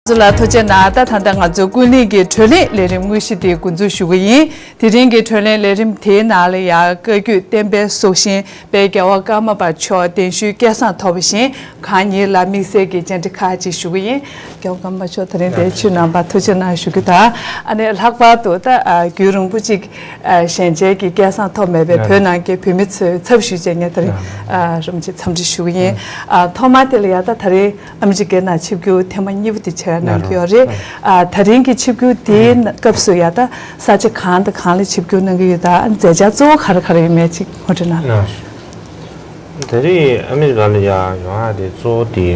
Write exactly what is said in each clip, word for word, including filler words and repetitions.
ཚོ་ལ་ཐུགས་རྗེ་གནང་། ད་ད་ལྟ་ང་ཚོ་ཀུན་གླེང་གི་བགྲོ་གླེང་ལས་རིམ་དངོས་གཞི་དེ་འགོ་འཛུགས་ཞུ་གི་ཡིན། དེ་རིང་གི་བགྲོ་གླེང་ལས་རིམ་དེའི་ནང་ལ་ཡང་བཀའ་བརྒྱུད་བསྟན་པའི་སྲོག་ཤིང་དཔལ་རྒྱལ་བ་ཀརྨ་པ་མཆོག་གདན་ཞུའི་སྐལ་བཟང་ཐོབ་པ་བཞིན་གང་ཉིད་ལ་དམིགས་བསལ་གྱི་བཅར་འདྲི་ཁག་ཅིག་ཞུ་གི་ཡིན། རྒྱལ་བ་ཀརྨ་པ་མཆོག་དེ་རིང་འདིར་ཕྱིར་ལོག་པར་ཐུགས་རྗེ་གནང་ཞུ་རྒྱུ་དང་། ཨ་ནི་ལྷག་པར་དུ་ད་ཨ་རྒྱུན་རིང་པོ་ཅིག་ཨ་ཞལ་མཇལ་གྱི་སྐལ་བཟང་ཐོབ་མེད་པའི་བོད་ནང་གི་བོད་མི་ཚོའི་ཚབ་ཞུས་བྱས་ངས་དེ་རིང་ཨ་རིམ་གྱིས་འཚམས་འདྲི་ཞུ་གི་ཡིན། ཨ་ཐོག་མར་དེ་ལ་ཡ་ད་ད་རེས་ཨ་མི་རི་ཀའི་ནང་ཆིབས་བསྒྱུར་ཐེངས་མ་གཉིས་པ་དེ་བྱས་གནང་གི་ཡོད་རེད། ཨ་ད་རིང་གི་ཆིབས་བསྒྱུར་དེའི་སྐབས་སུ་ཡ་ད་ས་ཆ་གང་དང་གང་ལ་ཆིབས་བསྒྱུར་གནང་གི་ཡོད། ད་མཛད་འཆར་གཙོ་བོ་ག་རེ་ག་རེ་ཡོད་མེད་ཅིག་ངོ་སྤྲོད་གནང་རོགས། ད་རེས་ཨ་མི་རི་ཀ་ལ་ཡ་ཡོང་ཡ་དེ་གཙོ་བོ་དེ་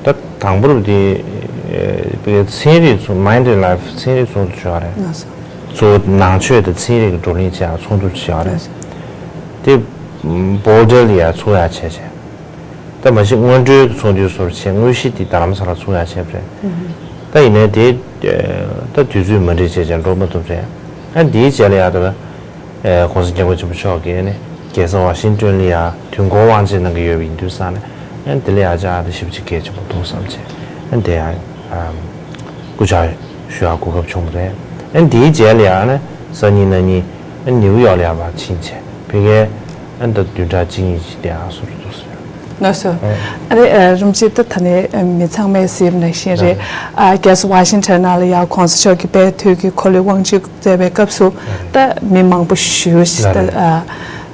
ད་དང་པོར་དེ་ཚན་རིག་ཚོགས། Mind and Life ཚན་རིག་ཚོགས་འདུ་ཞུ་བ་རེད། གཙོ་བོ་ནང་ཆོས་དང་ཚན་རིག་གི་བགྲོ་གླེང་བྱེད་ཡ་ཚོགས་འདུ་ཞུ་བ་རེད། དེ་བྷོ་ལྡར་ལ་ཡ་ཚོགས་ཡ་བྱས་བྱས། ད་མ་གཞི་སྔོན་འགྲོའི་ཚོགས་འདུའི་བཟོ་འདྲ་བྱས། དངོས་གཞི་དེ་རྡ་རམ་ས་ལ་ཚོགས་ཡ་བྱས་པ་རེད། ད་ཡིན་ནའི་དེ་ད་དུས་ཚོད་མ་འགྲིག་བྱས་བྱས་འགྲོ་མ་ཐུབ་རེད། ཨ་འདིའི་རྗེས་ལ་ཡ་ད་ཨ་༸གོང་ས་༸སྐྱབས་མགོན་ཆེན་པོ་མཆོག་གིས་ནི་རྒྱལ་ས་ཝ་ཤིང་ཏོན་ལ་ཡ་དུས་འཁོར་དབང་ཆེན་གནང་གི་ཡོད་པ་ཡིན་དུས་ཙང་ནས། ཨ་འདི་ལ་ཡ་ཅིག་ཨ་ད་ཞེ་པོ་ཅིག་གལ་ཆེན་པོ་འདུག་བསམ་བྱས། ཨ་འདི་ཡ་སྐུ་བཅར་ཞུ་ཡ་གོ་སྐབས་བྱུང་བ་རེད། ཨ་འདིའི་རྗེས་ལ་ཡ་ནི་གཟའ་ཉི་མ་གཉིས་ཨ་ནིའུ་ཡོག་ལ་ཡ་ཕར་ཕྱིན་བྱས། ཕ་གིར་ཨ་ད་བདུན་ཕྲག་གཅིག་གཉིས་ཅིག་བསྡད་ཡག་བཟོ་འདྲ་འདུག་ཟེར། ལགས་སོ། ཨ་ནི་ཨ་རིམ་བྱས་ད་ད་ནི་ཨ་མི་ཚང་མས་གཟིགས་པ་ནང་བཞིན་རེད། ཨ་རྒྱལ་ས་ཝ་ཤིང་ཊོན་ནང་ལ་ཡ་༸གོང་ས་མཆོག་གི་དཔལ་དུས་ཀྱི་འཁོར་ལོའི་དབང་ཆེན་སྩལ་བའི་སྐབས་སུ་ད་མི་མང་པོ་ཞེ་པོ་ཅིག་ད་ཨ་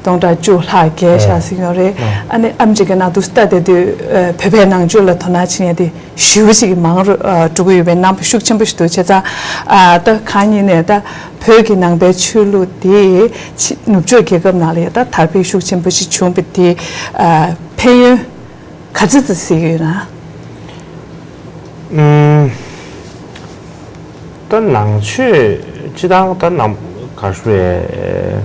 སྟོང་ཕྲག་བཅུ་ལྷག་བརྒལ་བཞག་ཟིན་ཡོད་རེད། ཨ་ནི་ཨ་མི་རི་ཀའི་ནང་དུ་ལྟ་བསྡད་དུས་ཨ་བོད་པའི་ནང་ཆོས་ལ་དོ་སྣང་བྱེད་མཁན་དེ་ཞེ་པོ་ཅིག་མང་རུ་ཨ་འགྲོ་གི་ཡོད་པའི་རྣམ་པ་ཤུགས་ཆེན་པོ་ཞིག་འདུག་བྱས་ཙང་ཨ་ད་གང་ཡིན་ནའི་ད་བོད་ཀྱི་ནང་པའི་ཆོས་ལུགས་དེ་ཕྱི་ནུབ་ཕྱོགས་རྒྱལ་ཁབ་ནང་ལ་ཡ་ད་དར་འཕེལ་ཤུགས་ཆེན་པོ་ཞིག་བྱུང་བ་དེ་ཨ་ཕན་ཡོན་ག་ཚོད་ཙམ་གཟིགས་ཡོད་ན། ཨུམ། ད་ནང་ཆོས་སྤྱིར་བཏང་ད་ནང་ག་རེ་ཞུ་དགོས་རེད།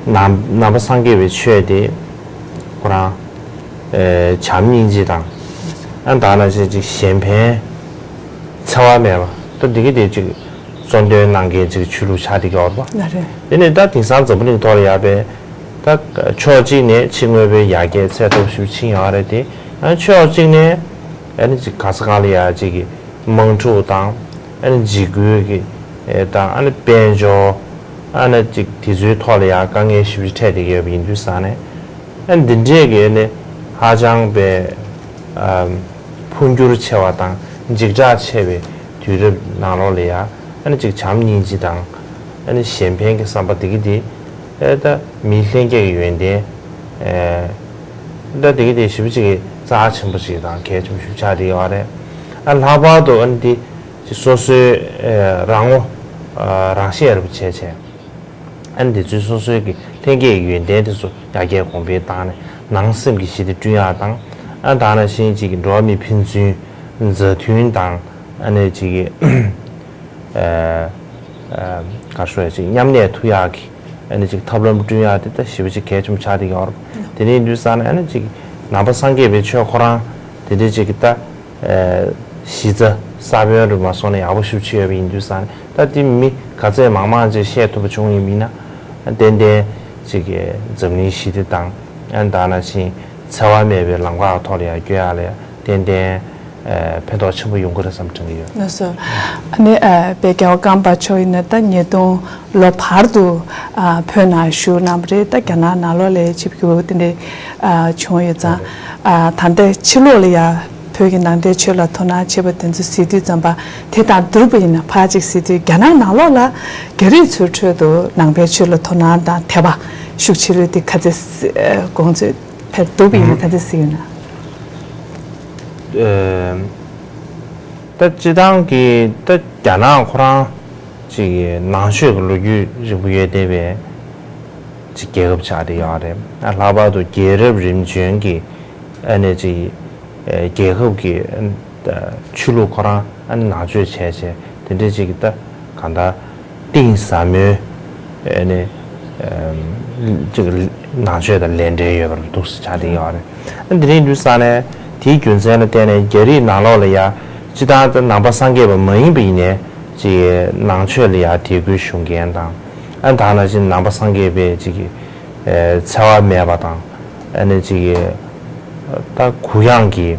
ནང་ནང་པ་སངས་རྒྱས་པའི་ཆོས་དེ་ཁོ་རང་ཨེ་བྱམས་སྙིང་རྗེ་དང་། ཨ་ད་ནང་བཞིན་ཅིག་གཞན་ཕན་འཚེ་བ་མེད་པ། ད་འདི་གི་དེ་ཅིག་གཙོ་འདོན་གནང་མཁན་ཅིག་ཆོས་ལུགས་ཆགས་བསྡད་ཀྱི་ཡོད་རེད་པ། ལགས་རེད། དེ་ནས་ད་དེང་སང་འཛམ་བུ་གླིང་ཐོག་ལ་ཡ་པའི་ད་ཕྱོགས་གཅིག་ནས་ཕྱི་དངོས་པོའི་ཡར་རྒྱས་ཚད་མཐོ་ཞིག་ཕྱིན་ཡོད་རེད་དེ། ཨ་ཕྱོགས་གཅིག་ནས་ཨ་ནི་ཅིག་ག་ས་ག་ལ་ཡ་ཅིག་གི་དམག་འཁྲུག་དང་། ཨ་ནི་འཇིགས་སྐུལ་གྱི་ཨེ་དང་། ཨ་ནི་དཔལ་འབྱོར། ཨ་ནི་ཅིག་དེ་ཚོའི་ཐོག་ལ་ཡང་དཀའ་ངལ་ཞེ་པོ་ཅིག་འཕྲད་བསྡད་ཀྱི་ཡོད་པ་ཡིན་དུས་ཙང་ནས། ཨ་ནི་འདི་འདྲས་ཀྱི་ཨ་ནི་ཧ་ཅང་པའི་ཨམ་འཕོ་འགྱུར་ཆེ་བ་དང་འཇིགས་སྐྲག་ཆེ་བའི་དུས་རབས་ནང་ལོགས་ལ་ཡང་ཨ་ནི་ཅིག་བྱམས་སྙིང་རྗེ་དང་། ཨ་ནི་གཞན་ཕན་གྱི་བསམ་པ་འདི་གི་འདི་ཨེ་ད་མི་ལྷན་སྐྱེས་ཀྱི་ཡོན་ཏན་ཨེ་ད་འདི་གི་འདི་ཞེ་པོ་ཅིག་གི་རྩ་ཆེན་པོ་ཞིག་དང་གལ་ཆེན་པོ་ཞིག་ཆགས་བསྡད་ཡོད་རེད། ཨ་ལྷག་པར་དུ་ཨ་ནི་འདི་ཅིག་སོ་སོའི་ཨེ་རང་ངོ་ཨ་རང་ཤེས་ཡག་པོ་བྱས་བྱས། ཨ་ནི་དེ་ཚོའི་སོ་སོའི་གི་ལྷན་སྐྱེས་ཀྱི་ཡོན་ཏན་དེ་ཚོ་ཡར་རྒྱས་གོང་འཕེལ་བཏང་ནས་ནང་སེམས་ཀྱི་ཞི་བདེ་བསྐྲུན་ཡག་དང་། ཨ་ད་ནང་བཞིན་ཅིག་གི་འགྲོ་བ་མི་ཕན་ཚུན་མཛའ་མཐུན་དང་། ཨ་ནི་ཅིག་གི་ཨ་ཨ་ག་རེ་ཞུ་ཡ། ཅིག་མཉམ་གནས་ཐུབ་ཡག་གི་ཨ་ནི་ཅིག་ཐབས་ལམ་བསྐྲུན་ཡག་དེ་ད་ཞེ་པོ་ཅིག་གལ་ཆེན་པོ་ཆགས་བསྡད་ཀྱི་ཡོད་རེད། དེ་འདྲ་ཡིན་དུས་ཙང་ནས་ཨ་ནི་ཅིག་ནང་པ་སངས་རྒྱས་པའི་ཆོས་ཁོ་རང་དེ་འདྲ་ཅིག་གི་ད། ཨེ་གཞི་རྩ་ས་བོན་རུ་མ་སོང་ནས་ཡག་པོ་ཞེ་པོ་ཅིག་ཡོད་པ་ཡིན་དུས་ཙང་ནས། ད་དེ་མི་ག་ཚད་མང་མང་ཅིག་ཤེས་ཐུབ་པ་བྱུང་ཡིན་མིན་ན། ཏན་ཏན་ཅིག་གི་འཛམ་གླིང་ཞི་བདེ་དང་། ཨ་ནི་ད་ནང་བཞིན་འཚེ་བ་མེད་པའི་ལམ་ཁ་ཐོག་ལ་ཡར་བསྐྱོད་ཡག་ལ་ཡང་ཏན་ཏན་ཨེ་ཕན་ཐོགས་ཆེན་པོ་ཡོང་གི་རེད་བསམ་དྲན་གྱི་ཡོད། ལགས་སོ། ཨ་ནི་ཨ་དཔལ་རྒྱལ་བ་ཀརྨ་པ་མཆོག་ཡིན་ན་ད་ཉིས་སྟོང་ལོ་བར་དུ་ཨ་བོད་ནང་བཞུགས་གནང་བ་རེད། ད་རྒྱ་ནག་ནང་ལོགས་ལ་ཆིབས་བསྒྱུར་དེ་འདྲ་ཨ་བྱུང་ཡོད་ཙང་། ཨ་ད་ལྟ་ཕྱི་ལོགས་ལ་ཡ་བོད་ཀྱི་ནང་བསྟན་ཆོས་ལ་དོ་སྣང་བྱེད་པ་དེ་ཚོ་གཟིགས་དུས་ཙམ་པ། དེ་དང་བསྡུར་བ་ཡིན་ན་ཕར་ཅིག་གཟིགས་དུས་རྒྱ་ནག་ནང་ལོགས་ལ་རྒྱ་རིགས་ཚོའི་ཁྲོད་དུ་ནང་པའི་ཆོས་ལ་དོ་སྣང་དང་དད་པ་ཤུགས་ཆེ་རུ་དེ་ག་ཚད་གོང་ཚད་ཕར་བསྡུར་བ་ཡིན་ན་ག་ཚད་གཟིགས་ཡོད་ན། ཨེ་ད་སྤྱིར་བཏང་གི་ད་རྒྱ་ནག་ཁོ་རང་ཅིག་གི་ནང་ཆོས་ཀྱི་ལོ་རྒྱུས་རིང་པོ་ཡོད་བསྡད་པའི་ཅིག་རྒྱལ་ཁབ་ཆགས་བསྡད་ཡོད་རེད། ཨ་ལྷག་པར་དུ་རྒྱལ་རབས་རིམ་བྱོན་གྱི་ཨ་ནི་ཅིག་ཨེ་རྒྱལ་ཁབ་ཀྱི་ཨ་ཆོས་ལུགས་ཁོ་རང་ཨ་ནི་ནང་ཆོས་བྱས་བྱས་དེ་འདྲའི་ཅིག་གི་ད་གང་ལྟར་གཏིང་ཟབ་མོའི་ཨ་ནི་ཨམ་ཅིག་ནང་ཆོས་དང་ལས་འབྲེལ་ཡོད་པ་འདུག་སེ་ཆགས་བསྡད་ཡོད་རེད། ཨ་དེ་རིང་དུས་ཙང་ནས་དེའི་རྒྱུ་མཚན་ལ་བརྟེན་ནས་རྒྱ་རིགས་ནང་ལོགས་ལ་ཡ་སྤྱིར་བཏང་ད་ནང་པ་སངས་རྒྱས་པ་མ་ཡིན་པ་ཡིན་ནའི་ཅིག་ནང་ཆོས་ལ་ཡ་དད་གུས་ཞུ་མཁན་དང་། ཨ་ད་ནང་བཞིན་ནང་པ་སངས་རྒྱས་པའི་ཅིག་གི་ཨེ་འཚེ་བ་མེད་པ་དང་། ཨ་ནི་ཅིག་གི་ ད་གུ་ཡངས་ཀྱི་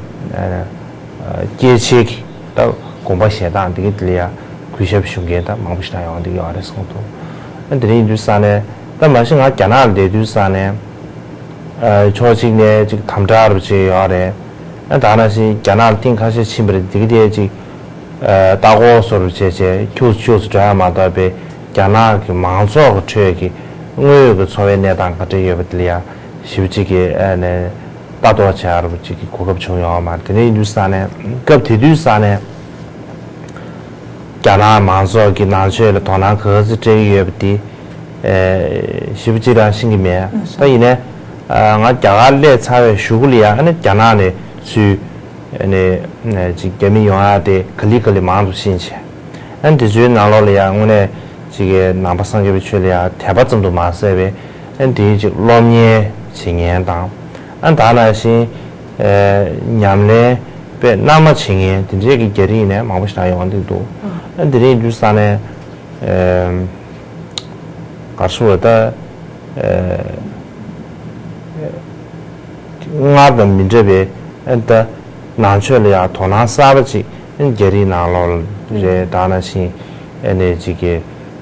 སྐྱེད་ཆེད་ཀྱི་ད་དགོངས་པ་བཞེས་སྟངས་དེ་གི་དེ་ལ་ཡང་གུས་ཞབས་ཞུ་མཁན་ད་མང་པོ་ཞིག་ད་ཡོང་བསྡད་ཡོད་རེད་གསུངས་འདུག་ཨ་དེ་རིང་ཡིན་དུས་ས་ནས་ད་མ་གཞི་ང་རྒྱ་ནག་ལ་བསྡད་དུས་ས་ནས་ཕྱོགས་གཅིག་ནས་ཅིག་དམ་དྲག་རུ་བྱས་ཡོད་རེད། ཨ་ད་ནང་བཞིན་རྒྱ་ནག་ལ་ཐེངས་ཁ་ཤས་ཕྱིན་པ་རེད། དེ་གི་དེ་ཅིག་ལྟ་སྐོར་བཟོ་འདྲ་བྱས་བྱས་ཁྱུག་ཙམ་ཁྱུག་ཙམ་འགྲོ་ཡ་མ་གཏོགས་པའི་རྒྱ་ནག་གི་མང་ཚོགས་ཀྱི་ཁྲོད་ཀྱི་དངོས་ཡོད་ཀྱི་འཚོ་བའི་གནས་སྟངས་ག་འདྲ་ཡོད་པ་དེ་ལ་ཡང་ཞིབ་ཅིག་གི་ཨ་ནས་ལྟ་རྟོག་བྱེད་ཡ་རུ་ཅིག་གི་གོ་སྐབས་བྱུང་ཡོད་མ་རེད། དེ་འདྲ་ཡིན་དུས་ས་ནས་སྐབས་དེ་དུས་ས་ནས་རྒྱ་ནག་མང་ཚོགས་ཀྱི་ནང་ཆོས་ལ་དོ་སྣང་ག་ཚོད་སྤྲད་ཀྱི་ཡོད་པ་དེ་ཞིབ་ཅིག་རང་ཤེས་ཀྱི་མེད། ད་ཡིན་ནའི་ང་རྒྱ་གར་སླེབས་ཚར་བའི་གཞུག་གུ་ལ་ཡང་ཨ་ནི་རྒྱ་ནག་ནས་ཚུར་ཨ་ནི་ཅིག་རྒྱ་མི་ཡོང་ཡ་དེ་ག་ལེ་ག་ལེ་མང་དུ་ཕྱིན་བྱས། ཨ་ནི་དེ་ཚོའི་ནང་ལོགས་ལ་ཡང་དངོས་གནས་ཅིག་གི་ནང་པ་སངས་རྒྱས་པའི་ཆོས་ལ་ཡང་དད་པ་ཙམ་དུ་མ་ཟད་པའི་ཨ་ནི་དེའི་ཅིག་སློབ་གཉེར་བྱེད་མཁན་དང་། ཨ་ནི་ད་ནང་བཞིན་ཉམས་ལེན་དཔེ་རྣལ་མ་བྱེད་མཁན་དེ་འདྲའི་གི་རྒྱ་རིགས་ནས་མང་པོ་ཞིག་ཡོང་བསྡད་འདུག་ཨ་ནི་དེ་རིང་དུས་ས་ནས་ག་རེ་ཟེར་བ་ད། སྔར་དང་མི་འདྲ་བའི་ཨ་ནི་ད་ནང་ཆོས་ལ་ཡང་དོ་སྣང་གསར་པ་ཅིག་ཨ་ནི་རྒྱ་རིགས་ནང་ལོགས་རེད། ད་ནང་བཞིན་ཨ་ནི་ཅིག་གི་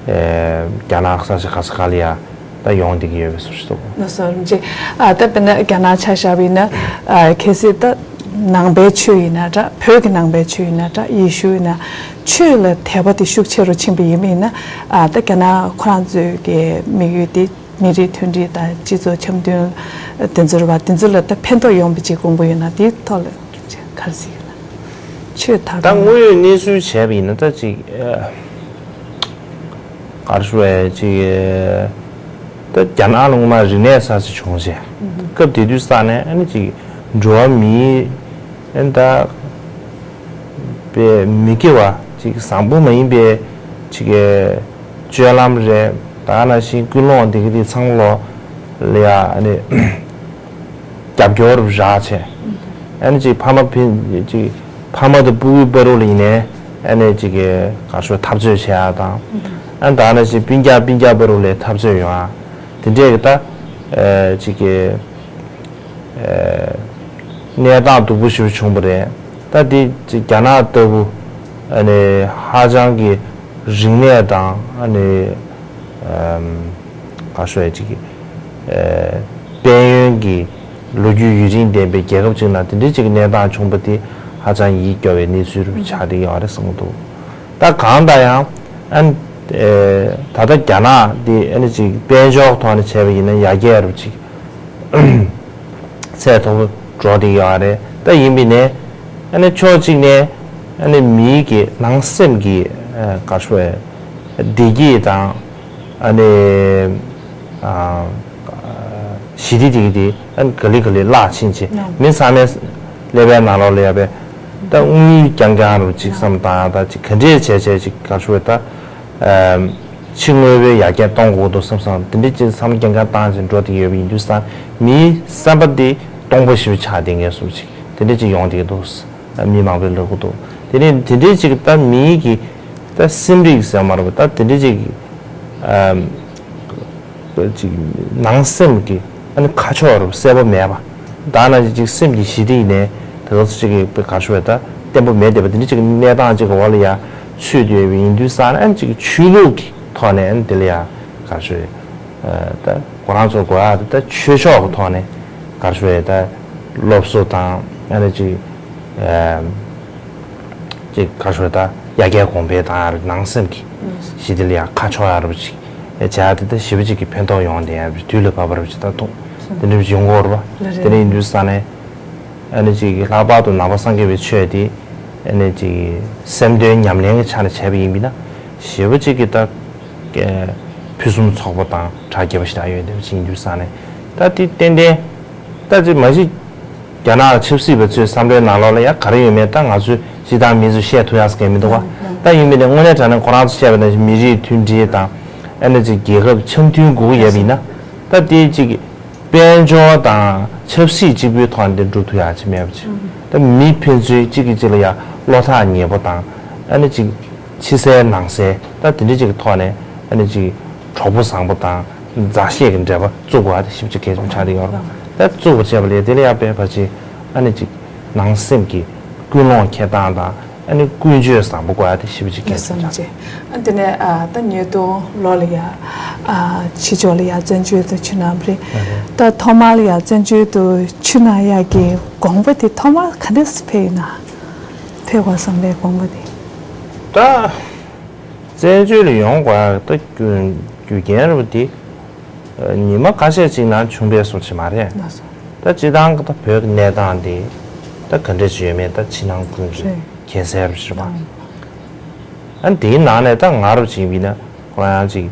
རྒྱ་ནག་ས་ཆ་ག་ས་ག་ལ་ཡང་ད་ཡོང་བསྡད་ཀྱི་ཡོད་པའི་བཟོ་ཞིག་འདུག་ལགས་སོ། རིན་པོ་ཆེ། ཨ་ད་དཔེར་ན་རྒྱ་ནག་ཆ་བཞག་པ་ཡིན་ན་ཨ་གལ་སྲིད་ད་ནང་པའི་ཆོས་ཡིན་ན་འདྲ། བོད་ཀྱི་ནང་པའི་ཆོས་ཡིན་ན་འདྲ། ཡེ་ཤུ་ཡིན་ན་ཆོས་ལ་དད་པ་དེ་ཤུགས་ཆེ་རུ་ཕྱིན་པ་ཡིན་པ་ཡིན་ན་ཨ་ད་རྒྱ་ནག་ཁོ་རང་ཚོའི་གི་དམིགས་ཡུལ་དེ། མི་རིགས་མཐུན་སྒྲིལ་དང་སྤྱི་ཚོགས་འཆམ་མཐུན་དེ་ཚོར་བ་དེ་ཚོ་ལ་ད་ཕན་ཐོགས་ཡོང་བའི་ཅིག་དགོངས་པ་ཡོད་ན་དེའི་ཐོག་ལ་ག་རེ་ཟེར་ཡོད་ན། ཆོས་དར་ད་དངོས་ཡོད་གནས་ཚུལ་བྱས་པ་ཡིན་ན་ད་ཅིག་ག་རེ་ཞུ་བས་ཅིག་ད་རྒྱ་ནག་ལ་སྔོན་མ་རིག་གནས་གསར་ཅིག་བྱུང་རྗེས་སྐབས་དེ་དུས་ས་ནས་ཨ་ནི་ཅིག་འགྲོ་བ་མིའི་ཨ་ནི་ད། པའི་མི་དགེ་བ་ཅིག་བཟང་པོ་མ་ཡིན་པའི་ཅིག་གི་སྤྱོད་ལམ་རེད། ད་ནང་བཞིན་ཀུན་སློང་འདི་གི་དེ་ཚང་ལོ་ལ་ཡ་ཨ་ནི་རྒྱབ་སྐྱོར་རག་བྱས། ཨ་ནི་ཅིག་ཕ་མ་ཕི་ཅིག་ཕ་མ་དང་སྤུ་གུའི་བར་དུ་ལ་ཡིན་ནའི་ཨ་ནི་ཅིག་གི་ག་ཤོད་འཐབ་རྩོད་བྱེད་ཡ་དང་། ཨ་ནི་ད་ནང་བཞིན་སྤུན་ཀྱག་སྤུན་ཀྱག་བར་དུ་ལ་འཐབ་རྩོད་ཡོང་ཡ་དེ་འདྲས་ཀྱི་ད་ཅིག་གི་གནས་སྟངས་སྡུག་པོ་ཞིག་བྱུང་བ་རེད། ད་འདི་རྒྱ་ནག་ལྟ་བུ་ཨ་ནི་ཧ་ཅང་གི་རིག་གནས་དང་ཨ་ནི་ག་ཤོད་ཅིག་གི་དཔལ་ཡོན་གྱི་ལོ་རྒྱུས་ཡུན་རིང་ལྡན་པའི་རྒྱལ་ཁབ་ཅིག་ནང་དེ་འདྲའི་ཅིག་གི་གནས་སྟངས་བྱུང་བ་དེ་ཧ་ཅང་ཡིད་སྐྱོ་བའི་གནས་ཚུལ་རུ་ཆགས་བསྡད་ཡོད་རེད་བསམ་གྱི་འདུག་ད་གང་ལྟར་ཡང་ཨ་ནི་ད་ལྟ་རྒྱ་ནག་འདི་ཨ་ནི་ཅིག་དཔལ་འབྱོར་ཐོག་ནས་བྱས་པ་ཡིན་ན་ཡར་རྒྱས་རུ་ཅིག་ཚད་མཐོ་པོ་འགྲོ་བསྡད་ཡོད་རེད། ད་ཡིན་པའི་ནས་ཨ་ནི་ཕྱོགས་གཅིག་ནས་ཨ་ནི་མིའི་གི་ནང་སེམས་ཀྱི་ག་ཤོད་བདེ་སྐྱིད་དང་ཨ་ནི་ཞི་བདེ་དེ་གི་དེ་ཨ་ནི་ག་ལེ་ག་ལེ་བརླག་ཕྱིན་ཆེ་མི་ཚང་མས་ཀླད་པའི་ནང་ལོགས་ལ་ཡ་བའི་ད་དངུལ་རྐྱང་རྐྱང་རུ་ཅིག་བསམ་བཏང་ཡ་ད་ཅིག་ག་འདྲས་བྱས་བྱས་ཅིག་ག་ཤོད་ད། ཕྱི་དངོས་པོའི་ཡར་རྒྱས་གཏོང་དགོས་འདུག་བསམ་བསམ་དེ་འདྲའི་ཅིག་བསམ་བློ་རྐྱང་རྐྱང་བཏང་བྱས་འགྲོ་བསྡད་ཡོད་པ་ཡིན་དུས་ཙང་མིའི་བསམ་པ་དེ་སྟོང་པ་ཞིག་ཆགས་བསྡད་མཁན་བཟོ་ཅིག་དེ་འདྲའི་ཅིག་ཡོང་བསྡད་འདུག་མི་མང་པོས་ལབ་ཀྱི་འདུག་དེ་ནས་དེ་འདྲའི་ཅིག་ད་མིའི་གི་ད་སེམས་རིག་ཟེར་མ་རེད་པ། ད་དེ་འདྲའི་ཅིག་ཅིག་ནང་སེམས་ཀྱི་ཨ་ནི་ཁ་ཕྱོགས་རུ་གསལ་པོ་མེད་པ། ད་ནང་བཞིན་ཅིག་སེམས་ཀྱི་ཞི་བདེ་ཡིན་ནའི་དེ་ག་ཚོད་ཅིག་གི་ག་ཤོད་ད་བརྟན་པོ་མེད་བསྡད་པ་དེ་འདྲ་ཅིག་གི་གནས་སྟངས་ཅིག་གི་འོག་ལ་ཡ་ཚུད་བསྡད་ཡོད་པ་ཡིན་དུས་ཙང་ཨ་ནི་ཅིག་ཆོས་ལུགས་ཀྱི་ཐོག་ནས་ཨ་ནི་དེ་ལ་ཡ་ག་ཤོད་ད་ཁོ་རང་ཚོ་དགོས་ཡ་ད་ཆོས་ཕྱོགས་ཀྱི་ཐོག་ནས་ག་ཤོད་ད་སློབ་གསོ་དང་ཨ་ནི་ཅིག་ཅིག་ག་ཤོད་ད་ཡར་རྒྱས་གོང་འཕེལ་བཏང་ཡ་རུ་ནང་སེམས་ཀྱི་ཞི་བདེ་ལ་ཡ་ཁ་ཕྱོགས་ཡ་རུ་ཅིག་བྱ་ཡ་དེ་ད་ཞེ་པོ་ཅིག་གི་ཕན་ཐོགས་ཡོང་བསྡད་ཡ་རུ་དུས་ལ་བབ་པ་རུ་ཅིག་ད་མཐོང་དེ་འདྲ་ཅིག་ཡོང་གི་ཡོད་རེད་པ། དེ་འདྲ་ཡིན་དུས་ཙང་ནས་ཨ་ནི་ཅིག་ལྷག་པར་དུ་ནང་པ་སངས་རྒྱས་པའི་ཆོས་དེ་ཨ་ནི་ཅིག་སེམས་དོན་ཉམས་ལེན་གྱི་ཆ་ནས་བྱས་པ་ཡིན་པས་ན་ཞེ་པོ་ཅིག་གི་ད་ཕུན་སུམ་ཚོགས་པ་དང་གྲགས་ཆེ་བ་ཞིག་ད་ཡོད་བསྡད་པ་ཅིག་ཡིན་དུས་ཙང་ནས་ད་དེ་ཏན་ཏན་ད་ཅིག་མ་གཞི། རྒྱ་ནག་ཆབ་སྲིད་པ་ཚོའི་བསམ་བློའི་ནང་ལོགས་ལ་ཡང་ག་རེ་ཡོད་མེད་ད་ང་ཚོས་སྤྱིར་བཏང་མི་ཚོས་བཤད་ཐུབ་ཡག་ཟེར་མཁན་མི་འདུག་བ། ད་ཡིན་མིན་ནས་དངོས་གནས་དྲང་གནས་ཁོ་རང་ཚོས་བཤད་པ་ནང་བཞིན་མི་རིགས་མཐུན་སྒྲིལ་དང་ཨ་ནི་ཅིག་རྒྱལ་ཁབ་འཆམ་མཐུན་དགོས་ཀྱི་ཡོད་པ་ཡིན་ན་ད་དེ་ཅིག་དཔལ་འབྱོར་དང་ཆབ་སྲིད་གཅིག་པུའི་ཐོག་ནས་འགྲུབ་ཐུབ་ཡག་ཅིག་མེད་པ་ཅིག་ད་མི་ཕན་ཚུན་གཅིག་གིས་གཅིག་ལ་ཡང་བློ་ཐག་ཉེ་པོ་དང་ཨ་ནི་ཅིག་ཕྱི་གསལ་ནང་གསལ་ད་དེ་འདྲ་ཅིག་གི་ཐོག་ནས་ཨ་ནི་ཅིག་གྲོགས་པོ་བཟང་པོ་དང་། མཛའ་བཤེས་ཀྱི་འབྲེལ་བ་བཙུགས་པ་དེ་ཞིབ་ཅིག་གལ་ཆེན་པོ་ཆགས་བསྡད་ཡོད་རེད། ད་བཙུགས་པ་བྱས་པ་ལས་དེ་ལ་ཡང་དཔེ་ཕལ་ཆེར་ ཨ་ནི་ཅིག་ནང་སེམས་ཀྱི་ཀུན་སློང་འཁྱེར་སྟངས་དང་ཨ་ནི་ཀུན་སྤྱོད་བཟང་པོ་དགོས་ཡ་དེ་ཞེ་པོ་ཅིག་གལ་ཆེན་པོ་ཆགས། ཨ་དེ་ནས་ཨ་ད་ཉིས་སྟོང་ལོ་ལ་ཡ་ཨ་ཕྱི་ཕྱོགས་ལ་ཡ་བཙན་བྱོལ་དུ་ཕྱིན་གནང་བ་རེད། ད་ཐོག་མར་ལ་ཡ་བཙན་བྱོལ་དུ་ཕྱིན་གནང་ཡ་གི་དགོངས་པ་དེ་ཐོག་མར་ག་འདྲས་སེ་འཕེལ་ཡིན་ན། འཕེལ་དགོས་བསམ་པའི་དགོངས་པ་དེ། ད་བཙན་བྱོལ་ལ་ཡོང་དགོས་ཡ་ད་རྒྱུ་རྒྱུ་རྐྱེན་རེད་པ་དེ། ཉི་མ་ཁ་ཤས་ཅིག་ནང་བྱུང་བའི་བཟོ་ཅིག་མ་རེད། ལགས་སོ། ད་སྤྱི་བཏང་གི་ད་བོད་ཀྱི་གནས་སྟངས་དེ་ད་ག་འདྲ་ཅིག་ཡོད་མེད་ད་ཕྱི་ནང་ཀུན་གྱིས་རེད། མཁྱེན་གསལ་རེད་པ། ཨ་ནི་དེའི་ནང་ནས་ད་ང་རུ་ཅིག་ཡིན་ན་ཁོ་རང་ཅིག་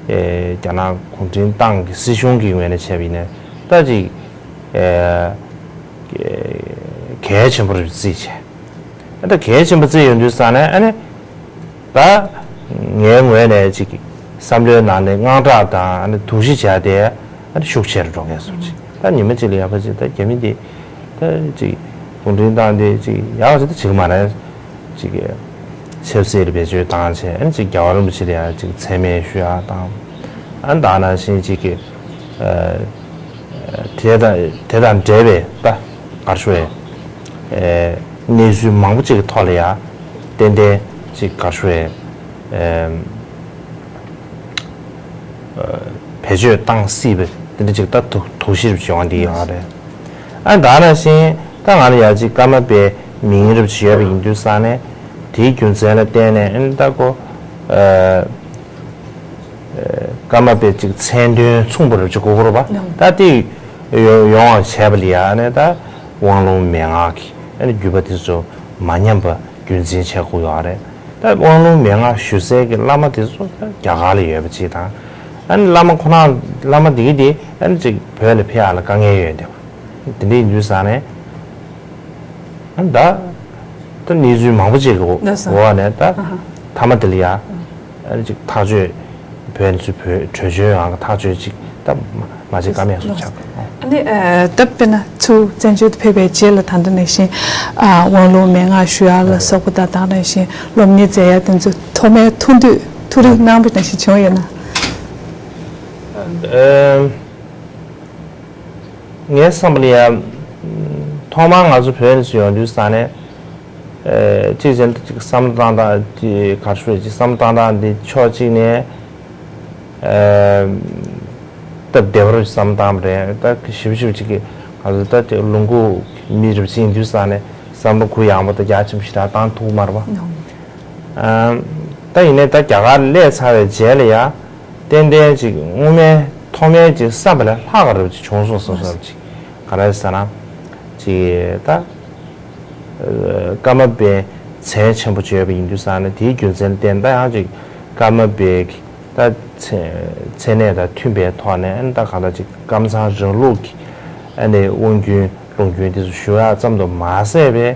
ཨེ་རྒྱ་ནག་གུང་ཁྲན་ཏང་གི་སྲིད་གཞུང་གི་ངོས་ནས་བྱས་པ་ཡིན་ན་ད་ཅིག་ཨེ་གལ་ཆེན་པོ་རེད་བརྩིས་བྱས། ད་གལ་ཆེན་པོ་བརྩིས་ཡོང་དུས་ཙང་ནས་ཨ་ནི་ད་ངའི་ངོས་ནས་ཅིག་བསམ་བློའི་ནང་ནས་དངངས་སྐྲག་དང་ཨ་ནི་དོགས་གཞི་བྱས་ཏེ་ཨ་ནི་ཤུགས་ཆེ་རུ་འགྲོ་མཁན་བཟོ་ཅིག་ད་ཉི་མ་གཅིག་ལ་ཡག་པོ་ཅིག་ད་རྒྱ་མི་འདི་ད་ཅིག་གུང་ཁྲན་ཏང་འདི་ཅིག་ཡག་ཅིག་ད་བྱེད་ཀྱི་མ་རེད། ཅིག་ཆབ་སྲིད་ལ་བེད་སྤྱོད་བཏང་བྱས་ཨ་ནི་ཅིག་རྒྱལ་བ་རིན་པོ་ཆེ་ལ་ཡང་ཅིག་མཚན་སྨད་ཞུ་ཡག་དང་། ཨ་ནི་ད་ནང་བཞིན་ཅིག་གི་ཨ། དེ་དང་དེ་དང་འབྲེལ་བའི་ད་ག་རེ་ཞུ་དགོས་རེད། གནས་ཚུལ་མང་པོ་ཅིག་གི་ཐོག་ལ་ཡང་ཏན་ཏན་ཅིག་ག་རེ་ཞུ་དགོས་རེད། བེད་སྤྱོད་བཏང་སྲིད་པའི་དེ་འདྲ་ཅིག་ད་དོགས་དོགས་གཞི་རུ་བྱུང་བ་འདི་ཡོད་རེད། ཨ་ད་ནང་བཞིན་ད་ང་ལ་ཡང་ཅིག་ཀརྨ་པའི་མིང་རུ་ཅིག་ཡོད་པ་ཡིན་དུས་ཙང་ནས་དེའི་རྒྱུ་མཚན་ལ་བརྟེན་ནས་ཨ་ནི་ད་ཁོ། ཀརྨ་པའི་ཅིག་མཚན་དོན་མཚུངས་པ་རུ་ཅིག་གོ་གོ་རུ་བ། ད་དེ་ཡོང་བ་བྱས་པ་ལ་ཡ་ནས་ད་དབང་ལུང་མན་ངག་གི་ཨ་ནི་བརྒྱུད་པ་དེ་ཚོ་མ་ཉམས་པ་རྒྱུན་འཛིན་བྱེད་དགོས་ཡོད་རེད། ད་དབང་ལུང་མན་ངག་ཞུ་སའི་གི་བླ་མ་དེ་ཚོ་ད་རྒྱ་གར་ལ་ཡོད་པ་ཅིག་དང་། ཨ་ནི་བླ་མ་ཁོ་ན་བླ་མ་དེ་གི་དེ་ཨ་ནི་ཅིག་བོད་ལ་ཕེབས་ཡག་ལ་དཀའ་ངལ་ཡོད་བསྡད་པ། དེ་འདྲ་ཡིན་དུས་ཙང་ནས། ད་ད་གནས་ཚུལ་མང་པོ་ཅིག་གི་འོག་ནས་ད་མཐའ་མ་དེ་ལ་ཡ་ཨ་ནི་ཅིག་ཐག་གཅོད་བོད་ནས་ཚུར་བོད་བྲོས་བྱོལ་ཡོང་གི་ཐག་གཅོད་ཅིག་ད་མ་བྱེད་ཀ་མེད་བཟོ་ཆགས། ཨ་ནི་ད་དཔེར་ན་ཚུར་བཙན་བྱོལ་དུ་ཕེབས་པའི་རྗེས་ལ་ད་ལྟ་ནང་བཞིན་དབང་ལུང་མན་ངག་ཞུ་ཡག་ལ་སོགས་པ་དང་ད་ནང་བཞིན་སློབ་གཉེར་མཛད་ཡག་དེ་ཚོ་ཐོག་མའི་ཐུགས་འདོད་ཐུགས་རེ་གནང་བ་ནང་བཞིན་བྱུང་ཡོད་ན། ངའི་བསམ་པ་ལ་ཡང་ཐོག་མར་ང་ཚོ་བོད་ནས་ཡོང་དུས་ཙང་ནས་གཅིག་བྱས་ན་གཅིག་བསམ་བློ་བཏང་སྟངས་དེ་ག་རེ་ཞུ་དགོས་རེད། གཅིག་བསམ་བློ་བཏང་སྟངས་དེ་ཕྱོགས་གཅིག་ནས་སྟབས་བདེ་བར་བསམ་བློ་བཏང་བ་རེད། ད་ཞིབ་ཞིབ་ཅིག་གི་ང་ཚོ་ད་ལུང་ཁུག་མི་རབས་ཅིག་ཡིན་དུས་ཙང་ནས་བསམ་བློ་གུ་ཡངས་པོ་ད་རྒྱ་ཆེན་པོ་ཞེ་དྲག་བཏང་ཐུབ་མ་རེད་པ། ད་ཡིན་ནའི་ད་རྒྱ་གར་སླེབས་ཚར་བའི་རྗེས་ལ་ཡ་ཏན་ཏན་ཅིག་སྔོན་མའི་ཐོག་མའི་ཅིག་བསམ་པ་ལས་ལྷག་ག་རེ་ཅིག་བྱུང་སོང་བསམ་བསམ་ཅིག་ག་རེ་ཟེར་ན་ཅིག་ད་ཀརྨ་པའི་མཚན་ཆེན་པོ་བརྗོད་པ་ཡིན་དུས་ཙང་ནས་དེའི་རྒྱུ་མཚན་བརྟེན་ད་ཡང་ཅིག་ཀརྨ་པའི་ད་མཚན་མཚན་གནས་དང་མཐུན་པའི་ཐོག་ནས་ཨ་ནི་ད་གང་ལྟར་ཅིག་ཀམ་ཚང་རིང་ལུགས་ཀྱི་ཨ་ནི་དབང་རྒྱུན་ལུང་རྒྱུན་དེ་ཚོ་ཞུ་ཡག་ཙམ་དུ་མ་ཟད་པའི་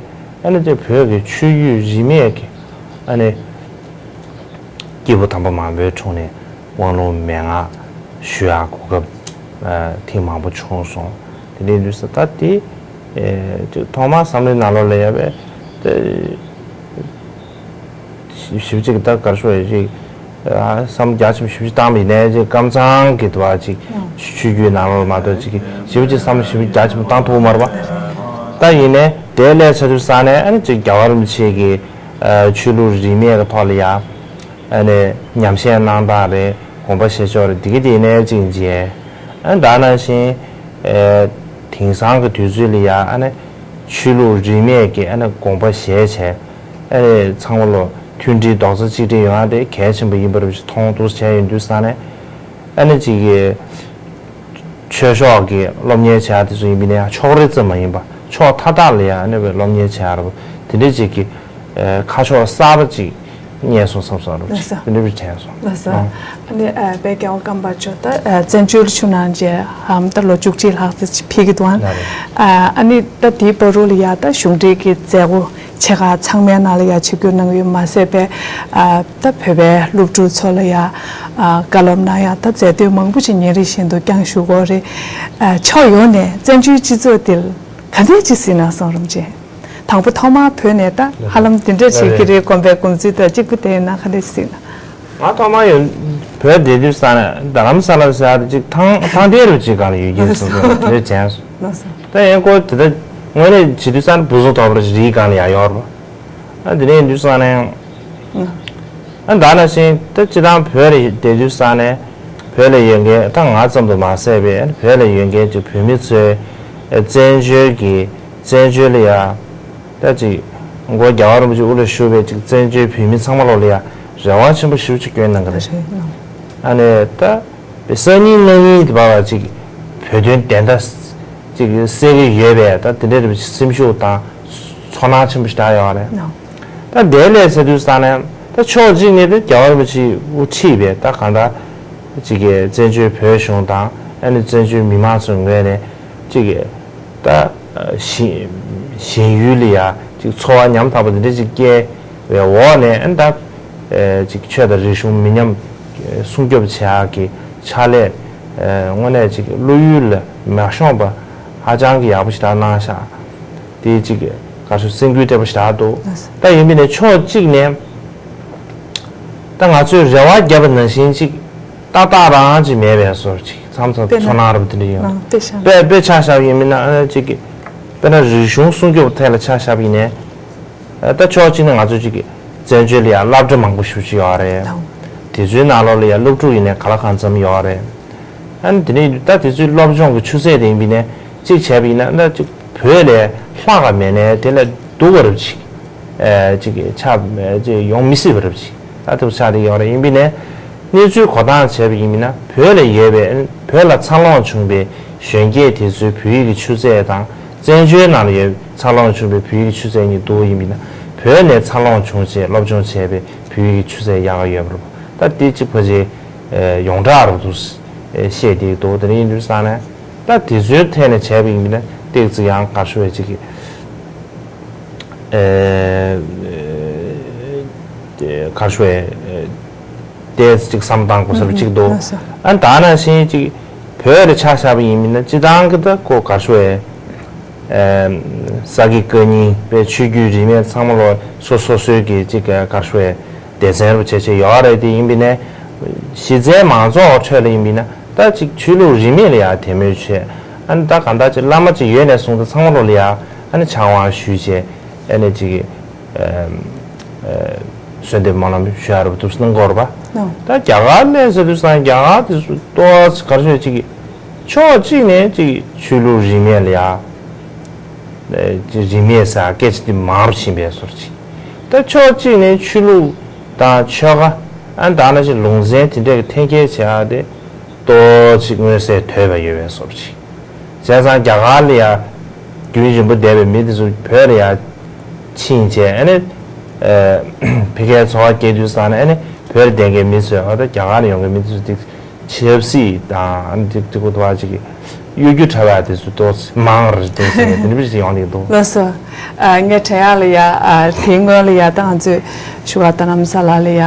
ཨ་ནི་དེ་བོད་ཀྱི་ཆོས་བརྒྱུད་རིས་མེད་ཀྱི་ཨ་ནི་སྐྱེས་བུ་དམ་པ་མང་པོའི་དྲུང་ནས་དབང་ལུང་མན་ངག་ཞུ་ཡག་གོ་སྐབས་ཐེངས་མང་པོ་བྱུང་སོང་། དེ་འདྲའི་དུས་སུ་ད་དེ་ཅིག་ཐོག་མར་བསམ་བློའི་ནང་ལོགས་ལ་ཡོད་པའི་ཞིབ་ཅིག་ད་གར་ཤོག་ཡོད་ཅིག་བསམ་རྒྱ་ཆེན་པོ་ཞིབ་ཅིག་བཏང་བ་ཡིན་ནའི་ཅིག་ཀམ་ཚང་གི་དུ་བ་ཅིག་ཆོས་བརྒྱུད་ནང་ལོགས་མ་གཏོགས་ཅིག་ཞིབ་ཅིག་བསམ་བློ་ཞིབ་རྒྱ་ཆེན་པོ་བཏང་ཐུབ་མ་རེད་པ། ད་ཡིན་ནའི་དེ་ལས་ཆ་དུས་ས་ནས་ཨ་ནི་ཅིག་རྒྱལ་བ་རིན་པོ་ཆེ་གི་ཆོས་ལུགས་རིས་མེད་ཀྱི་ཐོག་ལ་ཡ་ཨ་ནི་ཉམས་བཞེས་གནང་སྟངས་རེད། དགོངས་པ་བཞེས་ཕྱོགས་རེད། འདི་གི་དེ་ཡིན་ནའི་ཅིག་མཇལ། ཨ་ནི་ད་ནང་བཞིན་དེང་སང་གི་དུས་ཚོད་ལ་ཡ་ཨ་ནི་ཆོས་ལུགས་རིས་མེད་ཀྱི་ཨ་ནི་དགོངས་པ་བཞེས་བྱས། ཨ་ནི་ཚང་མ་ལོ་མཐུན་སྒྲིལ་རྡོག་རྩ་གཅིག་སྒྲིལ་ཡོང་ཡ་དེ་གལ་ཆེན་པོ་ཡིན་པ་རུ་མཐོང་འདུག་བྱས་ཡོང་དུས་ས་ནས་ཨ་ནི་ཅིག་གི་ཆོས་ཕྱོགས་ཀྱི་སློབ་གཉེར་བྱ་དེ་ཚོ་ཡིན་པ་ནས་ཕྱོགས་རིས་ཙམ་མ་ཡིན་པ་ཕྱོགས་མཐའ་དག་ལ་ཡང་ཨ་ནི་བའི་སློབ་གཉེར་བྱ་ར་བ་དེ་འདྲའི་ཅིག་གི་ཁ་ཕྱོགས་གསར་པ་ཅིག་རྙེད་སོང་བསམ་སོང་ར་བ་ཅིག་དེ་འདྲ་བའི་དྲན་སོང་། ལགས་སོ། ཨ་ནི་དཔལ་རྒྱལ་བ་ཀརྨ་པ་མཆོག་ད་བཙན་བྱོལ་ལ་བཞུགས་གནང་རྗེས་ཧམ་ད་ལོ་བཅུ་གཅིག་ལྷག་ཙམ་ཅིག་ཕེབས་ཀྱི་འདུག་ཨ། ཨ་ནི་ད་དེའི་བར་དུ་ལ་ཡ་ད་གཞུང་འབྲེལ་གྱི་མཛད་སྒོ་ཆེ་ཁག་ཚང་མའི་ནང་ལ་ཡ་ཆིབས་བསྒྱུར་གནང་ཡོད་མ་ཟད་པའི་ད་བོད་པའི་སློབ་ཕྲུག་ཚོ་ལ་ཡ་བཀའ་སློབ་གནང་ཡ་ད་མཛད་དོན་མང་པོ་ཞིག་ཉིན་རེ་བཞིན་དུ་བསྐྱངས་བཞུགས་ཀྱི་ཡོད་རེད། ཕྱོགས་ཡོངས་ནས་བཙན་བྱོལ་སྤྱི་ཚོགས་འདིར་ག་འདྲས་ཅིག་གཟིགས་གནང་སོང་རམ་ཅེ། དང་པོ་ཐོག་མར་བོད་ནས་ད་ཧ་ལམ་འདི་འདྲས་བྱེད་ཀྱི་རེད་དགོངས་པའི་དགོངས་ཚུལ་དང་གཅིག་པུ་དེ་ཡིན་ན་ག་འདྲས་ཅིག་གཟིགས་ན། ང་ཐོག་མར་ཡོང་བོད་བསྡད་དུས་ས་ནས་རྡ་རམ་ས་ལ་ཟེར་ཡ་དེ་ཅིག་ཐང་ཐང་ཐེ་རུ་ཅིག་ག་ལ་ཡོད་ཀྱིན་སོང་ཟེར་བ་དེ་འདྲས་དྲན་སོང་། ད་ཡང་ཁོ་དེ་ད་ དངོས་གནས་བྱེད་དུས་ཙང་ནས་ཕུན་སུམ་ཚོགས་པ་རེད། རིའི་སྒང་ལ་ཡར་ཡོད་རེད་པ། ཨ་དེ་ནས་ཡིན་དུས་ཙང་ནས། ཨ་ད་ནང་བཞིན་ད་སྤྱིར་བཏང་བོད་ལ་བསྡད་དུས་ཙང་ནས་བོད་ལ་ཡོད་མཁན་ད་ང་ཙམ་དུ་མ་ཟད་པའི་བོད་ལ་ཡོད་མཁན་གྱི་བོད་མི་ཚོའི་བཙན་བྱོལ་གྱི་བཙན་བྱོལ་ལ་ཡ་ད་ཅིག་གོ་རྒྱལ་བ་རིན་པོ་ཆེ་དབུ་ལ་བཞུགས་པའི་ཅིག་བཙན་བྱོལ་བོད་མི་ཚང་མ་ལོག་ལ་ཡ་རེ་བ་ཆེན་པོ་ཞེ་པོ་ཅིག་བསྐྱོན་གནང་གི་རེད། ཨ་ནས་ད་སང་ཉིན་གནངས་ཉིན་དེ་བར་ལ་ཅིག་བོད་དོན་བདེན་མཐའ་ཅིག་གསལ་གྱི་ཡོད་པའི་ད་དེ་འདྲ་རེད་པ་ཅིག་སེམས་ཤུགས་དང་ཚོར་སྣང་ཆེན་པོ་ཞིག་རག་ཡོད་རེད། ད་དེ་ལས་ཟེར་དུས་ཙང་ནས་ད་ཕྱོགས་གཅིག་ནས་ད་རྒྱལ་བ་རིན་པོ་ཆེས་དབུ་ཁྲིད་པའི་ད་གང་ལྟར་ཅིག་གི་བཙན་བྱོལ་བོད་གཞུང་དང་ཨ་ནི་བཙན་བྱོལ་མི་མང་ཚོའི་ངོས་ནས་ཅིག་གི་ད་ཞི་ཞི་ཡུལ་ལ་ཡ་ཅིག་འཚོ་བ་ཉམ་ཐག་པ་འདི་འདྲ་ཅིག་སྐྱེལ་བའི་འོག་ནས་ཨ་ནི་ད་ཅིག་ཆོས་དང་རིག་གཞུང་མི་ཉམས་སྲུང་སྐྱོབ་བྱེད་ཡག་གི་ཕྱག་ལས་དངོས་གནས་ཅིག་བློ་ཡུལ་ལ་མ་ཤོང་པ་ཧ་ཅང་གི་ཡག་པོ་ཞིག་ད་གནང་ཤག་དེ་ཅིག་ག་ཚོད་སེམས་འགུལ་ཐེབས་པ་ཞིག་ད་འདུག་ད་ཡིན་པས་ནས་ཕྱོགས་གཅིག་ནས་ད་ང་ཚོས་རེ་བ་བརྒྱབ་པ་ནང་བཞིན་ཅིག་ཏག་ཏག་རང་ཅིག་མེད་པའི་བཟོ་ཅིག་མཚམས་མཚམས་དཔེར་ན་ཚོར་སྣང་རབ་དེ་འདྲ་ཡོད། ཨང་དཔེ་བཞག་ན། དཔེ་དཔེ་ཆ་བཞག་ཡིན་མིན་ན་ཨ་ཅིག་གི་དཔེར་ན་རིག་གཞུང་སྲུང་སྐྱོབ་ཐད་ལ་ཆ་བཞག་ཡིན་ནའི་ད་ཕྱོགས་གཅིག་ནས་ང་ཚོ་ཅིག་གི་བཙན་བྱོལ་ལ་ཡང་སློབ་གྲྭ་མང་པོ་ཞེ་པོ་ཅིག་ཡོད་རེད། ཨང་དེ་ཚོའི་ནང་ལོགས་ལ་ཡང་སློབ་ཕྲུག་ཡིན་ནའི་ག་ལ་གང་འཚམ་ཡོད་རེད། ཨ་ནི་དེ་ནས་ད་དེ་ཚོའི་སློབ་སྦྱོང་གི་ཆུ་ཚད་དེ་ཡིན་པ་ཡིན་ན་གཅིག་བྱས་པ་ཡིན་ན་ད་གཅིག་བོད་ལས་ལྷག་ག་མེད་ནའི་དེ་ལས་སྡུག་ག་རབ་ཅིག་ཨེ་གཅིག་ཆགས་ཅིག་ཡོང་མི་སྲིད་པ་རབ་ཅིག་ད་ཐུབ་ཆགས་དེ་ཡོད་རེད། ཡིན་པ་ཡིན་ནའི་གནས་ཚུལ་གོ་སྟངས་བྱས་པ་ཡིན་པ་ཡིན་ན་བོད་ལ་ཡོད་པའི་བོད་ལ་འཚར་ལོངས་བྱུང་པའི་གཞོན་སྐྱེས་དེ་ཚོའི་བོད་ཡིག་གི་ཆུ་ཚད་དང་བཙན་བྱོལ་ནང་ལ་ཡོད་འཚར་ལོངས་བྱུང་པའི་བོད་ཡིག་གི་ཆུ་ཚད་གཉིས་བསྡུར་བ་ཡིན་པ་ཡིན་ན་བོད་ནས་འཚར་ལོངས་བྱུང་བྱས་སློབ་སྦྱོང་བྱས་པའི་བོད་ཡིག་གི་ཆུ་ཚད་ཡག་ག་ཡོད་པ་རེད། ད་དེ་གཅིག་ཕལ་ཆེར་ཡོངས་གྲགས་རུ་དུ་བཤད་དེ་འདུག་དེ་ནས་ཡིན་དུས་ཙང་ནས་ད་དེ་ཚོའི་ཐད་ནས་བྱས་པ་ཡིན་ན་ཏོག་ཙམ་ཡང་ག་རེ་ཞུ་བའི་ཅིག་གི་ཨེ་ག་རེ་ཞུ་བའི་ཏོག་ཙམ་ཅིག་བསམ་བཏང་དགོས་ས་རུ་ཅིག་འདུག་ཨ་ད་ནང་བཞིན་ཅིག་བོད་ལ་ཆ་བཞག་པ་ཡིན་མིན་ན་སྤྱི་བཏང་གི་ད་ཁོ་ག་རེ་ཞུ་བའི་ས་དགེ་བཀའ་རྙིང་པའི་ཆོས་བརྒྱུད་རིས་མེད་ཚང་མ་ལོ་སོ་སོ་སོའི་གི་ཅིག་ག་རེ་ཞུ་བའི་སྡེ་ཚན་རུ་བྱས་བྱས་ཡོད་རེད། དེ་ཡིན་པ་ཡིན་ནའི་གཞི་རྩའི་མང་ཚོགས་ཁྲོད་ལ་ཡིན་པ་ཡིན་ན་ད་ཅིག་ཆོས་ལུགས་རིས་མེད་ལ་ཡང་དད་མོས་བྱས། ཨ་ནི་ད་གང་ལྟར་ཅིག་བླ་མ་ཅིག་ཡོད་ནས་བཟུང་སྟེ་ཚང་མ་ལོ་ལ་ཡང་ཨ་ནི་ཕྱག་དབང་ཞུས་བྱས་ཨ་ནི་ཅིག་གསོལ་འདེབས་སྨོན་ལམ་ཞུ་ཡ་རུ་ཐུབ་སྣང་གོ་རུ་པ། ད་རྒྱ་གར་ལས་ཟེར་དུས་སང་རྒྱ་གར་དེ་ཚོ་ཏོག་ཙམ་ག་རེ་ཞུ་ཅིག་ཕྱོགས་གཅིག་ནས་ཅིག་ཆོས་ལུགས་རིས་མེད་ལ་ཡང་རིས་མེད་ཟེར་སྐད་ཆ་དེ་མང་རུ་ཕྱིན་པའི་བཟོ་འདྲ་ཅིག་ད་ཕྱོགས་གཅིག་ནས་ཆོས་ལུགས་དང་ཆོལ་ཁ་ཨ་ནི་ད་ནང་བཞིན་ལུང་ཚན་དེ་འདྲས་ཀྱི་འཐེན་འཁྱེར་བྱེད་ཡག་དེ་ཏོག་ཙམ་མངོན་གསལ་དོད་པ་ཡོད་པའི་བཟོ་འདྲ་ཅིག་བྱས་ཙང་རྒྱ་གར་ལ་ཡང་རྒྱུན་རིང་པོ་བསྡད་པའི་མི་དེ་ཚོ་བོད་ལ་ཡང་ཕྱིན་བྱས་ཨ་ནི་ཕ་གིའི་འཚོ་བ་སྐྱེལ་དུས་ཙང་ནས་ཨ་ནི་བོད་ལ་བསྡད་མཁན་མི་ཚོས་ཨ་ད་རྒྱ་གར་ལ་ཡོང་མཁན་མི་དེ་ཚོ་དེ་ཆབ་སྲིད་དང་ཨ་ནི་དེ་དེ་གོ་ཏོ་བ་ཅིག་གཡོ་སྒྱུ་འཁྲབ་ཡ་དེ་ཚོ་ཏོག་ཙམ་མང་རེད་དེ་ཟེར་ནས་དེ་འདྲ་ཅིག་ཡོང་གི་འདུག་ལགས་སོ། ཨ་ངས་དྲན་ཡག་ལ་ཡ་ཨ་དེའི་སྔོན་ལ་ཡ་ད་ང་ཚོས་ཞུ་བ་ད་རྣམ་ས་ལ་ལ་ཡ་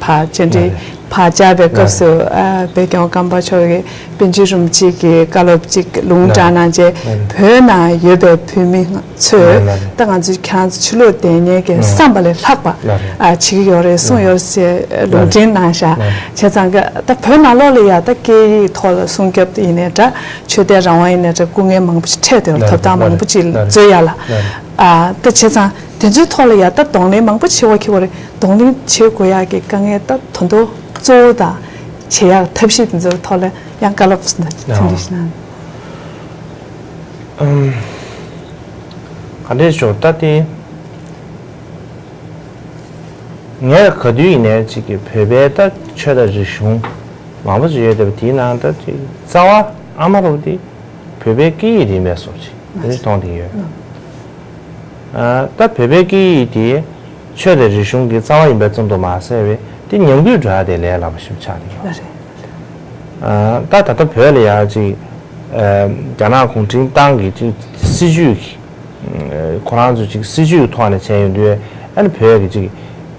ཕ་བཅར་འདྲི་ཕར་བཅར་བའི་སྐབས་སུ་ཨ་བོད་སྐྱོང་ཁམས་པ་མཆོག་གིས་པཎ་ཆེན་རིན་པོ་ཆེ་གི་བཀའ་སློབ་ཅིག་ལུང་དྲངས་གནང་རྗེས་བོད་ནང་ཡོད་པའི་བོད་མི་ཚོས་ད་ང་ཚོས་ཁྱེད་རང་ཚོ་ཕྱི་ལོགས་བསྡད་མཁན་གྱི་བསམ་པ་ལས་ལྷག་པ་ཨ་བྱེད་ཀྱི་ཡོད་རེད་གསུངས་ཡོད་ཅེས་ལུང་འདྲེན་གནང་ཤག་བྱས་ཙང་གི་ད་བོད་ནང་ལོགས་ལ་ཡ་ད་སྐད་ཡིག་ཐོག་ལ་སྲུང་སྐྱོབ་ཡིན་ནའི་འདྲ་ཆོས་དད་རང་དབང་ཡིན་ནའི་འདྲ་སྐུ་ངལ་མང་པོ་ཞིག་འཕྲད་དེ་ཐོབ་ཐང་མང་པོ་ཅིག་འཛོལ་ཡ་ལ་ཨ་ད་བྱས་ཙང་དེ་ཚོའི་ཐོག་ལ་ཡ་ད་གདོང་ལེན་མང་པོ་བྱེད་དགོས་ཀྱི་ཡོད་རེད། གདོང་ལེན་བྱེད་དགོས་ཡག་གི་དཀའ་ངལ་ད་དོན་དུ་གཙོ་བོ་དང་བྱེད་ཡག་ཐབས་ཤེས་དེ་ཚོའི་ཐོག་ལ་ཡང་བཀའ་སློབ་ཟིན་ཐུན་འདི་ཞིག་གནང་། ཨམ། ག་འདྲས་ཞུ་ད་དེ། ངས་ག་དུས་ཡིན་ནའི་ཅིག་གི་བོད་པའི་ད་ཆོས་དང་རིག་གཞུང་མང་པོ་ཞིག་ཡོད་བསྡད་པ་དེའི་ནང་ད་ཅིག་རྩ་བ་ཨ་མ་རུ་དེ་བོད་པའི་སྐད་ཡིག་རིག་པའི་སོགས་ཅིག་དེ་འདྲ་མཐོང་བསྡད་ཡོད། ཨ་ད་བོད་པའི་སྐད་ཡིག་དེ་ཆོས་དང་རིག་གཞུང་གི་རྩ་བ་ཡིན་པ་ཙམ་དུ་མ་ཟད་པའི་དེ་ཉམས་རྒུད་འགྲོ་ཡ་དེ་ལས་སླ་པོ་ཞིག་ཆགས་བསྡད་ཡོད། ལགས་རེད། ད་ད་ལྟ་བོད་ལ་ཡ་ཅིག་རྒྱ་ནག་གུང་ཁྲན་ཏང་གི་ཅིག་སྲིད་ཇུས་ཀྱི་ཁོ་རང་ཚོ་ཅིག་སྲིད་ཇུས་ཀྱི་ཐོག་ནས་བྱས་ཡོང་དུས་ཨ་ནི་བོད་ཀྱི་ཅིག་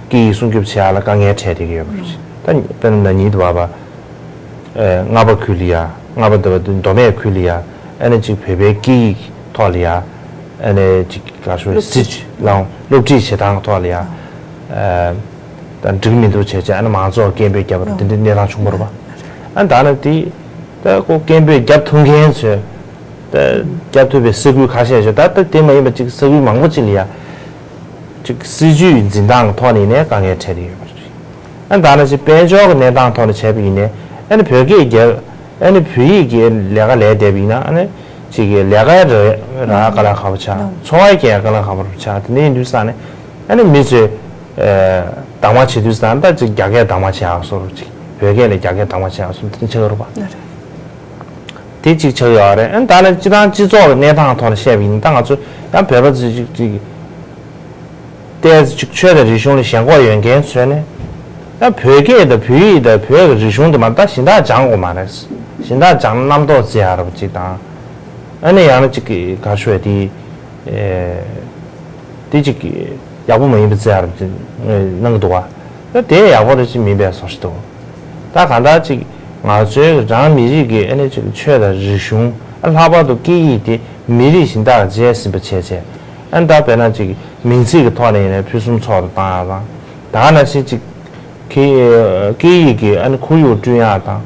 སྐད་ཡིག་སྲུང་སྐྱོབ་བྱེད་ཡ་ལ་དཀའ་ངལ་འཕྲད་བསྡད་ཀྱི་ཡོད་པ་རེད། ད་དཔེར་ན་ན་ནིང་དུ་བ་བ་རྔ་པ་ཁུལ་ལ་ཡ་རྔ་པ་དུ་བ་མདོ་སྨད་ཁུལ་ལ་ཡ་ཨ་ནི་ཅིག་བོད་པའི་སྐད་ཡིག་ཐོག་ལ་ཡ་ཨ་ནི་ཅིག་ག་ཞུ་སྲིད་ཇུས་ལའང་སློབ་ཁྲིད་བྱེད་སྟངས་ཐོག་ལ་ཡ། ད་འགྲིག་མི་འདུག་བྱས་བྱས་ཨ་ནི་མང་ཚོགས་སྐད་འབོད་བརྒྱབ་པ་དེ་འདྲའི་གནས་སྟངས་བྱུང་བ་རེད་པ། ཨ་ནི་ད་ནི་དེ་ད་ཁོ་སྐད་འབོད་བརྒྱབ་ཐུབ་མཁན་ཚོས་ ད་བསྐྱབ་ཐུབ་པའི་ས་ཁུལ་ཁ་ཤས་ཤིག་ད་ལྟ་དེ་མ་ཡིན་པ་ཅིག་ས་ཁུལ་མང་པོ་ཅིག་ལ་ཡ་ཅིག་སྲིད་ཇུས་འཛིན་སྟངས་ཀྱི་ཐོག་ནས་ནས་དཀའ་ངལ་འཕྲད་ཀྱི་ཡོད་པ་རེད། ཨ་ད་ནང་བཞིན་དཔལ་འབྱོར་གྱི་གནས་སྟངས་ཐོག་ནས་བྱས་པ་ཡིན་ནའི་ཨ་ནི་བོད་སྐད་རྒྱབ་ཨ་ནི་བོད་ཡིག་གི་ལས་ཀ་ལས་བསྡད་པ་ཡིན་ན་ཨ་ནི་ཅིག་གི་ལས་ཀ་ར་རག་དཀའ་ལས་ཁག་པོ་ཆགས། འཚོ་བ་སྐྱེལ་དཀའ་ལས་ཁག་པོ་ཆགས། དེ་འདྲ་ཡིན་དུས་ཙང་ནས་ཨ་ནི་མི་ཚོས་གདམ་ག་བྱེད་དུས་ཙང་ད་ཅིག་རྒྱ་སྐད་གདམ་ག་བྱེད་ཡག་བཟོ་འདྲ་ཅིག་བོད་སྐད་ལས་རྒྱ་སྐད་གདམ་ག་བྱེད་ཡག་བཟོ་འདྲ་དེ་འདྲ་ཆགས་ཀྱི་རེད་པ། དེ་གཅིག་ཆགས་ཡོད་རེད། ཨ་ནི་ད་ནི་སྤྱི་བཏང་སྤྱི་ཚོགས་ཀྱི་གནས་སྟངས་ཐོག་ནས་བཤད་པ་ཡིན་ན་ད་ང་ཚོ་ཡང་བོད་པ་ཚོ་ཅིག་ཅིག་ཏོག་ཙམ་ཅིག་ཆོས་དང་རིག་གཞུང་ལ་ཞེན་ཁོག་ཡོད་མཁན་ཚོས་ནི་ཡང་བོད་སྐད་དང་བོད་ཡིག་དང་བོད་ཀྱི་རིག་གཞུང་དེ་མ་ད་གཞན་དག་སྦྱང་དགོས་མ་རེད། གཞན་དག་སྦྱང་ན་རྣམ་རྟོག་རྩི་ཡག་རེད་པ་ཅིག་དང་། ཨ་ནི་ཡང་ན་ཅིག་གི་ག་རེ་ཞུ་དགོས་དེ། ཨེ། དེ་ཅིག་ཡག་པོ་མ་ཡིན་པ་བརྩི་ཡག་རེད་ཅེས་གནང་གི་འདུག་བ། ད་དེ་ཡག་པོ་རེད་ཅེས་མིན་པའི་བཟོ་ཞིག་འདུག་ད་གང་ལྟར་ཅིག་ང་ཚོའི་རང་མི་རིགས་ཀྱི་ཨ་ནི་ཅིག་ཆོས་དང་རིག་གཞུང་ཨ་ལྷག་པར་དུ་སྐད་ཡིག་དེ་མི་རིགས་གཞན་དག་བརྗེད་ཟིན་པ་བྱས་བྱས་ཨ་ནི་ད་དཔེར་ན་ཅིག་མིང་ཚིག་གི་ཐོག་ནས་ཡིན་ན་ཕུན་སུམ་ཚོགས་སུ་བཏང་ཡག་དང་ད་ག་ནང་བཞིན་ཅིག་སྐད་སྐད་ཡིག་གི་ཨ་ནི་ཁོར་ཡུག་བསྐྲུན་ཡག་དང་།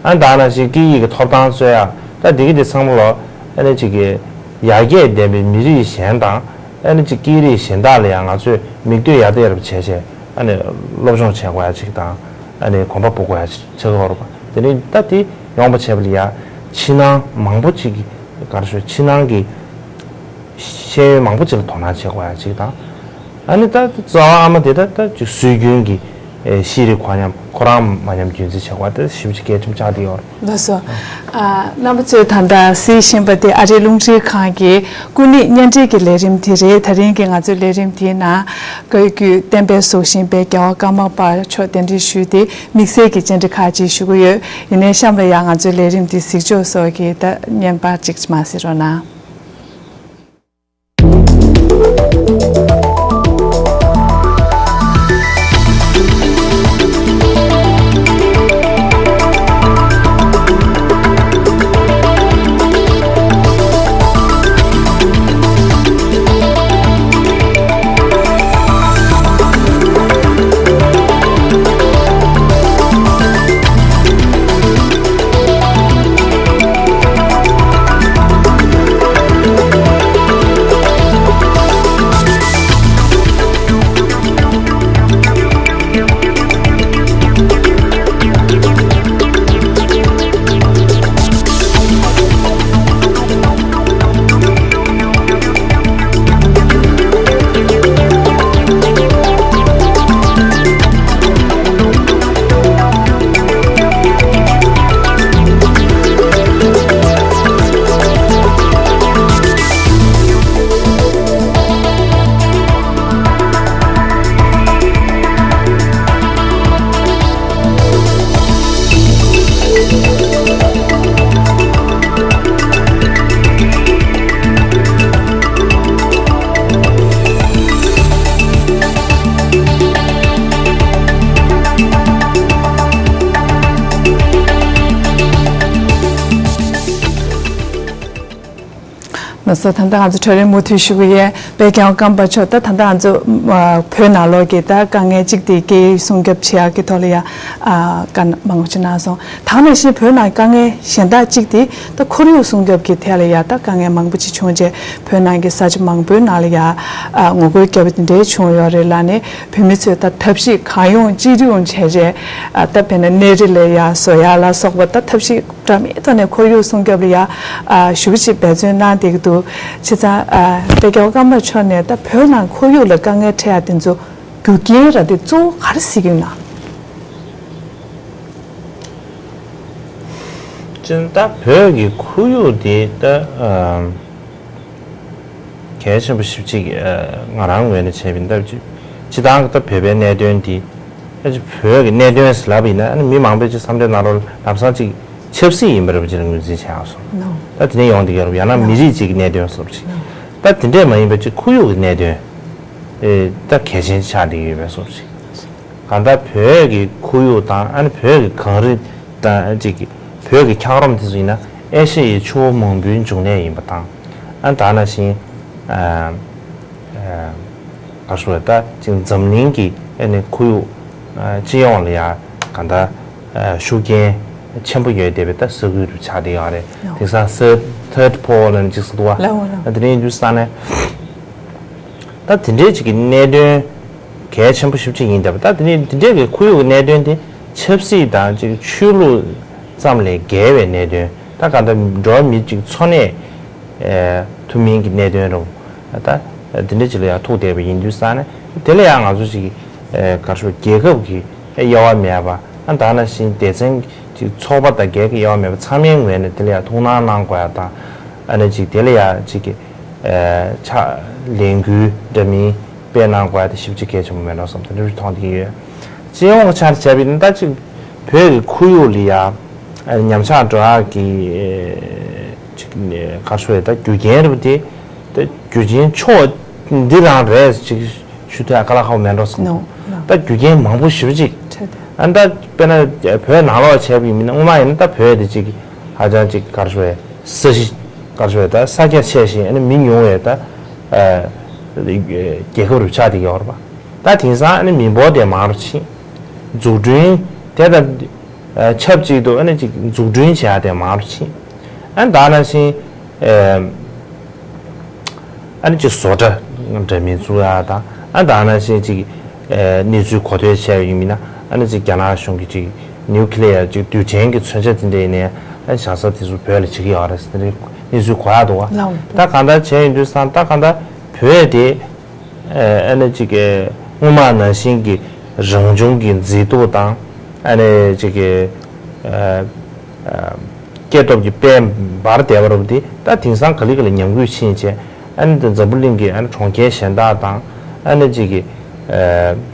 ཨ་ནི་ད་ག་ནང་བཞིན་སྐད་ཡིག་གི་ཐོབ་ཐང་རྩོད་ཡག་ད་འདི་གི་དེ་ཚང་མ་ལོ་ཨ་ནི་ཅིག་གི་ཡར་རྒྱས་ལྡན་པའི་མི་རིགས་གཞན་དང་ཨ་ནི་ཅིག་སྐད་རིགས་གཞན་དག་ལ་ཡང་ང་ཚོས་མིག་ལྟོས་ཡར་ལྟ་ཡག་བྱས་བྱས་ཨ་ནི་སློབ་སྦྱོང་བྱེད་དགོས་ཡག་ཅིག་དང་ཨ་ནི་གོམ་པ་སྤོ་དགོས་ཡག་ཅིག་ཆགས་ཀྱི་ཡོད་རེད་པ། དེ་ནི་ད་དེ་ཡོང་བ་བྱས་པ་ལ་ཡང་ཕྱི་ནང་མང་པོ་ཅིག་གི་ག་རེ་ཞུ་ཕྱི་ནང་གི་ཤེས་ཡོན་མང་པོ་ཅིག་ལ་དོ་སྣང་བྱེད་དགོས་ཡག་ཅིག་དང་། ཨ་ནི་ད་རྩ་བ་ཨ་མ་དེ་ད་ད་ཅིག་སྲོལ་རྒྱུན་གྱི་ཨེ་ཤེས་རིག་གོ་ཉམས་ཁོ་རང་མ་ཉམས་རྒྱུན་འཛིན་བྱེད་དགོས་པ་དེ་ཞེ་པོ་ཅིག་གལ་ཆེན་པོ་ཆགས་བསྡད་ཡོད་རེད། ལགས་སོ། ཨ་རྣམ་པ་ཚོས་ད་ལྟ་གཟིགས་བཞིན་པ་དེ་ཨ་རིའི་རླུང་འཕྲིན་ཁང་གི་སྐུ་ཉིད་བརྙན་འཕྲིན་གྱི་ལས་རིམ་དེ་རེད། ད་རིང་གི་ང་ཚོའི་ལས་རིམ་དེའི་ནང་བཀའ་བརྒྱུད་བསྟན་པའི་གཟུགས་ཤིང་དཔལ་རྒྱལ་བ་ཀརྨ་པ་མཆོག་གདན་འདྲེན་ཞུས་ཏེ་དམིགས་བསལ་གྱི་བཅར་འདྲི་ཁག་ཅིག་ཞུ་གི་ཡོད། ཡིན་ནའི་གཤམ་ལ་ཡང་ང་ཚོའི་ལས་རིམ་དེ་གཟིགས་ཕྱོགས་སོགས་ཀྱི་ད་བརྙན་པར་ཅིག་མར་གཟིགས་རོགས་གནང་། ལགས་སོ། ད་ལྟ་ང་ཚོ་གྲོས་རིམ་མུ་མཐུད་ཞུ་གི་ཡོད། དཔལ་རྒྱལ་བ་ཀརྨ་པ་མཆོག་ད་ད་ལྟ་ང་ཚོ་ཨ་བོད་ནང་ལོགས་ཀྱི་ད་དཀའ་ངལ་གཅིག་དེ་སྐད་ཡིག་སྲུང་སྐྱོབ་བྱེད་ཡག་གི་ཐོག་ལ་ཡ་ཨ་བཀའ་མང་པོ་ཅིག་གནང་སོང་། ད་ག་ནང་བཞིན་བོད་ནང་དཀའ་ངལ་གཞན་དག་གཅིག་དེ་ད་ཁོར་ཡུག་སྲུང་སྐྱོབ་ཀྱི་ཐད་ལ་ཡ་ད་དཀའ་ངལ་མང་པོ་ཅིག་བྱུང་རྗེས་བོད་ནང་གི་ས་ཆ་མང་པོའི་ནང་ལ་ཡ་ཨ་ངོ་རྒོལ་བརྒྱབ་པ་དེ་འདྲའི་བྱུང་ཡོད་རེད་ལ་ནི་བོད་མི་ཚོས་ད་ཐབས་ཤེས་གང་ཡོང་ཅི་ཡོང་བྱས་རྗེས་ཨ་ད་དཔེར་ན་གནས་རི་ལ་ཡ་བཟོ་ཡག་ལ་སོགས་པ་ད་ཐབས་ཤེས་འདྲ་མིན་ཐོག་ནས་ཁོར་ཡུག་སྲུང་སྐྱོབ་ལ་ཡ་ཨ་ཞེ་པོ་ཅིག་འབད་བརྩོན་གནང་བསྡད་ཀྱི་འདུག་བྱས་ཙང་ཨ་དཔལ་རྒྱལ་བ་ཀརྨ་པ་མཆོག་ནས་ད་བོད་ནང་ཁོར་ཡུག་ལ་དཀའ་ངལ་འཕྲད་ཡག་དེ་ཚོ་རྒྱུ་རྐྱེན་ར་དེ་གཙོ་བོ་ག་རེ་གཟིགས་ཀྱི་ཡོད་ན། ཅིན་ད་བོད་ཀྱི་ཁོར་ཡུག་དེ་ད་ཨ། གལ་ཆེན་པོ་ཞེ་པོ་ཅིག་ཨ་ང་རང་ངོས་ནས་བྱས་པ་ཡིན་ད་ཅི་ད་ད་བོད་པའི་གནད་དོན་འདི་ཨ་ཅི་བོད་ཀྱི་གནད་དོན་ཟེར་ལབ་པ་ཡིན་ན་ཨ་ནི་མི་མང་པོས་ཅིག་བསམ་བློ་གནང་རོགས་ལམ་སང་ཅིག་ཆབ་སྲིད་ཡིན་པ་རེད་པ་ཅིག་ལ་ངོས་འཛིན་བྱས་ཡག་སོང་། ད་དེ་ནས་ཡོང་འདི་ག་རེད་ཡང་ན་མི་རིགས་ཅིག་གི་གནད་དོན་སོགས་ཅིག་ད་དེ་འདྲས་མ་ཡིན་པ་ཅིག་ཁོར་ཡུག་གི་གནད་དོན་ཨེ་ད་གལ་ཆེན་ཆགས་བསྡད་ཡོད་པའི་སོགས་ཅིག་གང་ལྟར་བོད་ཀྱི་ཁོར་ཡུག་དང་ཨ་ནི་བོད་ཀྱི་གངས་རི་དང་ཅིག་བོད་ཀྱི་འཁྱགས་རོམ་དེ་ཚོ་ཡིན་ན་ཨེ་ཤ་ཡའི་ཆུ་བོ་མང་པོའི་འབྱུང་གནས་ཡིན་པ་དང་ཨ་ནི་ད་ནང་བཞིན་ཨ་ཨ་ག་རེ་ཞུ་དགོས་ད་ཅིག་འཛམ་གླིང་གི་ཨ་ནི་ཁོར་ཡུག་ཨ་སྤྱི་ཡོངས་ལ་ཡང་གང་ལྟར་ཨ་ཤུགས་རྐྱེན་ཆེན་པོ་ཡོད་བསྡད་པའི་ད་ས་ཁུལ་དུ་ཆགས་བསྡད་ཡོད་རེད། དེང་སང་ས་ third pole ལ་ནི་ཅིག་ཟེར་འདུག་བ། ལའོ་ལའོ། དེ་ནས་ཡིན་དུས་ས་ནས། ད་དེ་འདྲའི་ཅིག་གི་གནད་དོན་གལ་ཆེན་པོ་ཞེ་པོ་ཅིག་ཡིན་བསྡད་པ། ད་དེ་ནས་དེ་འདྲའི་གི་ཁོར་ཡུག་གི་གནད་དོན་དེ་ཆབ་སྲིད་དང་ཅིག་ཆོས་ལུགས་ཙམ་ལས་བརྒལ་བའི་གནད་དོན། ད་གང་ལྟར་འགྲོ་བ་མི་ཅིག་འཚོ་གནས་ཐུབ་མིན་གྱི་གནད་དོན་རུ། ད་དེ་འདྲ་ཅིག་ལ་ཡང་ཐུག་བསྡད་པ་ཡིན་དུས་ས་ནས། དེ་ལ་ཡང་ང་ཚོ་ཅིག་ག་རེ་ཞུ། རྒྱལ་ཁབ་ཀྱི་དབྱེ་བ་མེད་པ། ཨ་ད་ནང་བཞིན་སྡེ་ཚན་གྱི་ཚོགས་པ་དང་སྒེར་གྱི་དབྱེ་བ་མེད་པ། ཚང་མའི་ངོས་ནས་དེ་ལ་ཡང་ཐུགས་སྣང་གནང་དགོས་ཡ་དང་། ཨ་ནི་ཅིག་དེ་ལ་ཡང་ཅིག་གི་ཕྱག་ལས་འགུལ་འདྲ་མིན་སྤེལ་གནང་དགོས་ཡ་དེ་ཞེ་པོ་ཅིག་གལ་ཆེན་པོ་མེད་འགྲོ་བསམ། དེ་འདྲ་མཐོང་བསྡད་ཀྱི་ཡོད། སྤྱི་ཡོངས་ཀྱི་ཆ་ནས་བྱས་པ་ཡིན་ན། ད་ཅིག་བོད་ཀྱི་ཁོར་ཡུག་ལ་ཡ་ཉམས་ཆག་འགྲོ་ཡག་གི་ཅིག་ག་རེ་ཞུ་ཡ། ད་རྒྱུ་རྐྱེན་རེད་པ། དེ་ད་རྒྱུ་རྐྱེན་ཕྱོགས་འདི་རང་རེད་ཅིག་ཞུ་ཐུབ་ཡ་དཀའ་ལས་ཁག་པོ་མེད་འགྲོ་བསམ། ནོ། ད་རྒྱུ་རྐྱེན་མང་པོ་ཞེ་པོ་ཅིག་འཕྲད་དེ། ཨ་ད་དཔེར་ན་བོད་ནང་ལོགས་བྱས་པ་ཡིན་ན། སྔོན་མ་ཡིན་ན་ད་བོད་དེ་ཅིག་ཧ་ཅང་ཅིག་ག་རེ་ཞུ་ཡ། ས་གཞི་ག་རེ་ཞུ་ཡ། ད་ས་རྒྱ་ཆེ་ཞིང་ཨ་ནི་མི་ཉུང་བའི་ད་རྒྱལ་ཁབ་རུ་ཆགས་བསྡད་ཀྱི་ཡོད་རེད་པ། ད་དེང་སང་ཨ་ནི་མི་འབོར་དེ་མང་རུ་ཕྱིན། འཛུགས་སྐྲུན་དེ་དང་ཆབས་ཅིག་ཏུ་ཨ་ནི་ཅིག་འཛུགས་སྐྲུན་བྱེད་ཡ་དེ་མང་རུ་ཕྱིན། ཨ་ནི་ད་ནང་བཞིན་ཨ་ནི་ཅིག་བཟོ་གྲྭ་འདྲ་མིན་བཙུགས་ཡ་དང་། ཨ་ནི་ད་ནང་བཞིན་ཅིག་གནས་ཚུལ་གོ་ཐོས་བྱས་པ་ཡིན་ན། ཨ་ནི་ཅིག་རྒྱ་ནག་གཞུང་གིས་ཅིག་ནིའུ་ཀི་ལི་ཡ་ཅིག་རྡུལ་ཕྲན་གྱི་མཚོན་ཆ་དེ་འདྲ་ཡིན་ནའི། ཨ་ནི་བཞག་ས་དེ་ཚོ་བོད་ལ་བྱེད་ཀྱི་ཡོད་རེད་ཟེར། དེ་འདྲའི་གནས་ཚུལ་གོ་ཡག་འདུག་བ། ལའོ། ད་གང་ལྟར་བྱས་ཡིན་དུས་ཙང་། ད་གང་ལྟར་བོད་དེ་ཨ་ནི་ཅིག་སྔོན་མ་ནང་བཞིན་གྱི་རང་བྱུང་གི་མཛེས་སྡུག་དང་། ཨ་ནི་ཅིག་སྐྱེ་སྟོབས་ཀྱི་དཔལ་འབར་བསྡད་པ་རུ་དེ། ད་དེང་སང་ག་ལེ་ག་ལེ་ཉམས་རྒུད་ཕྱིན་བྱས། ཨ་ནི་འཛམ་བུ་གླིང་གི་ཨ་ནི་གྲོང་ཁྱེར་གཞན་དག་དང་། ཨ་ནི་ཅིག་གི་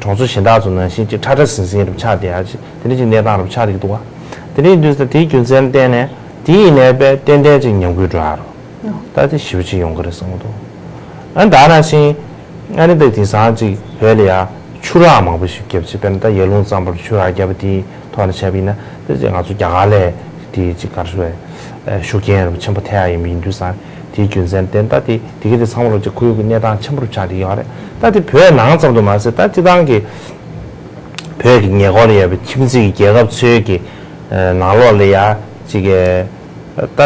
གྲོང་ཚོ་གཞན་དག་ཚོ་ནང་བཞིན་ཅིག་ཁྲ་ཁྲ་ཟིང་ཟིང་རུ་ཆགས་བསྡད་ཡ་ཅིག་དེ་འདྲ་ཅིག་གནས་སྟངས་རུ་ཆགས་བསྡད་ཀྱི་འདུག་བ། དེ་འདྲ་ཡིན་དུས་ཙང་། དེའི་རྒྱུ་མཚན་བརྟེན་ནས། དེ་ཡིན་ནའི་དཔེ་ཏན་ཏན་ཅིག་ཉམས་རྒུད་འགྲོ་ཡ་རུ། ད་དེ་ཞེ་པོ་ཅིག་ཡོང་གི་རེད་བསམ་གྱི་འདུག་ཨ་ནི་ད་ནང་བཞིན་ཨ་ནི་ད་དེང་སང་ཅིག་བོད་ལ་ཡ་ཆུ་རགས་མང་པོ་ཞིག་བརྒྱབ་ཅིག་དཔེར་ན་ད་ཡར་ཀླུང་གཙང་པོར་ཆུ་རགས་བརྒྱབ་པ་དེའི་ཐོག་ནས་བྱས་པ་ཡིན་ན། ད་ཅིག་ང་ཚོ་རྒྱ་གར་ལས་དེ་ཅིག་ག་རེ་ཞུ་བས། ཤུགས་རྐྱེན་རུ་ཆེན་པོ་ཐེབས་ཡ་ཡིན་པ་ཡིན་དུས་ཙང་། དེའི་རྒྱུ་མཚན་བརྟེན། ད་དེ་དེ་གི་དེ་ཚང་མ་ལོ་ཅིག་ཁོར་ཡུག་གི་གནས་སྟངས་ཆེན་པོ་རུ་ཆགས་བསྡད་ཡོད་རེད། ད་དེ་བོད་ནང་ཙམ་དུ་མ་ཟད། ད་སྤྱི་བཏང་གི་བོད་ཀྱི་ཉེ་འཁོར་ལ་ཡོད་པའི་ཁྱིམ་མཚེས་ཀྱི་རྒྱལ་ཁབ་ཚོའི་གི་ནང་ལོགས་ལ་ཡ་ཅིག་གི་ད་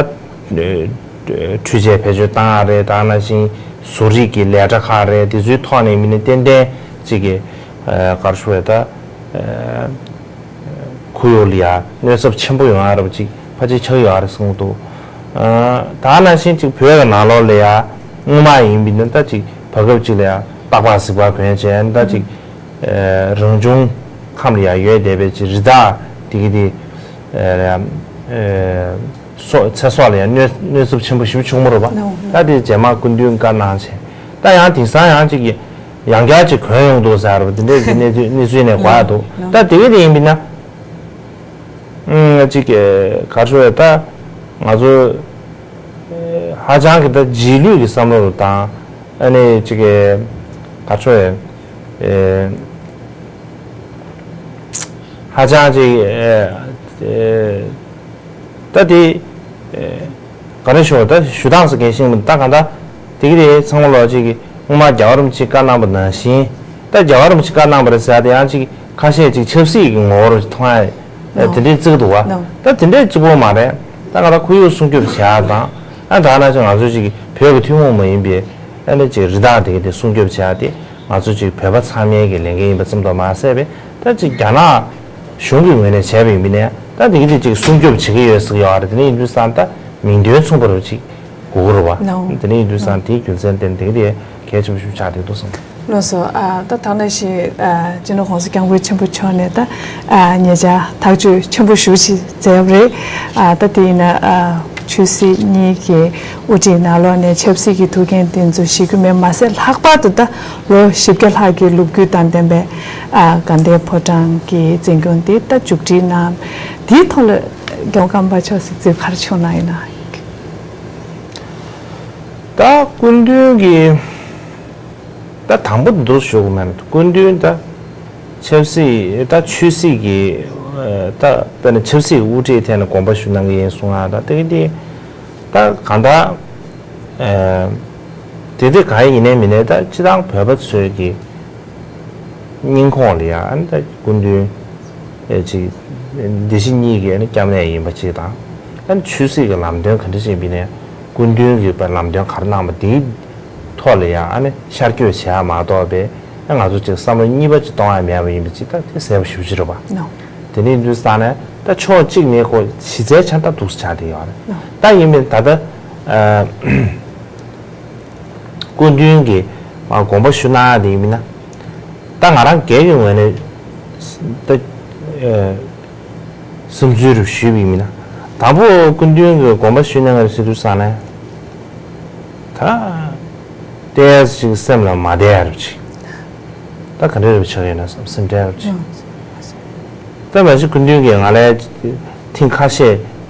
འཕྲུལ་ཆས་བེད་སྤྱོད་བཏང་ཡ་རེད། ད་ནང་བཞིན་བཟོ་རིག་གི་ལས་གྲྭ་ཁག་རེད། དེ་ཚོའི་ཐོག་ནས་མི་ནི་ཏན་ཏན་ཅིག་གི་ག་རེ་ཞུ་བས། ད་ཁོར་ཡུག་ལ་ཡ་གནོད་ཚབས་ཆེན་པོ་ཡོང་ཡ་རེད་པ། ཅིག་ཕལ་ཆེར་ཆགས་ཡོད་རེད་བསམ་གྱི་འདུག་ད་ནང་བཞིན་ཅིག་བོད་ཀྱི་ནང་ལོགས་ལ་ཡ་སྔོན་མ་ཡིན་པ་ཡིན་ན། ད་ཅིག་བར་སྐབས་ཅིག་ལ་ཡ་སྟག་ལྤགས་གཟིག་ལྤགས་གོན་བྱས། ད་ཅིག་རང་བྱུང་ཁམས་ལ་ཡ་ཡོད་བསྡད་པའི་ཅིག་རི་དྭགས་དེ་གི་དེ་སྲོག་ཚེ་སྲོག་ལ་ཡ་གནོད་གནོད་ཚབས་ཆེན་པོ་ཞེ་པོ་བྱུང་བ་རེད་པ། ད་དེ་རྗེས་མ་སྐུ་མདུན་བཀའ་གནང་བྱས། ད་ཡང་དེང་སང་ཡང་ཅིག་གི་ཡང་བསྐྱར་ཅིག་གོན་ཡོང་འདུག་ཟེར་བ། དེ་འདྲའི་གི་གནས་ཚུལ་གནས་ཚུལ་ནས་གོ་ཡ་འདུག་ད་དེ་གི་དེ་ཡིན་པ་ཡིན་ན། ཨང་། ཅིག་གི་ག་རེ་ཞུ་བས། ད་ང་ཚོ་ཧ་ཅང་གི་ད་རྗེས་ལུས་ཀྱི་བསམ་བློ་རུ་དང་། ཨ་ནི་ཅིག་གི་ག་རེ་ཞུ་བས། ཧ་ཅང་ཅིག་ད་དེ་ག་རེ་ཞུ། ད་ཞུ་སྟངས་སུ་གལ་ཤིང་མི། ད་གང་ལྟར་དེ་གི་དེ་ཚང་མ་ལོ་ཅིག་གི་སྔོན་མ་རྒྱལ་བ་རིན་པོ་ཆེས་བཀའ་གནང་པ་ནང་བཞིན། ད་རྒྱལ་བ་རིན་པོ་ཆེས་བཀའ་གནང་པ་རེད་ཟེར་ཡ་དེ་ཡང་ཅིག་ཁ་ཤས་ཅིག་ཆབ་སྲིད་ཀྱི་ངོ་བོར་མཐོང་ཡ་དེ་འདྲའི་བརྩི་གི་འདུག་བ། ད་དེ་འདྲའི་གཅིག་པོ་མ་རེད། ད་གང་ལྟར་ཁོར་ཡུག་སྲུང་སྐྱོབ་བྱེད་ཡ་དང་། ཨ་ད་ནང་བཞིན་ང་ཚོ་ཅིག་བོད་ཀྱི་ཐུན་མོང་མ་ཡིན་པའི་ཨ་ནི་ཅིག་རི་དྭགས་དེ་གི་དེ་སྲུང་སྐྱོབ་བྱེད་ཡ་དེ། ང་ཚོ་ཅིག་བོད་པ་ཚང་མའི་གི་ལས་འགན་ཡིན་པ་ཙམ་དུ་མ་ཟད་པའི། ད་ཅིག་རྒྱ་ནག་གཞུང་གི་ངོས་ནས་བྱས་པ་ཡིན་པ་ཡིན་ནའི། ད་དེ་གི་དེ་ཅིག་སྲུང་སྐྱོབ་བྱེད་ཀྱི་ཡོད་ཟེར་གྱི་ཡོད་རེད། དེ་ནས་ཡིན་དུས་ཙང་། ད་མིང་དོན་མཚུངས་པ་རུ་ཅིག་དགོས་ཀྱི་རེད་བ། ལའོ། དེ་ནས་ཡིན་དུས་ཙང་། ལའོ། དེའི་རྒྱུ་མཚན་བརྟེན་དེ་གི་དེ་གལ་ཆེན་པོ་ཞིག་ཆགས་བསྡད་འདུག་བསམ། ལགས་སོ། ཨ་ད་ད་ནང་བཞིན་ཨ་སྤྱི་ནོར་༸གོང་ས་༸སྐྱབས་མགོན་ཆེན་པོ་མཆོག་ནས་ད་ཨ་ཉེ་ཆར་ཐག་གཅོད་ཆེན་པོ་ཞེ་པོ་ཅིག་མཛད་པ་རེད། ཨ་ད་དེ་ཡིན་ན་ཨ་ཆོས་སྲིད་གཉིས་ཀྱི་དབུ་ཁྲིད་ནང་ལོགས་ནས་ཆབ་སྲིད་ཀྱི་ཐུགས་འགན་དེ་ཚོ་བཞེས་རྒྱུ་མེད་མ་ཟད། ལྷག་པར་དུ་ད་ལོ་བཞི་བརྒྱ་ལྷག་གི་ལོ་རྒྱུས་དང་ལྡན་པའི་ཨ་དགའ་ལྡན་ཕོ་བྲང་གི་འཛིན་སྐྱོང་དེ་ད་མཇུག་སྒྲིལ་གནང་། དེའི་ཐོག་ལ་༸རྒྱལ་བ་ཀརྨ་པ་མཆོག་གི་གཟིགས་ཚུལ་ག་རེ་བྱུང་གནང་ཡིན་ན། ད་སྐུ་མདུན་གྱི་ད་དང་པོ་འདུག་ཞུ་དགོས་མེད་ན། སྐུ་མདུན་ད་ཆབ་སྲིད། ད་ཆོས་སྲིད་ཀྱི་ད་དཔེར་ན་ཆབ་སྲིད་ཀྱི་དབུ་ཁྲིད་ཐད་ནས་དགོངས་པ་ཞུ་གནང་གི་ཡིན་གསུང་ཡ། ད་དེ་གི་དེ་ད་གང་ལྟར་དེ་དེ་གང་ཡིན་ནའི་མིན་ནའི། ད་སྤྱི་བཏང་བོད་པ་ཚོའི་གི་སྙིང་ཁོང་ལ་ཡ། ཨ་ནི་ད་སྐུ་མདུན་ཅིག་སྡེ་བཞི་གཉིས་ཀྱི་ཨ་ནི་སྐྱབས་གནས་ཡིན་པ་ཅིག་དང་། ཨ་ནི་ཆོས་སྲིད་ཀྱི་ལམ་སྟོན་ག་འདྲ་ཞིག་ཡིན་པ་ཡིན་ནའི། སྐུ་མདུན་གྱིས་པ་ལམ་སྟོན་ག་རེ་གནང་པ་དེའི་ཐོག་ལ་ཡང་ཨ་ནི་ཤར་བསྐྱོད་བྱེད་ཡ་མ་གཏོགས་པའི་ཨ་ང་ཚོ་ཅིག་བསམ་བློ་གཉིས་པ་ཅིག་གཏོང་ཡ་མེད་པ་ཡིན་པ་ཅིག་ད་དེ་གསལ་པོ་ཞེ་པོ་ཅིག་རེད་པ། ནོ། དེ་ནས་འདུག་སེ་བཏང་ནས་ད་ཕྱོགས་གཅིག་ནས་ཁོ་གཞི་རྩའི་ཆ་ད་འདུག་སེ་ཆགས་བསྡད་ཡོད་རེད། ནོ། ད་ཡིན་པས་ད་ལྟ་ཨ། སྐུ་མདུན་གྱིས་མར་དགོངས་པ་ཞུ་གནང་ཡ་དེ་ཡིན་ན། ད་ང་རང་སྒེར་གྱི་ངོས་ནས་ད་ཨ་བསམ་ཚུལ་རུ་ཞུས་པ་ཡིན་ན། དང་པོ་སྐུ་མདུན་གྱིས་དགོངས་པ་ཞུ་གནང་ཡ་ཟེར་དུས་ཙང་ནས། ད་ཏོག་ཙམ་ཅིག་སེམས་ལ་མ་བདེ་ཡ་རུ་ཅིག་ད་ག་འདྲ་རུ་ཆགས་ཡོད་ན་བསམ་སེམས་ཁྲལ་རུ་ཅིག་ད་མ་གཞི་སྐུ་མདུན་གྱིས་ང་ལ་ཐེངས་ཁ་ཤས་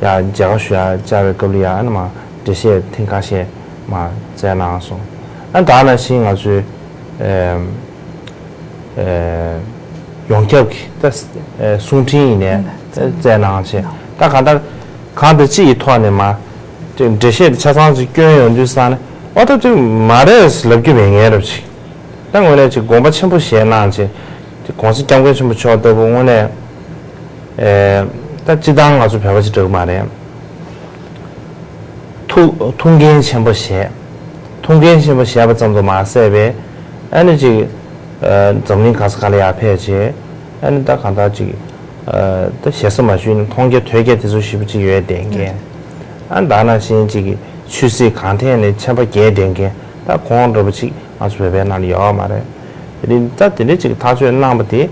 ཡང་མཇལ་ཁ་ཞུ་ཡ་བཅར་བའི་སྐབས་ལ་ཡང་ཨ་ནི་མར་འགྲེལ་བཤད་ཐེངས་ཁ་ཤས་མར་བསྩལ་གནང་སོང་། ཨ་ད་ནང་བཞིན་ང་ཚོའི་ཨེམ་ཨེ་ཡོངས་ཁྱབ་ཀྱི་ད་ཨེ་གསུང་འཕྲིན་ཡིན་ནའི་བསྩལ་གནང་བྱས། ད་གང་ལྟར་གང་དང་ཅི་ཡི་ཐོག་ནས་མར་འགྲེལ་བཤད་དེ་ཆ་ཚང་ཅིག་བསྐྱོན་ཡོང་དུས་ཙང་ནས་ཨོ་ད་དེ་མ་རེད་ལབ་རྒྱུ་མེད་ངེས་རབས་ཅིག་ད་དངོས་གནས་ཅིག་དགོངས་པ་ཆེན་པོ་བཞེས་གནང་བྱས། ཅིག་༸གོང་ས་༸སྐྱབས་མགོན་ཆེན་པོ་མཆོག་ལྟ་བུ་དངོས་གནས་ཨེ་ད་སྤྱིར་བཏང་ང་ཚོ་བོད་པ་ཅིག་འདྲ་གི་མ་རེད། ཐུགས་ཐུགས་འགན་ཆེན་པོ་བཞེས། ཐུགས་འགན་ཆེན་པོ་བཞེས་པ་ཙམ་དུ་མ་ཟད་པའི་ཨ་ནི་ཅིག་ཨ་འཛམ་གླིང་ག་ས་ག་ལ་ཡར་ཕེབས་བྱས་ཨ་ནི་ད་གང་ལྟར་ཅིག་ཨ་ད་ཞེ་ས་མ་ཞུས་ན་མཐོང་རྒྱ་ཐོས་རྒྱ་དེ་ཚོ་ཞེ་པོ་ཅིག་ཡོད་བསྡད་མཁན། ཨ་ད་ནང་བཞིན་ཅིག་ཆོས་སྲིད་གང་ཐད་ནས་མཁྱེན་པ་རྒྱས་བསྡད་མཁན་ད་ཁོང་འདྲ་པོ་ཅིག་ང་ཚོ་བོད་པའི་ནང་ལ་ཡོད་མ་རེད། དེ་རིང་ད་དེ་འདྲ་ཅིག་ཐག་གཅོད་གནང་པ་དེ་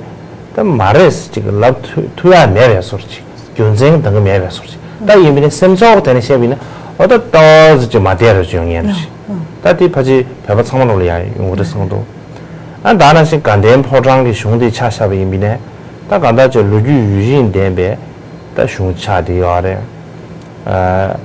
ད་མ་རེད་ཅིག་ལབ་ཐུབ་ཐུབ་ཡ་མེད་པའི་བཟོ་འདྲ་ཅིག་རྒྱུ་མཚན་འདང་གི་མེད་པའི་བཟོ་འདྲ་ཅིག་ད་ཡིན་པ་ནི་སེམས་ཚོར་དེ་ནས་བཤད་པ་ཡིན་ན་ཨོ་ད་ཏོག་ཙམ་ཅིག་མ་བདེ་རུ་ཅིག་ཡོང་ངེས་རེད། ད་དེ་ཕལ་ཆེར་བོད་པ་ཚང་མ་ལོག་ལ་ཡ་ཡོང་གི་རེད་བསམ་གི་འདུག་ཨ་ད་ནང་བཞིན་དགའ་ལྡན་ཕོ་བྲང་གི་གཞུང་དེ་ཆ་བཞག་པ་ཡིན་པ་ནས་ད་གང་ལྟར་ཅིག་ལོ་རྒྱུས་ཡུན་རིང་ལྡན་པའི་ད་གཞུང་ཆགས་བསྡད་ཡོད་རེད། ཨ་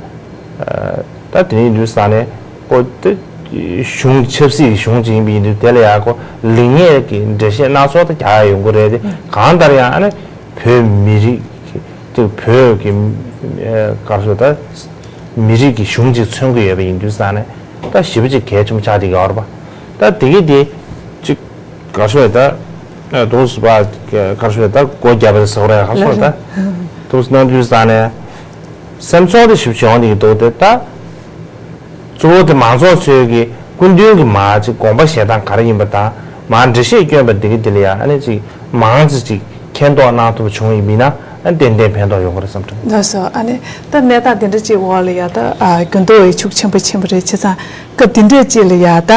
ཨ་ད་དེ་ནས་འདུག་ས་ནས་ཀོ་ད་གཞུང་ཆབ་སྲིད་ཀྱི་གཞུང་ཅིག་ཡིན་པ་ཡིན་དུས་དེ་ལ་ཡང་ཀོ་ལེགས་ཉེས་ཀྱི་འགྲེལ་བཤད་སྣ་ཚོགས་ད་རྒྱག་ཡ་ཡོང་གི་རེད་དེ། གང་ལྟར་ཡང་ཨ་ནི་བོད་མི་རིགས་ཀྱི་ཅིག་བོད་ཀྱི་ཨ་ག་རེ་ཟེར་ད་མི་རིགས་ཀྱི་གཞུང་ཅིག་མཚོན་གྱི་ཡོད་པ་ཡིན་དུས་ས་ནས་ད་ཞེ་པོ་ཅིག་གལ་ཆེན་པོ་ཆགས་བསྡད་ཀྱི་ཡོད་རེད་པ། ད་དེ་གི་དེ་ཅིག་ག་རེ་ཟེར་ད། ཨ་དུང་སུ་པ་ག་རེ་ཟེར་ད་སྒོ་རྒྱབ་པ་ཟེར་བ་རེད་ག་རེ་ཟེར་ད། དུང་སུ་གནང་དུས་ས་ནས་སེམས་ཚོར་དེ་ཞིབ་ཅིག་ཡོང་བསྡད་ཀྱི་འདུག་དེ་ད། གཙོ་བོ་དེ་མང་ཚོགས་ཚོས་ཀྱི་སྐུ་མདུན་གྱི་མར་ཅིག་དགོངས་པ་བཞེས་སྟངས་ག་རེ་ཡིན་པ་དང་མར་འགྲེལ་བཤད་བསྐྱོན་པ་འདི་གི་འདི་ལ་ཡང་ཨ་ནི་ཅིག་མང་ཙམ་ཅིག་མཁྱེན་རྟོགས་གནང་ཐུབ་པ་བྱུང་ཡིན་མིན་ན་ཨ་ནི་ཏན་ཏན་ཕན་ཐོགས་ཡོང་གི་རེད་བསམ་དྲན། ལགས་སོ། ཨ་ནི་ད་གནས་སྟངས་འདི་འདྲ་ཅིག་འོག་ལ་ཡ་ད་ཨ་འགྱུར་ལྡོག་ཡི་ཤུགས་ཆེན་པོ་ཕྱིན་པ་རེད། བྱས་ཙང་སྐབས་འདི་འདྲ་ཅིག་ལ་ཡ་ད་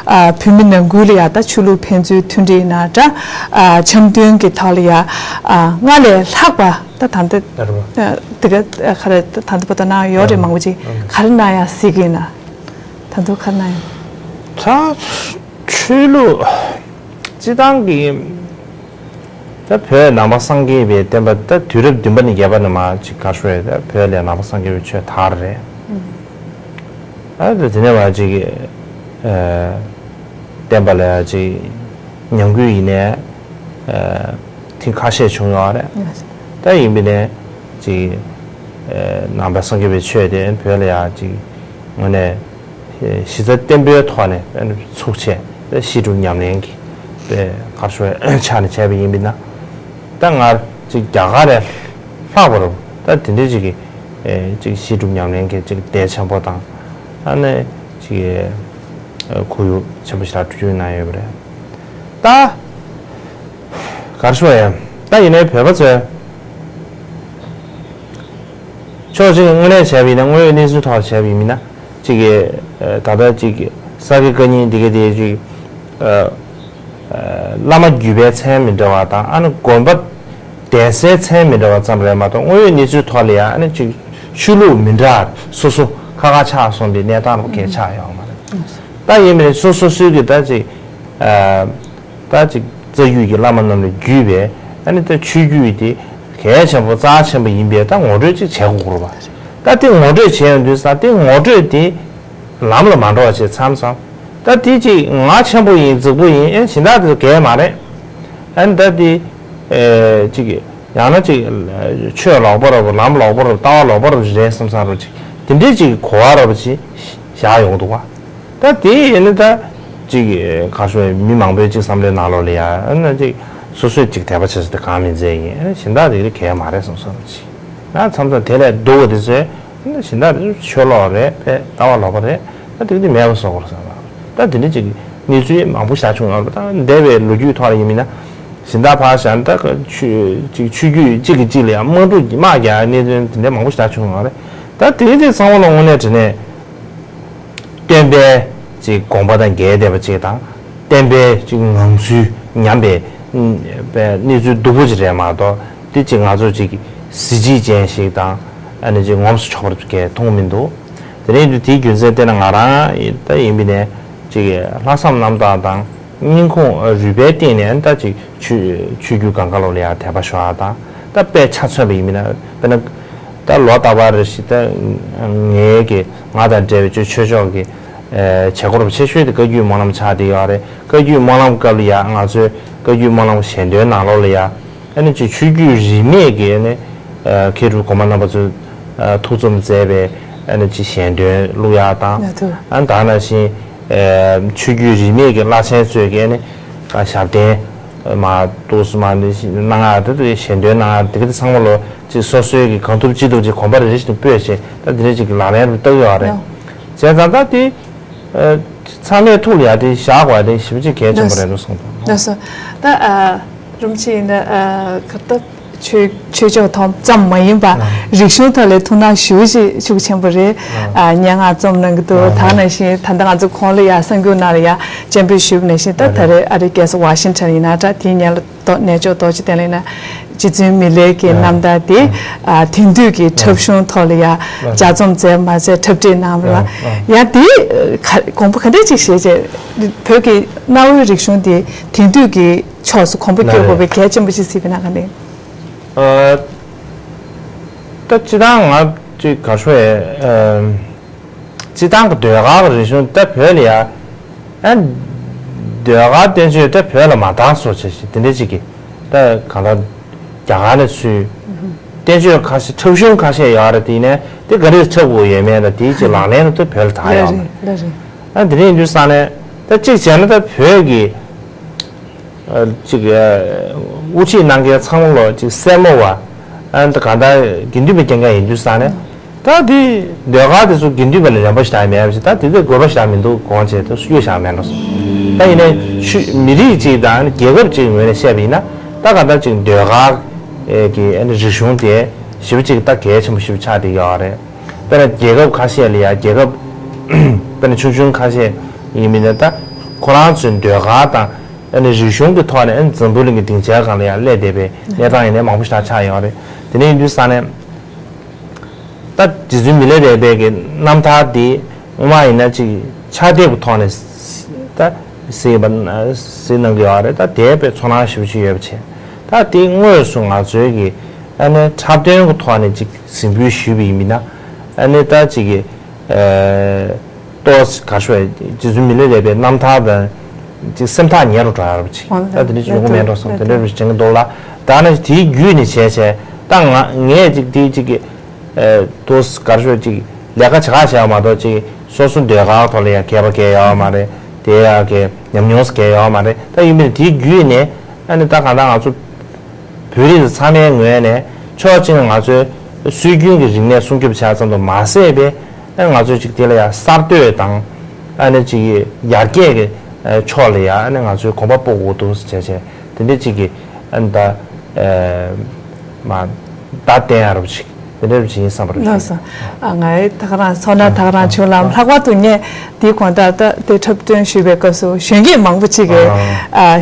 ཨ་བོད་མི་ནང་ཁུལ་ལ་ཡ་ད་ཆོས་ལུགས་ཕན་ཚུན་མཐུན་སྒྲིལ་ཡིན་ན་འདྲ་ཨ་འཆམ་མཐུན་གྱི་ཐོག་ལ་ཡ་ཨ་སྔར་ལས་ལྷག་པ། ད་ད་འདི་ད་རུང་ཨ་དེ་ག་ཨ་ག་རེ་ད་ད་འདི་པ་ད་ནང་ཡོད་རེད། ཨ་མང་པོ་ཅིག་ཨ་ག་རེ་གནང་ཡ་གཟིགས་ཀྱི་ཡིན་ན། ད་འདི་ག་རེ་གནང་ཡ། ད་ཆོས་ལུགས་སྤྱི་བཏང་གི་ད་བོད་ནང་པ་སངས་རྒྱས་པའི་བསྟན་པ་ད་དུས་རབས་བདུན་པ་ནས་བརྒྱད་པ་ནས་མར་ཅིག་ག་རེ་ཞུ་ཡ་ད་བོད་ལ་ནང་པ་སངས་རྒྱས་པའི་ཆོས་དར་རེད། ཨ་ད་དེ་ནས་མར་ཅིག་ཨ་བསྟན་པ་ལ་ཅིག་ཉམས་རྒུད་ཡིན་ནའི་ཨ་ཐེངས་ཁ་ཤས་བྱུང་ཡོད་རེད། ད་ཡིན་པ་ནས་ཅིག་ཨ་ནང་པ་སངས་རྒྱས་པའི་ཆོས་དེ་བོད་ལ་ཡ་ཅིག་དངོས་གནས་གཞི་རྩ་བརྟན་པོའི་ཐོག་ནས་ཚུགས་ཆེད་བཤད་སྒྲུབ་ཉམས་ལེན་གྱི་དཔེ་ག་རེ་ཞུ་ཆ་ནས་བྱས་པ་ཡིན་པ་ན། ད་སྔར་ཅིག་རྒྱ་གར་ལས་ལྷག་པར་ད་དེ་འདྲའི་ཅིག་གི་ཅིག་བཤད་སྒྲུབ་ཉམས་ལེན་གྱི་ཅིག་སྡེ་ཆེན་པོ་དང་ཨ་ནི་ཅིག་ཁོར་ཡུག་ཆེན་པོ་ཞིག་ལ་འགྲོ་རྒྱུ་གནང་ཡོད་པ་རེད། ད་ག་རེ་ཞུ་ཡ་ད་ཡིན་ནའི་བོད་པ་ཚོས་ཕྱོགས་གཅིག་ནས་དངོས་གནས་བྱས་པ་ཡིན་ན་དངོས་ཡོད་གནས་ཚུལ་ཐོག་བྱས་པ་ཡིན་ན། གཅིག་གིས་ད་ལྟ་གཅིག་གིས་ས་དགེ་བཀའ་རྙིང་འདི་ག་དེ་གཅིག་བླ་མ་བརྒྱུད་པའི་མཚན་མི་འདྲ་བ་དང་ཨ་ནི་དགོན་པ་གདན་སའི་མཚན་མི་འདྲ་བ་ཙམ་རེད་མ་གཏོགས་དངོས་ཡོད་གནས་ཚུལ་ཐོག་ལ་ཡང་ཨ་ནི་གཅིག་ཆོས་ལུགས་མི་འདྲ་སོ་སོ་ཁ་ཁ་ཆགས་སོང་པའི་གནས་སྟངས་རུ་གས་ཆགས་ཡོང་བ་མ་རེད། ད་ཡིན་པའི་སོ་སོ་སོའི་གི་ད་གཅིག་ད་ཅིག་རྩ་རྒྱུད་ཀྱི་བླ་མ་རྣམས་ལས་བརྒྱུད་པའི་ཨ་ནི་ད་ཆོས་བརྒྱུད་དེ་གལ་ཆེན་པོ་རྩ་ཆེན་པོ་ཡིན་པའི་ད་ངོ་སྤྲོད་ཅིག་བྱེད་དགོས་རེད་པ། ད་དེ་ངོ་སྤྲོད་བྱས་ཡོང་དུས་ཙང་དེ་ངོ་སྤྲོད་དེ་ལམ་ལ་མ་འགྲོ་བ་བྱས་མཚམས་མཚམས་ད་དེ་ཅིག་ང་ཆེན་པོ་ཡིན་རྫིག་པོ་ཡིན་ཨེ་གཞན་དག་དེ་གལ་མ་རེད། ཨ་ནི་ད་དེ་ཨེ་ཅིག་ཡང་ན་ཅིག་ཆོས་ལོག་པ་རེད་པ་ལམ་ལོག་པ་རེད་པ་ལྟ་བ་ལོག་པ་རེད་པ་རེད་བསམ་བསམ་རེད་པ་ཅིག་དེ་འདྲའི་ཅིག་གོ་བ་རེད་པ་ཅིག་བཞག་ཡོང་གི་འདུག་པ། ད་དེ་ཡིན་ན་ད་ཅིག་ག་རེ་ཞུ་མི་མང་པོའི་ཅིག་བསམ་བློའི་ནང་ལོགས་ལ་ཡ་ཨ་ནི་ཅིག་སོ་སོས་ཅིག་དད་པ་བྱེད་ས་དེ་གང་མི་མཛད་ཡིན་ཨ་ནི་གཞན་དག་དེ་གི་གལ་མ་རེད་བསམ་བསམ་རེད་པ་ཅིག་ན་མཚམས་མཚམས་དེ་ལས་སྡུག་པ་དེ་ཚོས། གཞན་དག་ཆོས་ལོག་རེད། དཔེ་ལྟ་བ་ལོག་པ་རེད། ད་དེ་འདི་མེད་པ་བཟོ་དགོས་བསམ་པ། ད་དེ་འདྲ་ཅིག་གནས་ཚུལ་མང་པོ་ཞིག་བྱུང་ཡོད་རེད་པ། ད་འདས་པའི་ལོ་རྒྱུས་ཐོག་ལ་ཡིན་མིན་ན་གཞན་དག་ཕར་བཞག་ན་ད་ཆོས་ཅིག་ཆོས་བརྒྱུད་གཅིག་གིས་གཅིག་ལ་ཡང་དམག་འཁྲུག་དམག་རྒྱག་གནས་ཚུལ་དེ་འདྲ་མང་པོ་ཞིག་བྱུང་ཡོད་རེད། ད་དེ་དེ་ཚང་མ་ལ་དངོས་གནས་དྲང་གནས་སྟོན་པའི་ཅིག་དགོངས་པ་དང་འགལ་བསྡད་པ་ཅིག་དང་། སྟོན་པའི་ཅིག་ངང་ཚུལ་ཉམས་པའི་པའི་གནས་ཚུལ་སྡུག་པོ་ཅིག་རེད་མ་གཏོགས། དེ་ཅིག་ང་ཚོ་ཅིག་གཟི་བརྗིད་ཅན་ཞིག་དང་། ཨ་ནི་ཅིག་ངོམས་སུ་ཆོག་པ་ཅིག་མཐོང་མི་འདུག་དེ་ནས་དེའི་རྒྱུ་མཚན་བལྟས་ན། ང་རང་ད་ཡིན་པ་ཡིན་ནའི་ཅིག་ལྷག་བསམ་རྣམ་དག་དང་སྙིང་ཁུང་རུས་པའི་གཏིང་ནས་ད་ཅིག་ཆོས་ཆོས་བརྒྱུད་གང་ག་ལོག་ལ་ཡང་དད་པ་ཞུ་བ་དང་། ད་དཔེ་ཆ་མཚོན་པ་ཡིན་པ་ཡིན་ན། དཔེར་ན་ད་ལོ་རྟག་པར་རེ་ཞིག་ད་ངའི་གི་ང་དང་འབྲེལ་བའི་ཆོས་ཆོས་ཕྱོགས་ཀྱི་ཨེ་བྱེད་སྒོ་རུ་ཆེ་ཤོས་དེ་བཀའ་བརྒྱུད་སྨོན་ལམ་ཆགས་བསྡད་ཡོད་རེད། བཀའ་བརྒྱུད་སྨོན་ལམ་སྐབས་ལ་ཡང་ང་ཚོའི་བཀའ་བརྒྱུད་སྨོན་ལམ་ཞལ་འདོན་ནང་ལོགས་ལ་ཡང་། ཨ་ནི་ཅིག་ཆོས་བརྒྱུད་རིས་མེད་ཀྱི་ཨ་ནི་ཨ་མཁས་གྲུབ་གོང་མ་རྣམ་པ་ཚོས་ཨ་ཐུགས་རྩོམ་མཛད་པའི་ཨ་ནི་ཅིག་ཞལ་འདོན་བླུག་ཡག་དང་། ཡ་ཐུ། ཨ་ནི་ད་ག་ནང་བཞིན་ཨ་ཆོས་བརྒྱུད་རིས་མེད་ཀྱི་བླ་ཆེན་ཚོས་ཀྱི་ཨ་ནི་ཨ་ཞབས་བརྟན་མ་འདུག་སེ་མ་གནང་ཡག་དེ་དེ་ཞལ་འདོན་གནང་ཡག་དེ་ག་དེ་ཚང་མ་ལོ་ཅིག་སོ་སོའི་གི་གང་ཐུབ་ཅི་ཐུབ་ཅིག་གོམ་པ་རེ་རེ་བཞིན་དུ་སྤོས་བྱས། ད་དེ་འདྲ་ཅིག་གི་ལག་ལེན་རུ་བསྟར་ཡོད་རེད། ཡ། བྱས་ཙང་ད་དེ། ཨ་ཚང་མས་ཐུགས་ལ་ཡ་དེ་བཞག་དགོས་ཡ་དེ་ཞེ་པོ་ཅིག་གལ་ཆེན་པོ་རེད་འདུག་བསམ་འདུག་ལགས་སོ། ད་ཨ་རུམ་ཆེ་ཡིན་ན་ཨ་ག་ད་ཆོས་ཆོས་ཕྱོགས་ཐོག་ཙམ་མ་ཡིན་པ། ཨ་རིག་གཞུང་ཐོག་ལ་ཐུགས་སྣང་ཞེ་པོ་ཅིག་ཤུགས་ཆེན་པོ་རེད། ཨ་ཨ་སྙན་ངག་རྩོམ་གནང་གི་འདུག་ཨ་ད་ནང་བཞིན་ད་ལྟ་ང་ཚོ་གོང་ལ་ཡ་གསར་འགྱུར་ནང་ལ་ཡ་སྤྱན་འབུལ་ཞུས་པ་ནང་བཞིན། ད་ཨ་ད་རེས་ཨ་རིའི་རྒྱལ་ས་ཝ་ཤིང་ཊོན་ཡིན་ན་འདྲ། དེའི་སྔོན་ལ་རྡོ་གནས་མཆོག་རྡོ་རྗེ་བསྟན་ལ་ཡིན་ན། རྗེ་བཙུན་མི་ལའི་གི་རྣམ་ཐར་དེ། ཨ་དེང་དུས་ཀྱི་འཁྲབ་གཞུང་ཐོག་ལ་ཡ་ལྗགས་རྩོམ་མཛད་མ་མཛད་འཁྲབ་ཁྲིད་གནང་བ་ལ་ཡ་དེ་ག་དགོངས་པ་ག་འདྲ་ཅིག་བཞེས་བྱས། བོད་ཀྱི་གནའ་བོའི་རིག་གཞུང་དེ་དེང་དུས་ཀྱི་ཕྱོགས་སུ་གོམ་པ་བསྐྱོད་དགོས་པའི་གལ་ཆེན་པོ་ཅིག་གཟིགས་པ་ན་ག་འདྲ། ཨ་ད་སྤྱིར་བཏང་ང་ཅིག་ག་ཤོད་ཨ། སྤྱིར་བཏང་གི་ཟློས་གར་གྱི་རིག་གཞུང་ད་བོད་ལ་ཡ། ཨ་ཟློས་གར་བསྟན་བཅོས་ད་བོད་ལ་མ་དར་སོང་བྱས་ཤིག་དེ་འདྲ་ཅིག་གི་ད་གང་ལྟར་རྒྱ་གར་ནས་ཚུར་བསྟན་བཅོས་ཁ་ཤས་འཁྲབ་གཞུང་ཁ་ཤས་ཡོད་རེད། དེ་ནས་དེ་ག་རེ་འཁྲབ་དགོས་ཡོད་མེད་ད་དེའི་ཅིག་ལག་ལེན་དུ་ད་བོད་ལ་དར་ཡོད་མེད། ལགས་རེད། ཨ་དེ་འདྲ་ཡིན་དུས་ཙང་ནས་ད་གཅིག་བྱས་ན་ད་བོད་ཀྱི་ཨ་ཅིག་ཨ་དབུ་ཁྲིད་གནང་མཁན་ཚང་མ་ལོ་ཅིག་སེར་མོ་བ། ཨ་ད་གང་ལྟར་དགེ་འདུན་པའི་རྐྱང་རྐྱང་ཡིན་དུས་ཙང་ནས། ད་དེ་ཟློས་གར་དེ་ཚོ་དགེ་འདུན་པ་ལ་རན་པོ་ཞེ་དྲག་མེད་པ་ཞིག་ད་དེ་ཚོ་དགོས་པ་ཞེ་དྲག་མི་འདུག་དགོངས་བྱས་ད་གཡུག་བཞག་མེད་འགྲོ་སོང་། ད་ཡིན་ནའི་ཆུ་མི་རིགས་གཅིག་དང་རྒྱལ་ཁབ་གཅིག་ངོས་ནས་བཤད་པ་ཡིན་ན། ད་གང་ལྟར་ཅིག་ཟློས་གར་གྱི་ཨ་ནི་རིག་གཞུང་དེ་ཞེ་པོ་ཅིག་ད་གལ་ཆེན་པོ་ཞེ་པོ་ཆགས་བསྡད་ཡོད་རེད། དཔེར་ན་རྒྱལ་ཁབ་ཁ་ཤས་ལ་ཡ་རྒྱལ་ཁབ་དཔེར་ན་ཆུང་ཆུང་ཁ་ཤས་ཡིན་མིན་ན་ད་ཁོ་རང་ཚོའི་ཟློས་གར་དང་ཨ་ནི་རིག་གཞུང་གི་ཐོག་ནས་ཨ་ནི་འཛམ་བུ་གླིང་གི་སྡིངས་ཆའི་སྒང་ལ་ཡང་སླེབས་བསྡད་པའི་གནས་སྟངས་ཡིན་ནའི་མང་པོ་ཞེ་དྲག་ཆགས་ཡོད་རེད། དེ་འདྲ་ཡིན་དུས་ཙང་ནས་ད་རྗེ་བཙུན་མི་ལ་རས་པའི་གི་རྣམ་ཐར་འདི་སྔོན་མ་ཡིན་ན་ཅིག་ཕྱག་དེབ་ཀྱི་ཐོག་ནས་ད་གཟིགས་པ་གཟིགས་གནང་གི་ཡོད་རེད། ད་དེ་དཔེ་ཚོར་སྣང་ཞེ་པོ་ཅིག་ཡོད་པ་བྱས། ད་དེ་དངོས་སུ་ང་ཚོའི་གི་ཨ་ནི་འཁྲབ་སྟོན་གྱི་ཐོག་ནས་ཅིག་གཟིགས་འབུལ་ཞུས་པ་ཡིན་མིན་ན། ཨ་ནི་ད་ཅིག་གི་ཨ་ཏོག་ཙམ་ག་རེ་ཞུ་དགོས། རྗེ་བཙུན་མི་ལ་རས་པའི་རྣམ་ཐར་དང་ཅིག་སེམས་ཐག་ཉེ་རུ་འགྲོ་ཡ་རེད་པ་ཅིག་ཨོ་ད་དེ་འདྲ་ཅིག་ཡོང་གི་མེད་འགྲོ་བསམ། དེ་འདྲ་རེ་དྲན་གྱི་འདུག་ལ། ད་ནི་དེའི་བརྒྱུད་ནས་བྱས་བྱས་ད་ང་ངས་ཅིག་དེ་ཅིག་གི་ཨ་ཏོག་ཙམ་ག་རེ་ཞུ་ཅིག་ལས་ཀ་བྱེད་ག་བྱས་པ་མ་གཏོགས་ཅིག་སོ་སོ་ཟློས་གར་ཐོག་ལ་ཡང་མཁས་པ་གང་ཡང་ཡོད་མ་རེད། དེ་ཡང་གི་ཉམས་མྱོང་གང་ཡང་ཡོད་མ་རེད། ད་ཡིན་པས་དེའི་བརྒྱུད་ནས་ཨ་ནི་ད་གང་ལྟར་ང་ཚོ་བོད་རིགས་ཚང་མའི་ངོས་ནས་ཕྱོགས་གཅིག་ནས་ང་ཚོའི་སྲོལ་རྒྱུན་གྱི་རིག་གནས་སྲུང་སྐྱོབ་བྱས་ཙམ་དུ་མ་ཟད་པའི་ཨ་ང་ཚོས་ཅིག་དེ་ལ་ཡང་གསར་གཏོད་དང་ཨ་ནི་ཅིག་ཡར་རྒྱས་ཀྱི་ཕྱོགས་ལ་ཡང་ཨ་ནི་ང་ཚོས་གོམ་པ་སྤོ་དགོས་འདུག་ཟེར་བྱས་བྱས་དེ་འདྲ་ཅིག་གི་ཨ་ནི་ད་མ་བརྡ་བསྟན་ཡ་རབ་ཅིག་དེ་འདྲ་རབ་ཅིག་ཡིན་བསམ་པ་རེད། ལགས་སོ། ཨ་ང་ད་ག་རང་ཚོར་སྣང་ད་ག་རང་བྱུང་ལ། ལྷག་པར་དུ་ངས་དེའི་གོང་ལྟར་ད་དེ་འཁྲབ་སྟོན་ཞུས་པའི་སྐབས་སུ་གཞོན་སྐྱེས་མང་པོ་ཅིག་གིས་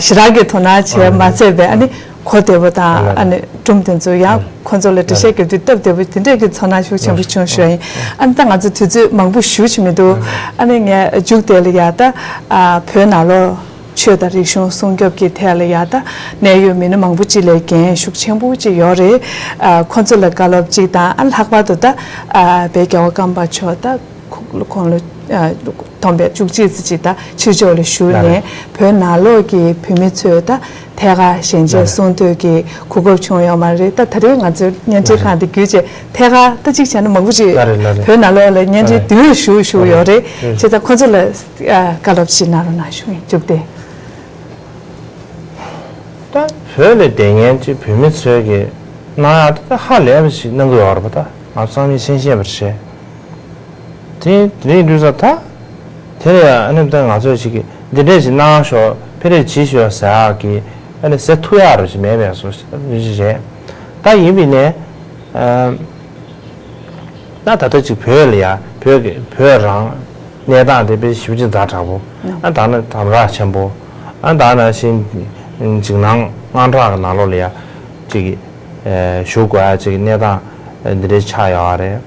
ཞེ་དྲག་གི་དོ་སྣང་བྱས་མ་ཚད་པའི་ཨ་ནི། གོ་བདེ་པོ་དང་ཨ་ནི་སྒྲུང་དེ་ཚོ་ཡང་ཁོ་ཚོ་ལ་འགྲེལ་བཤད་རྒྱབ་དུས་སྟབས་བདེ་པོ་དེ་འདྲས་ཀྱི་ཚོར་སྣང་ཤུགས་ཆེན་པོ་བྱུང་ཞུ་ཡ་ཡིན། ཨ་ནི་ད་ང་ཚོ་དུས་ཚོད་མང་པོ་ཞེ་པོ་ཅིག་མི་འདུག་ཨ་ནི་ངས་མཇུག་དེ་ལ་ཡ་ད་ཨ་བོད་ནང་ལོགས་ཆོས་དང་རིག་གཞུང་སྲུང་སྐྱོབ་ཀྱི་ཐད་ལ་ཡ་ད་གནད་ཡོད་མི་སྣ་མང་པོ་ཅིག་ལ་འགན་ཤུགས་ཆེན་པོ་ཅིག་ཡོད་རེད། ཨ་ཁོ་ཚོ་ལ་བཀའ་སློབ་ཅིག་དང་ཨ་ལྷག་པར་དུ་ད་ཨ་དཔལ་རྒྱལ་བ་ཀརྨ་པ་མཆོག་ད་ཁོང་ལོ་ཁོང་ལོ་ཨ་སྟོང་པའི་བཅུ་གཅིག་ཙམ་ཅིག་ད་ཕྱིར་ལྕོག་ལ་བཞུགས་ནས་བོད་ནང་ལོགས་ཀྱི་བོད་མི་ཚོས་ད་ཐད་ཀར་ཞལ་མཇལ་གསུང་ཐོས་ཀྱི་གོ་སྐབས་བྱུང་ཡོད་མ་རེད། ད་ད་རེས་ང་ཚོའི་བརྙན་འཕྲིན་ཁང་དེ་བརྒྱུད་བྱས་ཐད་ཀར་ད་གཅིག་བྱས་ན་མང་པོ་ཅིག་ལགས་རེད་ལགས་རེད། བོད་ནང་ལོགས་ལ་བརྙན་འཕྲིན་ལགས་རེད། བསྡུས་བཞུགས་བཞུགས་ཡོད་རེད། ལགས་རེད། བྱས་ཙང་ཁོ་ཚོ་ལ་ཨ་བཀའ་སློབ་ཅིག་གནང་རོགས་གནང་ཞུ་ཡིན། མཇུག་སྟེ། ད་བོད་ལ་བསྡད་མཁན་གྱི་བོད་མི་ཚོས་ཀྱི་གནང་ཡག་ད་ཧ་ལས་པ་ཞིག་གནང་གི་ཡོད་རེད་པ། ད་ང་ཚང་མས་ཤེས་ཤེས་པ་རེད། དེ་དེ་རིང་དུས་ས་ད་དེ་ལ་ཡང་ཨ་ནི་ད་ང་ཚོས་ཞིག་གི་འདི་འདྲས་ཞིག་གནང་ཤོག་ཕེ་རེ་བྱིས་ཤོག་ཟེར་ཡག་གི་ཨ་ནི་ཟེར་ཐུབ་ཡག་རུ་ཞིག་མེད་པའི་བཟོ་ཞིག་རེད། ད་ཡིན་པའི་ནས་ཨ་ད་ད་ལྟ་ཅིག་བོད་ལ་ཡ་བོད་ཀྱི་བོད་རང་གནས་སྟངས་དེ་དཔེ་ཞེ་པོ་ཅིག་ཛ་དྲག་པོ། ཨ་ད་ནི་དམ་དྲག་ཆེན་པོ། ཨ་ད་ནང་བཞིན་འཇིགས་སྣང་དངངས་སྐྲག་གི་ནང་ལོགས་ལ་ཡ་ཅིག་ཨ་བཞུགས་དགོས་ཡ་ཅིག་གནས་སྟངས་འདི་འདྲའི་ཆགས་ཡོད་རེད།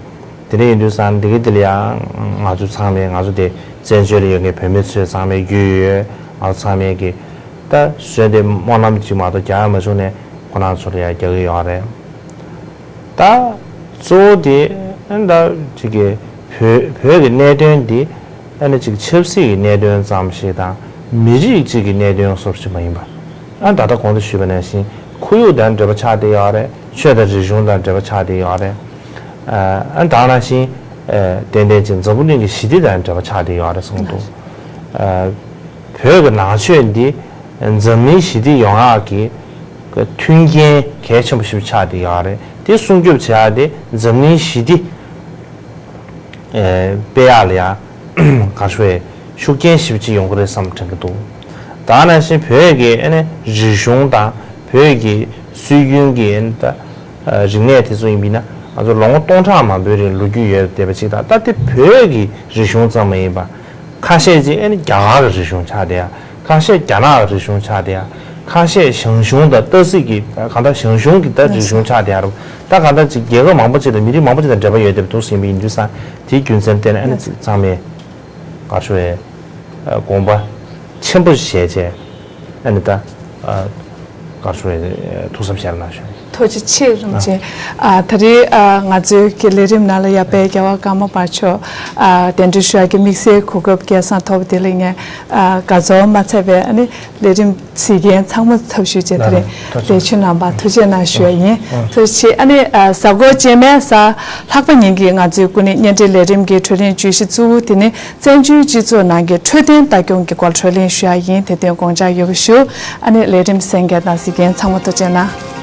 དེ་འདྲ་ཡིན་དུས་ཙང་འདི་གི་འདི་ལ་ཡང་ང་ཚོ་ཚང་མས་ང་ཚོ་དེ་བཙན་བྱོལ་ལ་ཡོད་མཁན་བོད་མི་ཚོས་ཚང་མས་རྒྱུས་ཡོད། ང་ཚོ་ཚང་མས་ཀྱི་ད་བཟོས་ཏེ་སྨོན་ལམ་གཅིག་མ་གཏོགས་རྒྱག་ཡ་མ་བྱུང་ནས་ཁོ་རང་ཚོ་ལ་ཡང་རྒྱག་གི་ཡོད་རེད། ད་གཙོ་བོ་དེ་ཨ་ནི་ད་ཅིག་གི་བོད་བོད་ཀྱི་གནད་དོན་འདི་ཨ་ནི་ཅིག་ཆབ་སྲིད་ཀྱི་གནད་དོན་ཙམ་ཞིག་དང་མི་རིགས་གཅིག་གི་གནད་དོན་སོགས་ཤིག་མ་ཡིན་པ། ཨ་ད་ལྟ་གོང་དུ་ཞུས་པ་ནང་བཞིན་ཁོར་ཡུག་དང་འབྲེལ་བ་ཆགས་བསྡད་ཡོད་རེད། ཆོས་དང་རིག་གཞུང་དང་འབྲེལ་བ་ཆགས་བསྡད་ཡོད་རེད། ཨ་ད་ནང་བཞིན་ཏན་ཏན་ཅིག་འཛམ་བུ་གླིང་གི་ཞི་བདེ་དང་འབྲེལ་བ་ཆགས་བསྡད་ཡོད་རེད་གསུངས་འདུག་ཨ་བོད་ཀྱི་ནང་ཆོས་འདི་འཛམ་གླིང་ཞི་བདེ་ཡོང་ཡག་གི་མཐུན་རྐྱེན་གལ་ཆེན་པོ་ཞིག་ཆགས་བསྡད་ཡོད་རེད། དེ་སྲུང་སྐྱོབ་བྱེད་ཡག་དེ་འཛམ་གླིང་ཞི་བདེ་སྤེལ་ཡག་ལ་ཡང་ག་རེ་ཞུ་དགོས་རེད། ཤུགས་རྐྱེན་ཞེ་པོ་ཅིག་ཡོང་གི་རེད་བསམ་དྲན་གྱི་འདུག་ད་ནང་བཞིན་བོད་ཀྱི་ཨ་ནི་རིག་གཞུང་དང་བོད་ཀྱི་སྲོལ་རྒྱུན་གྱི་ཨ་ནི་ད་རིག་གནས་དེ་ཚོ་ཡིན་པས་ན་ང་ཚོ་ལོ་ངོ་སྟོང་ཕྲག་མང་པོའི་རིང་ལོ་རྒྱུས་ཡོད་བསྡད་པ་ཅིག་དང་། ད་དེ་བོད་ཀྱི་རིག་གཞུང་ཙམ་མ་ཡིན་པ་ཁ་ཤས་ཅིག་ཨ་ནི་རྒྱ་གར་གྱི་རིག་གཞུང་ཆགས་བསྡད་ཡ། ཁ་ཤས་རྒྱ་ནག་གི་རིག་གཞུང་ཆགས་བསྡད་ཡ། ཁ་ཤས་ཞང་ཞུང་དང་ཏ་སི་གི་གང་ལྟར་ཞང་ཞུང་གི་ད་རིག་གཞུང་ཆགས་བསྡད་ཡ་རེད། ད་གང་ལྟར་ཅིག་རྒྱལ་ཁབ་མང་པོ་ཅིག་དང་མི་རིགས་མང་པོ་ཅིག་དང་འབྲེལ་བ་ཡོད་བསྡད་པ་འདུག་ཟིན་པ་ཡིན་དུས་ཙང་དེའི་རྒྱུ་མཚན་བརྟེན་ནས་ཨ་ནི་ཅིག་ཚང་མས་ག་རེ་ཞུ་དགོས་རེད། དགོངས་པ་ཆེན་པོ་བཞེས་བྱས་ཨ་ནི་ད་ག་རེ་ཞུ་དགོས་རེད། ཐུགས་བསམ་བཞེས་རོགས་གནང་ཞུ། ཐུགས་རྗེ་ཆེ། རིན་པོ་ཆེ། ཨ་ད་རེས་ཨ་ང་ཚོའི་གི་ལས་རིམ་ནང་ལ་ཡ་དཔལ་རྒྱལ་བ་ཀརྨ་པ་མཆོག་ཨ་གདན་འདྲེན་ཞུ་ཡག་གི་དམིགས་བསལ་གོ་སྐབས་སྐལ་བཟང་ཐོབ་པ་དེ་ལ་ངས་ཨ་དགའ་ཚོར་མ་ཚད་པའི་ཨ་ནི་ལས་རིམ་གཟིགས་མཁན་ཚང་མ་ཚབ་ཞུས་བྱས་ད་རེས་ལས་ཆུ་རྣམ་པ་ཐུགས་རྗེ་གནང་ཞུ་ཡ་ཡིན། ཐུགས་རྗེ་ཆེ། ཨ་ནི་ཨ་གཟའ་འཁོར་རྗེས་མའི་གཟའ་ལྷག་པ་ཉིན་གྱི་ང་ཚོའི་སྐུ་ཉིད་བརྙན་འཕྲིན་ལས་རིམ་གྱི་འཕྲོས་ལེན་བརྗོད་གཞི་གཙོ་བོ་དེ་ནི་བཙན་བྱོལ་སྤྱི་ཚོགས་ནང་གི་འཕྲོད་བསྟེན་ལྟ་སྐྱོང་གི་སྐོར་འཕྲོས་ལེན་ཞུ་ཡ་ཡིན། དེ་དོན་དགོངས་འཇགས་ཡོད་པ་ཞུ། ཨ་ནི་ལས་རིམ་གསན་མཁན་དང་གཟིགས་མཁན་ཚང་མ་ཐུགས་རྗེ་གནང་།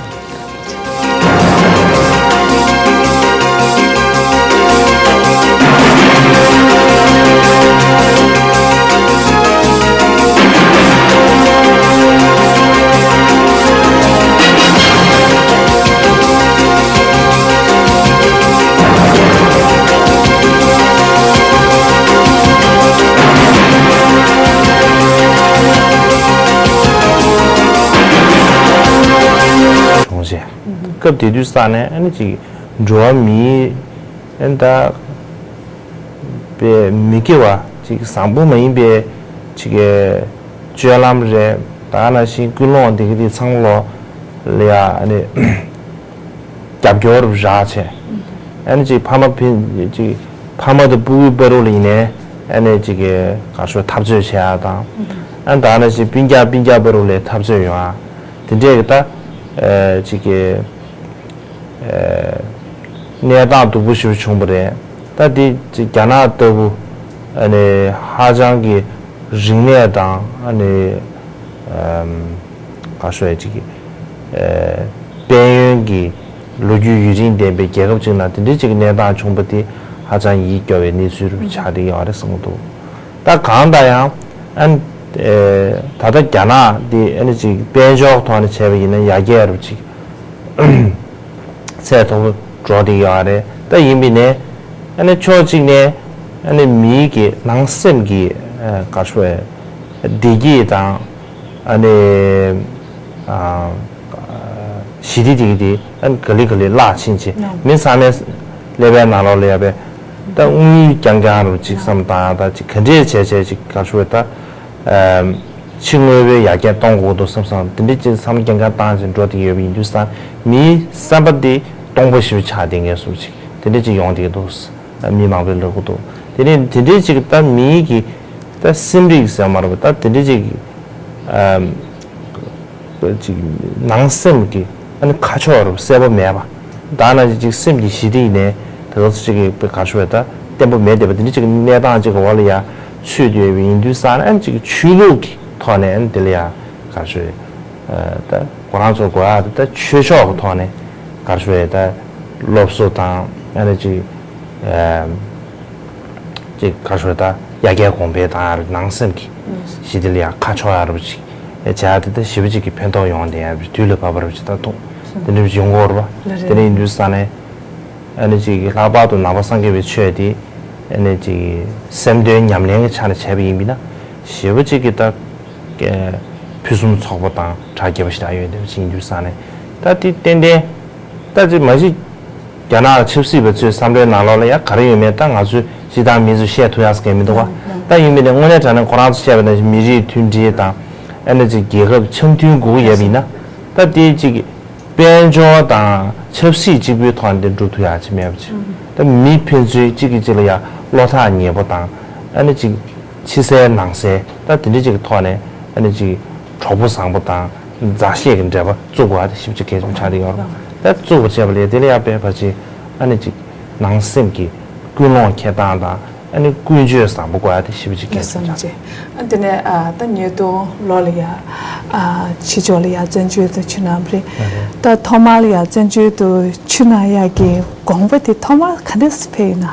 བྱུང་ཞེས། སྐབས་དེ་དུས་ས་ནས་ཨ་ནི་ཅིག་འགྲོ་བ་མིའི་ཨ་ནི་ད་པའི་མི་དགེ་བ་ཅིག་བཟང་པོ་མ་ཡིན་པའི་ཅིག་གི་སྤྱོད་ལམ་རེད། ད་ནང་བཞིན་ཀུན་སློང་འདི་གི་དེ་ཚང་ལོ་ལ་ཡ་ཨ་ནི་རྒྱབ་སྐྱོར་རག་བྱས། ཨ་ནི་ཅིག་ཕ་མ་ཕི་ཅིག་ཕ་མ་དང་སྤུ་གུའི་བར་དུ་ལ་ཡིན་ནའི་ཨ་ནི་ཅིག་གི་ག་རེ་ཞུ་འཐབ་རྩོད་བྱེད་ཡ་དང་། ཨ་ནི་ད་ནང་བཞིན་སྤུན་ཀྱག་སྤུན་ཀྱག་བར་དུ་ལ་འཐབ་རྩོད་ཡོང་ཡ་དེ་འདྲས་ཀྱི་ད་ཨ་ཅིག་གི་གནས་སྟངས་སྡུག་པོ་ཞིག་བྱུང་བ་རེད། ད་དེ་རྒྱ་ནག་ལྟ་བུ་ཨ་ནི་ཧ་ཅང་གི་རིག་གནས་དང་ཨ་ནི་ཨམ་ག་ཤོད་ཅིག་ཨ་དཔལ་ཡོན་གྱི་ལོ་རྒྱུས་ཡུན་རིང་ལྡན་པའི་རྒྱལ་ཁབ་ཅིག་ནང་དེ་འདྲའི་ཅིག་གནས་སྟངས་བྱུང་བ་དེ་ཧ་ཅང་ཡིད་སྐྱོ་བའི་གནས་ཚུལ་རུ་ཆགས་བསྡད་ཡོད་རེད་བསམ་གྱི་འདུག་ད་གང་ལྟར་ཡང་ཨ་ནི་ཨ་ད་ལྟ་རྒྱ་ནག་དེ་ཨ་ནི་ཅིག་དཔལ་འབྱོར་ཐོག་ནས་བྱས་པ་ཡིན་ན་ཡར་རྒྱས་རུ་ཅིག་ཚད་མཐོ་པོ་འགྲོ་བསྡད་ཡོད་རེད། ད་ཡིན་པའི་ནས་ཨ་ནི་ཕྱོགས་གཅིག་ནས་ཨ་ནི་མིའི་གི་ནང་སེམས་ཀྱི་ཨ་ག་ཤོད་བདེ་སྐྱིད་དང་ཨ་ནི་ཨ་ཞི་བདེ་དེ་གི་དེ་ཨ་ནི་ག་ལེ་ག་ལེ་བརླག་ཕྱིན་ཆད་ནོ། མི་ཚང་མས་ཀླད་པའི་ནང་ལོགས་ལ་ཡ་པའི་ད་དངུལ་རྐྱང་རྐྱང་རུ་ཅིག་བསམ་བཏང་ཡ་ད་ཅིག་ག་འདྲས་བྱས་བྱས་ཅིག་ག་ཤོད་ད་ཨ་ཕྱི་དངོས་པོའི་ཡར་རྒྱས་གཏོང་དགོས་འདུག་བསམ་བསམ་དེ་འདྲས་ཅིག་བསམ་བློ་རྐྱང་རྐྱང་བཏང་བྱས་འགྲོ་བསྡད་ཡོད་པ་ཡིན་དུས་ཙང་མིའི་བསམ་པ་དེ་སྟོང་པ་ཞིག་ཆགས་བསྡད་མཁན་བཟོ་ཅིག་དེ་འདྲས་ཅིག་ཡོང་བསྡད་འདུག་མི་མང་པོས་ལབ་ཀྱི་འདུག་དེ་ནས་དེ་འདྲས་ཅིག་ད་མིའི་གི་ད་སེམས་རིག་ཟེར་མ་རེད་པ། ད་དེ་འདྲས་ཅིག་ཨམ་ཅིག་ནང་སེམས་ཀྱི་ཨ་ནི་ཁ་ཕྱོགས་རུ་གསལ་པོ་མེད་པ། ད་ནང་ཅིག་སེམས་ཀྱི་ཞི་བདེ་ཡིན་ནའི་དེ་ཚོ་ཅིག་གི་ག་ཤོད་ད་བརྟན་པོ་མེད་བསྡད་པ་དེ་འདྲས་ཅིག་གནས་སྟངས་ཅིག་གི་འོག་ལ་ཡ་ཚུད་བསྡད་ཡོད་པ་ཡིན་དུས་ཙང་ཨ་ནི་ཅིག་ཆོས་ལུགས་ཀྱི་ཐོག་ནས་ཨ་ནི་དེ་ལ་ཡ་ག་ཤོད་ད་ཁོ་རང་ཚོ་དགོས་ཡ་ད་ཆོས་ཕྱོགས་ཀྱི་ཐོག་ནས་ག་ཤོད་ད་སློབ་གསོ་དང་ཨ་ནི་ཅིག་ཨམ། དེ་ག་ཤོད་ད་ཡ་གྱལ་གོང་འཕེལ་དང་ཡ་རབས་ནང་སེམས་ཀྱི་ཞི་བདེ་ལ་ཡ་ཁ་ཕྱོགས་ཡ་རབས་ཅིག་བྱ་དེ་ད་ཞི་བ་ཅིག་གི་ཕན་ཐོགས་ཡོང་དེ་ཡ་རབས་དུས་ལ་བབ་པ་རབས་ཅིག་ད་ཐུག་དེ་འདྲ་ཅིག་ཡོང་གི་ཡོད་རེད་པ། དེ་འདྲ་ཡིན་དུས་ས་ནས་ཨ་ནི་ཅིག་ལྷག་པར་དུ་ནང་པ་སངས་རྒྱས་པའི་ཆོས་དེ་ཨ་ནི་ཅིག་སེམས་དོན་ཉམས་ལེན་གྱི་ཆ་ནས་བྱས་པ་ཡིན་པས་ན་ཞི་བ་ཅིག་གི་ད་ཕུན་སུམ་ཚོགས་པ་དང་གྲ་རྒྱས་པ་ཞིག་ད་ཡོད་དེ་ཅིག་ཡིན་དུས་ས་ནས་ད་དེ་ཏན་ཏན། ད་ཅིག་མ་གཞི་རྒྱ་ནག་ཆབ་སྲིད་པ་ཚོའི་བསམ་བློའི་ནང་ལོགས་ལ་ཡང་ག་རེ་ཡོད་མེད་ད་ང་ཚོས་སྤྱི་བཏང་མི་ཚོས་བཤད་ཐུབ་ཡག་གི་མི་འདུག་བ། ད་ཡིན་མིན་ནས་དངོས་གནས་དྲང་གནས་ཁོ་རང་ཚོས་བཤད་པ་ནང་བཞིན་མི་རིགས་མཐུན་སྒྲིལ་དང་ཨ་ནི་ཅིག་རྒྱལ་ཁབ་འཆམ་མཐུན་དགོས་ཀྱི་ཡོད་པ་ཡིན་ན་ད་དེ་ཅིག་དཔལ་འབྱོར་དང་ཆབ་སྲིད་གཅིག་པུའི་ཐོག་ནས་དེ་འགྲུབ་ཐུབ་ཡག་ཅིག་མེད་པ་ཅིག་ད་མི་ཕན་ཚུན་གཅིག་གིས་གཅིག་ལ་ཡང་བློ་ཐག་ཉེ་པོ་དང་ཨ་ནི་ཅིག་ཕྱི་གསལ་ནང་གསལ་ད་དེ་འདྲ་ཅིག་གི་ཐོག་ནས་ཨ་ནི་ཅིག་གྲོགས་པོ་བཟང་པོ་དང་མཛའ་བཤེས་ཀྱི་འབྲེལ་བ་བཙུགས་པ་དེ་ཞིབ་ཅིག་གལ་ཆེན་ཆགས་ཀྱི་ཡོད་རེད། ད་བཙུགས་པ་བྱས་པ་ལས་དེ་ལ་ཡང་དཔེ་ཕལ་ཆེར་ཨ་ནི་ཅིག་ནང་སེམས་ཀྱི་ཀུན་སློང་འཁྱེར་སྟངས་དང་ཨ་ནི་ཀུན་སྤྱོད་བཟང་པོ་དགོས་ཡ་དེ་ཞིབ་ཅིག་གལ་ཆེན་ཆགས་ཀྱི་ཡོད་རེད། ཨ་དེ་ནས་ཨ་ད་ཉིས་སྟོང་ལོ་ལ་ཡ་ཨ་ཕྱི་ཕྱོགས་ལ་ཡ་བཙན་བྱོལ་དུ་ཕྱིན་ནམ་རེད། ད་ཐོག་མར་ལ་ཡ་བཙན་བྱོལ་དུ་ཕྱིན་ན་ཡ་གི་དགོངས་པ་དེ་ཐོག་མར་ག་འདྲས་སེ་འཕེལ་ཡིན་ན།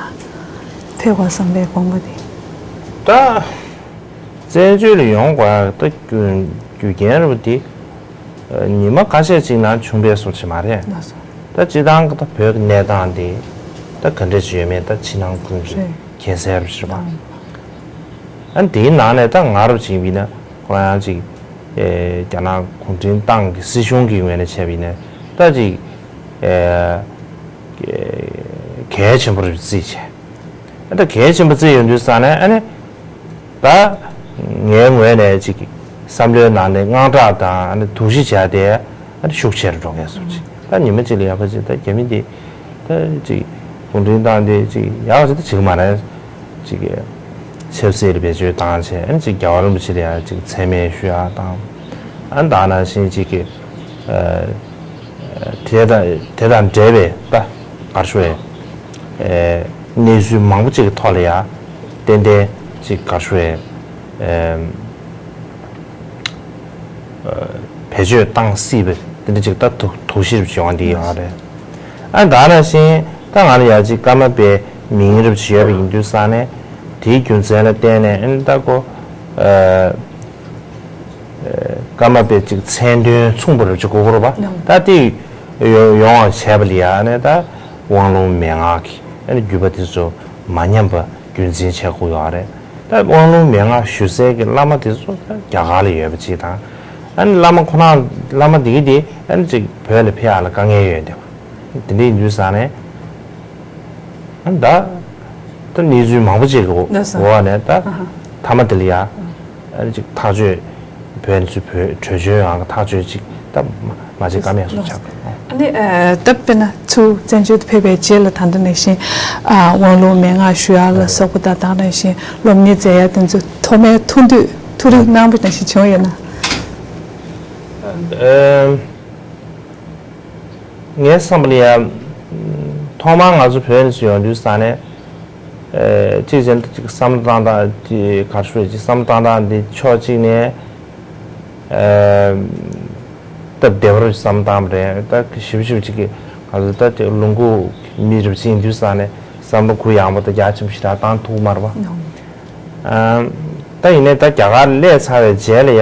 ཕེབས་དགོས་བསམ་པའི་དགོངས་པ་དེ། ད་བཙན་བྱོལ་ལ་ཡོང་དགོས་ཡག་ད་རྒྱུ་རྒྱུ་རྐྱེན་རེད་པ་དེ་ཉི་མ་ཁ་ཤས་ཅིག་ནང་བྱུང་བའི་བཟོ་ཅིག་མ་རེད། ལགས་སོ། ད་སྤྱི་བཏང་གི་ད་བོད་ཀྱི་གནས་སྟངས་དེ་ད་ག་འདྲ་ཅིག་ཡོད་མེད་ད་ཕྱི་ནང་ཀུན་གྱིས་རེད། མཁྱེན་གསལ་རེད་པ། ཨ་ནི་དེའི་ནང་ནས་ད་ང་རུ་ཅིག་ཡིན་ན་ཁོ་རང་ཡང་ཅིག་ཨེ་རྒྱ་ནག་གུང་ཁྲན་ཏང་གི་སྲིད་གཞུང་གི་ངོས་ནས་བྱས་པ་ཡིན་ན་ད་ཅིག་ཨེ་གལ་ཆེན་པོ་རེད་བརྩིས་བྱས། ཨ་ད་གལ་ཆེན་པོ་བརྩིས་ཡོང་དུས་ཙང་ནས་ཨ་ནི་ད་ངའི་ངོས་ནས་ཅིག་བསམ་བློའི་ནང་ནས་དངངས་སྐྲག་དང་ཨ་ནི་དོགས་གཞི་བྱས་ཏེ་ཨ་ནི་ཤུགས་ཆེ་རུ་འགྲོ་མཁན་བཟོ་ཅིག་ད་ཉི་མ་གཅིག་ལ་ཡག་པོ་ཅིག་ད་རྒྱ་མི་འདི་ད་ཅིག་གུང་ཁྲན་ཏང་འདི་ཅིག་ཡག་པོ་ཅིག་ད་བྱེད་ཀྱི་མ་རེད། ཅིག་གི་ཆབ་སྲིད་ལ་བེད་སྤྱོད་བཏང་བྱས་ཨ་ནི་ཅིག་རྒྱལ་བ་རིན་པོ་ཆེ་ལ་ཡང་ཅིག་མཚན་སྨད་ཞུ་ཡག་དང་ཨ་ནི་ད་ནང་བཞིན་ཅིག་གི་ཨ་དེ་དང་དེ་དང་འབྲེལ་བའི་ད་ག་རེ་ཞུ་དགོས་རེད། ཨེ་གནས་ཚུལ་མང་པོ་ཅིག་གི་ཐོག་ལ་ཡང་ཏན་ཏན་ཅིག་ག་རེ་ཞུ་དགོས་རེད། ཨེ་བེད་སྤྱོད་བཏང་སྲིད་པའི་དེ་འདྲ་ཅིག་ད་དོགས་དོགས་གཞི་རུ་བྱུང་བ་འདི་ཡོད་རེད། ཨ་ད་ནང་བཞིན་ད་ང་ལ་ཡང་ཅིག་ཀརྨ་པའི་མིང་རུ་བྱས་ཡོད་པ་ཡིན་དུས་ཙང་ནས་དེའི་རྒྱུ་མཚན་ལ་བརྟེན་ནས་ཨ་ནི་ད་ཁོ་ཨ་ཀརྨ་པའི་ཅིག་མཚན་དོན་མཚུངས་པ་རུ་ཅིག་དགོས་ཀྱི་རེད་པ། ད་དེ་ཡོང་བ་བྱས་པ་ལ་ཡང་ནས་ད་དབང་ལུང་མན་ངག་གི་ཨ་ནི་བརྒྱུད་པ་དེ་ཚོ་མ་ཉམས་པ་རྒྱུན་འཛིན་བྱེད་དགོས་ཡོད་རེད། ད་དབང་ལུང་མན་ངག་ཞུ་སའི་གི་བླ་མ་དེ་ཚོ་ད་རྒྱ་གར་ལ་ཡོད་པ་ཅིག་དང་། ཨ་ནི་བླ་མ་ཁོ་རང་བླ་མ་འདི་གི་དེ་ཨ་ནི་ཅིག་བོད་ལ་ཕེབས་ཡག་ལ་དཀའ་ངལ་ཡོད་འདུག་དེ་འདྲ་ཡིན་དུས་ཙང་ནས་ཨ་ནི་ད་ད་གནས་ཚུལ་མང་པོ་ཅིག་གི་འོག་ནས་ད་མཐའ་མ་དེ་ལ་ཡ་ཨ་ནི་ཅིག་ཐག་གཅོད་བོད་ནས་ཚུར་བོད་བྲོས་བྱོལ་ཡག་གི་ཐག་གཅོད་ཅིག་ད་མ་བྱེད་ཀ་མེད་བཟོ་ཆགས། ཨ་ནི་ད་དཔེར་ན་ཚུར་བཙན་བྱོལ་དུ་ཕེབས་པའི་རྗེས་ལ་ད་ལྟ་ནང་བཞིན་དབང་ལུང་མན་ངག་ཞུ་ཡག་ལ་སོགས་པ་དང་ད་ནང་བཞིན་སློབ་གཉེར་མཛད་ཡག་དེ་ཚོ་ཐོག་མའི་ཐུགས་འདོད་ཐུགས་རེ་གནང་བ་ནང་བཞིན་བྱུང་ཡོད་ན། ངའི་བསམ་པ་ལ་ཡ་ཐོག་མར་ང་ཚོ་བོད་ནས་ཚུར་ཡོང་དུས་ཙང་ནས་གཅིག་བྱས་ན་གཅིག་བསམ་བློ་བཏང་སྟངས་དེ་ག་རེ་ཞུ་དགོས་རེད། གཅིག་བསམ་བློ་བཏང་སྟངས་དེ་ཕྱོགས་གཅིག་ནས། ཨ་སྟབས་བདེ་བར་བསམ་བཏང་བ་རེད། ད་ཞིབ་ཞིབ་ཅིག་གི་ང་ཚོ་ད་དེ་ལུང་ཁུག་མི་རབས་ཅིག་ཡིན་དུས་ཙང་ནས་བསམ་བློ་གུ་ཡངས་པོ་ད་རྒྱ་ཆེན་པོ་ཞེ་དྲག་བཏང་ཐུབ་མ་རེད་པ། ཨ་ད་ཡིན་ནའི་ད་རྒྱ་གར་སླེབས་ཚར་བའི་རྗེས་ལ་ཡ་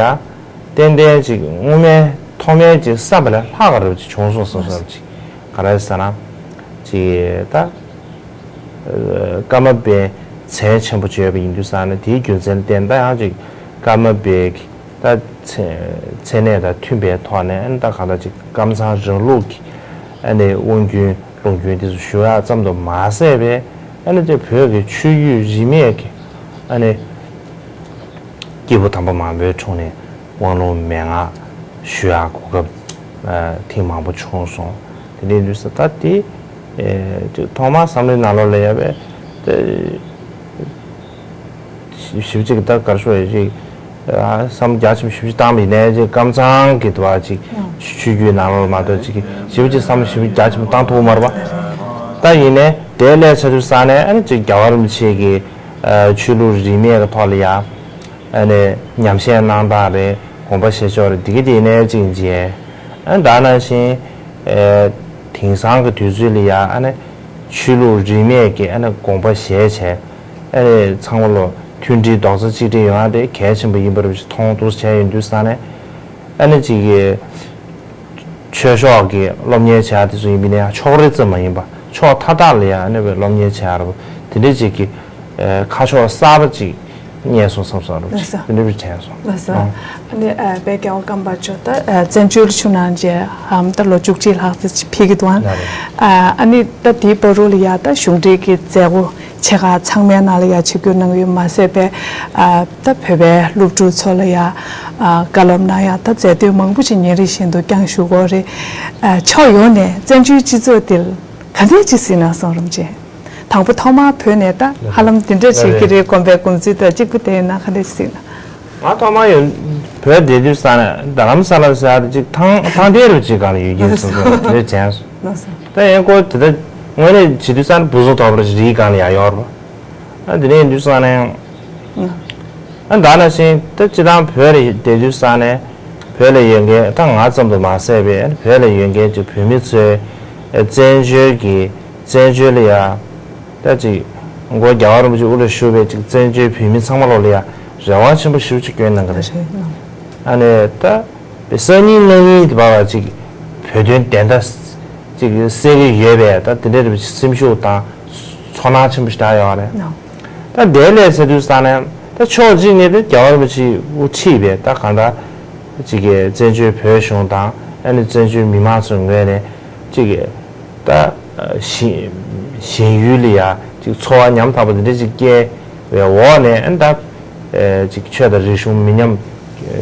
ཏན་ཏན་ཅིག་སྔོན་མའི་ཐོག་མའི་ཅིག་བསམ་པ་ལས་ལྷག་ག་རབ་ཅིག་བྱུང་སོང་བསམ་བསམ་ཅིག་ག་རེ་ཟེར་ན་ཅིག་ད་ཀརྨ་པའི་མཚན་ཆེན་པོ་བརྗོད་པ་ཡིན་དུས་ཙང་ནས་དེའི་རྒྱུ་མཚན་ལ་བརྟེན་ད་ཡང་ཅིག་ཀརྨ་པའི་ད་མཚན་མཚན་གནས་དང་མཐུན་པའི་ཐོག་ནས་ཨ་ནི་ད་གང་ལྟར་ཅིག་ཀམ་ཚང་རིང་ལུགས་ཀྱི་ཨ་ནི་དབང་རྒྱུན་ལུང་རྒྱུན་དེ་ཚོ་ཞུ་ཡག་ཙམ་དུ་མ་ཟད་པའི་ཨ་ནི་དེ་བོད་ཀྱི་ཆོས་བརྒྱུད་རིས་མེད་ཀྱི་ཨ་ནི་སྐྱེས་བུ་དམ་པ་མང་པོའི་དྲུང་ནས་དབང་ལུང་མན་ངག་ཞུ་ཡག་གོ་སྐབས་ཐེངས་མང་པོ་བྱུང་སོང་། དེ་འདྲའི་དུས་སུ་ད་དེ་ཐོག་མར་བསམ་བློའི་ནང་ལོགས་ལ་ཡོད་པའི་ཞིབ་ཅིག་ད་གར་ཤོག་ཡོད་ཅིག་བསམ་རྒྱ་ཆེན་པོ་ཞིབ་ཅིག་བཏང་བ་ཡིན་ནའི་ཅིག་ཀམ་ཚང་གི་དུ་བ་ཅིག་ཆོས་བརྒྱུད་ནང་ལོགས་མ་གཏོགས་ཅིག་ཞིབ་ཅིག་བསམ་བློ་ཞིབ་རྒྱ་ཆེན་པོ་བཏང་ཐུབ་མ་རེད་པ། ད་ཡིན་ནའི་དེ་ལས་ཆ་དུས་ས་ནས་ཨ་ནི་ཅིག་རྒྱལ་བ་རིན་པོ་ཆེ་གི་ཆོས་ལུགས་རིས་མེད་ཀྱི་ཐོག་ལ་ཡ། ཨ་ནི་ཉམས་བཞེས་གནང་སྟངས་རེད། དགོངས་པ་བཞེས་ཕྱོགས་རེད། འདི་གི་དེ་ནས་ཅིག་མཇལ། ཨ་ནི་ད་ནང་བཞིན་ཨེ་དེང་སང་གི་དུས་ཚོད་ལ་ཡ་ཨ་ནི་ཆོས་ལུགས་རིས་མེད་ཀྱི་ཨ་ནི་དགོངས་པ་བཞེས་བྱས། ཨ་ནི་ཚང་མ་ལོ་མཐུན་སྒྲིལ་རྡོག་རྩ་གཅིག་སྒྲིལ་ཡོང་ཡ་དེ་གལ་ཆེན་པོ་ཡིན་པ་རེད་ཅེས་མཐོང་འདུག་བྱས་ཡོང་དུས་ཙང་ནས། ཨ་ནི་ཅིག་གི་ཆོས་ཕྱོགས་ཀྱི་སློབ་གཉེར་བྱེད་ཡ་དེ་ཚོ་ཡིན་པ་ཡིན་ན་ཡང་ཕྱོགས་རིས་ཙམ་མ་ཡིན་པ་ཕྱོགས་མཐའ་དག་ལ་ཡང་ཨ་ནི་སློབ་གཉེར་བྱེད་ཡ་རེད་པ། དེ་འདྲའི་ཅིག་གི་ཨ་ཁ་ཕྱོགས་གསར་པ་ཅིག་རྙེད་སོང་བསམ་སོང་རེད་ལགས་སོ། དེ་འདྲ་བྱས་སོང་། ལགས་སོ། ཨ་ཨ་ནི་ཨ་དཔལ་རྒྱལ་བ་ཀརྨ་པ་མཆོག་ད་ཨ་བཙན་བྱོལ་བཞུགས་གནང་རྗེས་ཧམ་ད་ལོ་བཅུ་གཅིག་ལྷག་ཙམ་ཅིག་ཕེབས་ཀྱི་འདུག་ཨ། ལགས་རེད། ཨ་ཨ་ནི་ད་དེའི་བར་དུ་ལ་ཡ་ད་གཞུང་འབྲེལ་གྱི་མཛད་སྒོ་ཆེ་ཁག་ཚང་མའི་ནང་ལ་ཡ་ཆིབས་བསྒྱུར་གནང་ཡོད་མ་ཟད་པའི་ཨ་ད་བོད་པའི་སློབ་ཕྲུག་ཚོ་ལ་ཡ་ཨ་བཀའ་སློབ་གནང་ཡ་ད་མཛད་དོན་མང་པོ་ཅིག་ཉིན་རེ་བཞིན་དུ་བསྐྱངས་བཞུགས་ཀྱི་ཡོད་རེད། ཨ་ཕྱོགས་ཡོངས་ནས་བཙན་བྱོལ་སྤྱི་ཚོགས་འདིར་ག་འདྲས་ཅིག་གཟིགས་གནང་སོང་རམ་ཅེ། དང་པོ་ཐོག་མར་བོད་ནས་ད་ཧ་ལམ་འདི་འདྲ་བྱེད་ཀྱི་རེད་དགོངས་པའི་དགོངས་ཚུལ་དང་གཅིག་པུ་དེ་ཡིན་ན་ག་འདྲ་ཞིག་ན། ང་ཐོག་མར་ཡོང་བོད་བསྡད་དུས་ཙང་ནས་རྡ་རམ་ས་ལ་ཟེར་ཡ་དེ་ཅིག་ཐང་ཐང་ཐེ་རུ་ཅིག་སྒང་ལ་ཡོད་ཀྱི་སོང་ཙང་དེ་འདྲ་བྱས་སོང་། ད་ཡང་ཁོ་དེ་ད་དངོས་གནས་བྱེད་དུས་ཙང་ནས་བུ་སོ་དོག་པར་རིའི་སྒང་ལ་ཡ་ཡོད་རེད་པ། ཨ་དེ་འདྲ་ཡིན་དུས་ཙང་ནས། ཨ་ད་ནང་བཞིན་ད་སྤྱི་བཏང་བོད་ལ་བསྡད་དུས་ཙང་ནས་བོད་ལ་ཡོད་མཁན་ད་ང་ཙམ་དུ་མ་ཟད་པའི་བོད་ལ་ཡོད་མཁན་གྱི་བོད་མི་ཚོས་བཙན་བྱོལ་གྱི་བཙན་བྱོལ་ལ་ཡ་ད་ཅིག་མགོ་རྒྱལ་བ་རིན་པོ་ཆེ་དབུ་ལ་བཞུགས་པའི་ཅིག་བཙན་བྱོལ་བོད་མི་ཚང་མ་ལོག་ལ་ཡ་རེ་བ་ཆེན་པོ་ཞེ་པོ་ཅིག་བསྐྱོན་གནང་གི་རེད། ཨ་ནི་ད་སང་ཉིན་གནངས་ཉིན་དེ་བར་བ་ཅིག་བོད་དོན་བདེན་མཐའ་ཅིག་གསལ་གྱི་ཡོད་པའི་ད་དེ་འདྲ་རེ་བ་ཅིག་སེམས་ཤུགས་དང་ཚོར་སྣང་ཆེན་པོ་ཞིག་ད་ཡོད་རེད། ད་དེ་ལས་ཟེར་དུས་ཙང་ནས་ད་ཕྱོགས་གཅིག་ནས་ད་རྒྱལ་བ་རིན་པོ་ཆེ་དབུ་ཁྲིད་པའི་ད་གང་ལྟར་ཅིག་གི་བཙན་བྱོལ་བོད་གཞུང་དང་ཨ་ནི་བཙན་བྱོལ་མི་མང་ཚོའི་ངོས་ནས་ཅིག་གི་ད་ཞི་ཞི་ཡུལ་ལ་ཡ་ཅིག་ཚོར་བ་ཉམ་ཐག་པ་འདི་འདྲ་ཅིག་སྐྱེ་བའི་འོག་ནས་ཨ་ནི་ད་ཅིག་ཆོས་དང་རིག་གཞུང་མི་ཉམས་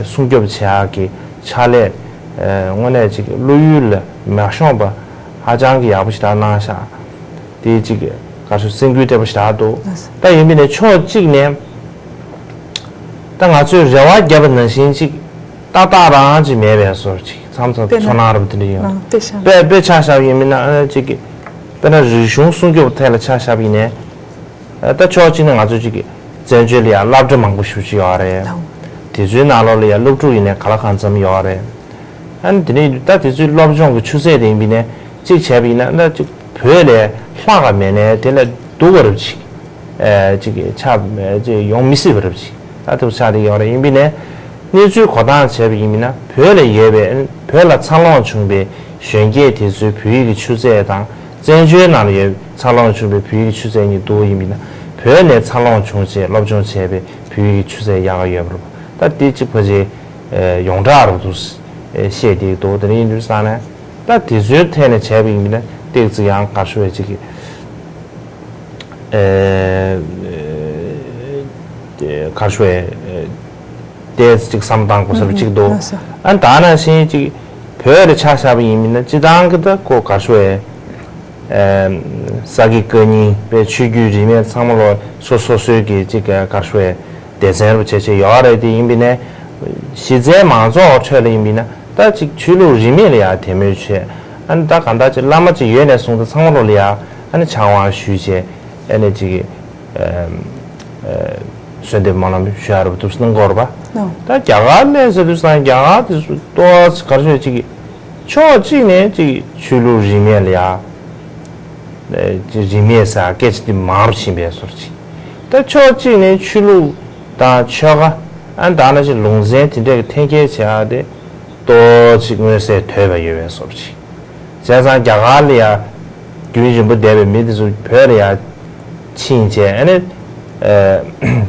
སྲུང་སྐྱོབ་བྱེད་ཡག་གི་ཕྱག་ལས་དངོས་གནས་ཅིག་བློ་ཡུལ་ལ་མ་ཤོང་པ་ཧ་ཅང་གི་ཡག་པོ་ཞིག་ད་གནང་ཤག་དེ་གཅིག་ག་ཚོད་སེམས་འགུལ་ཐེབས་པ་ཞིག་ད་འདུག་ད་ཡིན་པས་ན་ཕྱོགས་གཅིག་ནས་ད་ང་ཚོས་རེ་བ་བརྒྱབ་པ་ནང་བཞིན་ཅིག་ཏག་ཏག་རང་ཅིག་མེད་པའི་བཟོ་ཅིག་མཚམས་མཚམས་དཔེར་ན་ཚོར་སྣང་རབ་དེ་འདྲ་ཡོད། ཨང་དཔེ་བཞག་ན། དཔེ་དཔེ་ཆ་བཞག་ཡིན་མིན་ན་ཨ་ཅིག་གི་དཔེར་ན་རིག་གཞུང་སྲུང་སྐྱོབ་ཐད་ལ་ཆ་བཞག་ཡིན་ནའི་ད་ཕྱོགས་གཅིག་ནས་ང་ཚོ་ཅིག་གི་བཙན་བྱོལ་ལ་ཡང་སློབ་གྲྭ་མང་པོ་ཞེ་པོ་ཅིག་ཡོད་རེད། ཨང་། དེ་ཚོའི་ནང་ལོགས་ལ་ཡང་སློབ་ཕྲུག་ཡིན་ནའི་ག་ལ་གང་འཚམ་ཡོད་རེད། ཨ་ནི་དེ་ནས་ད་དེ་ཚོའི་སློབ་སྦྱོང་གི་ཆུ་ཚད་དེ་ཡིན་པ་ཡིན་ནའི་གཅིག་བྱས་པ་ཡིན་ན་ད་ཅིག་བོད་ལས་ལྷག་ག་མེད་ནའི་དེ་ལས་སྡུག་ག་རབ་ཅིག་ཨེ་ཅིག་ཆགས་ཅིག་ཡོང་མི་སྲིད་པ་རབ་ཅིག་ད་དེ་ཆགས་བསྡད་ཡོད་རེད། ཡིན་པ་ཡིན་ནའི་གནས་ཚུལ་གོ་སྟངས་བྱས་པ་ཡིན་པ་ཡིན་ན་བོད་ལ་ཡོད་པའི་བོད་ལ་འཚར་ལོངས་བྱུང་བའི་གཞོན་སྐྱེས་དེ་ཚོའི་བོད་ཡིག་གི་ཆུ་ཚད་དང་བཙན་བྱོལ་ནང་ལ་ཡོད་འཚར་ལོངས་བྱུང་བའི་བོད་ཡིག་གི་ཆུ་ཚད་གཉིས་བསྡུར་བ་ཡིན་པ་ཡིན་ན་བོད་ནས་འཚར་ལོངས་བྱུང་རྗེས་སློབ་སྦྱོང་བྱས་པའི་བོད་ཡིག་གི་ཆུ་ཚད་ཡག་ག་ཡོད་པ་རེད་པ། ད་དེ་གཅིག་ཕལ་ཆེར་ཡོངས་གྲགས་རུ་འདུག་བཤད་བསྡད་འདུག་དེ་འདྲ་ཡིན་དུས་ཙང་ནས་ད་དེ་ཚོའི་ཐད་ནས་བྱས་པ་ཡིན་ན་ཏོག་ཙམ་ཡང་ག་རེ་ཞུ་དགོས་ཅིག་གི་ག་རེ་ཞུ་ཏོག་ཙམ་ཅིག་བསམ་བཏང་དགོས་ས་ཅིག་འདུག་ཨ་ད་ནང་བཞིན་ཅིག་བོད་ལ་ཆ་བཞག་པ་ཡིན་ན་སྤྱིར་བཏང་གི་ད་ཁོ་ག་རེ་ཞུ་ས་དགེ་བཀའ་རྙིང་པའི་ཆོས་བརྒྱུད་རིས་མེད་ཚང་མ་ལོ་སོ་སོ་སོའི་གི་ཅིག་ག་རེ་ཞུ་སྡེ་ཚན་རུ་བྱས་བྱས་ཡོད་རེད། དེ་ཡིན་པ་ཡིན་ནའི་གཞི་རྩའི་མང་ཚོགས་ཁྲོད་ལ་ཡིན་པ་ཡིན་ན་ད་ཅིག་ཆོས་ལུགས་རིས་མེད་ལ་ཡང་དད་མོས་བྱས། ཨ་ནི་ད་གང་ལྟར་ཅིག་བླ་མ་ཅིག་ཡོད་ནས་བཟུང་སྟེ་ཚང་མ་ལོ་ལ་ཡང་ཨ་ནི་ཕྱག་དབང་ཞུས་བྱས་ཨ་ནི་ཅིག་གསོལ་འདེབས་སྨོན་ལམ་ཞུ་ཡ་རུ་འདུག་གནང་གི་ཡོད་རེད་པ། ད་རྒྱ་གར་ལ་ཟེར་དུས་ཙང་རྒྱ་གར་དེ་ཚོ་ཏོག་ཙམ་ག་རེ་ཞུ་ཅིག་ཕྱོགས་གཅིག་ནས་ཅིག་ཆོས་ལུགས་རིས་མེད་ལ་ཡང་། རིས་མེད་ཟེར་སྐད་ཆ་དེ་མང་རུ་ཕྱིན་པའི་བཟོ་འདྲ་ཅིག་ད་ཕྱོགས་གཅིག་ནས་ཆོས་ལུགས་དང་ཆོལ་ཁ་ཨ་ནི་ད་ནང་བཞིན་ལུང་ཚན་དེ་འདྲས་ཀྱི་འཐེན་འཁྱེར་བྱེད་ཡག་དེ་ཏོག་ཙམ་མངོན་གསལ་དོད་པ་ཡོད་པའི་བཟོ་འདྲ་ཅིག་བྱས་ཙང་རྒྱ་གར་ལ་ཡང་རྒྱུན་རིང་པོ་བསྡད་པའི་མི་དེ་ཚོ་བོད་ལ་ཡང་ཕྱིན་བྱས་ཨ་ནི་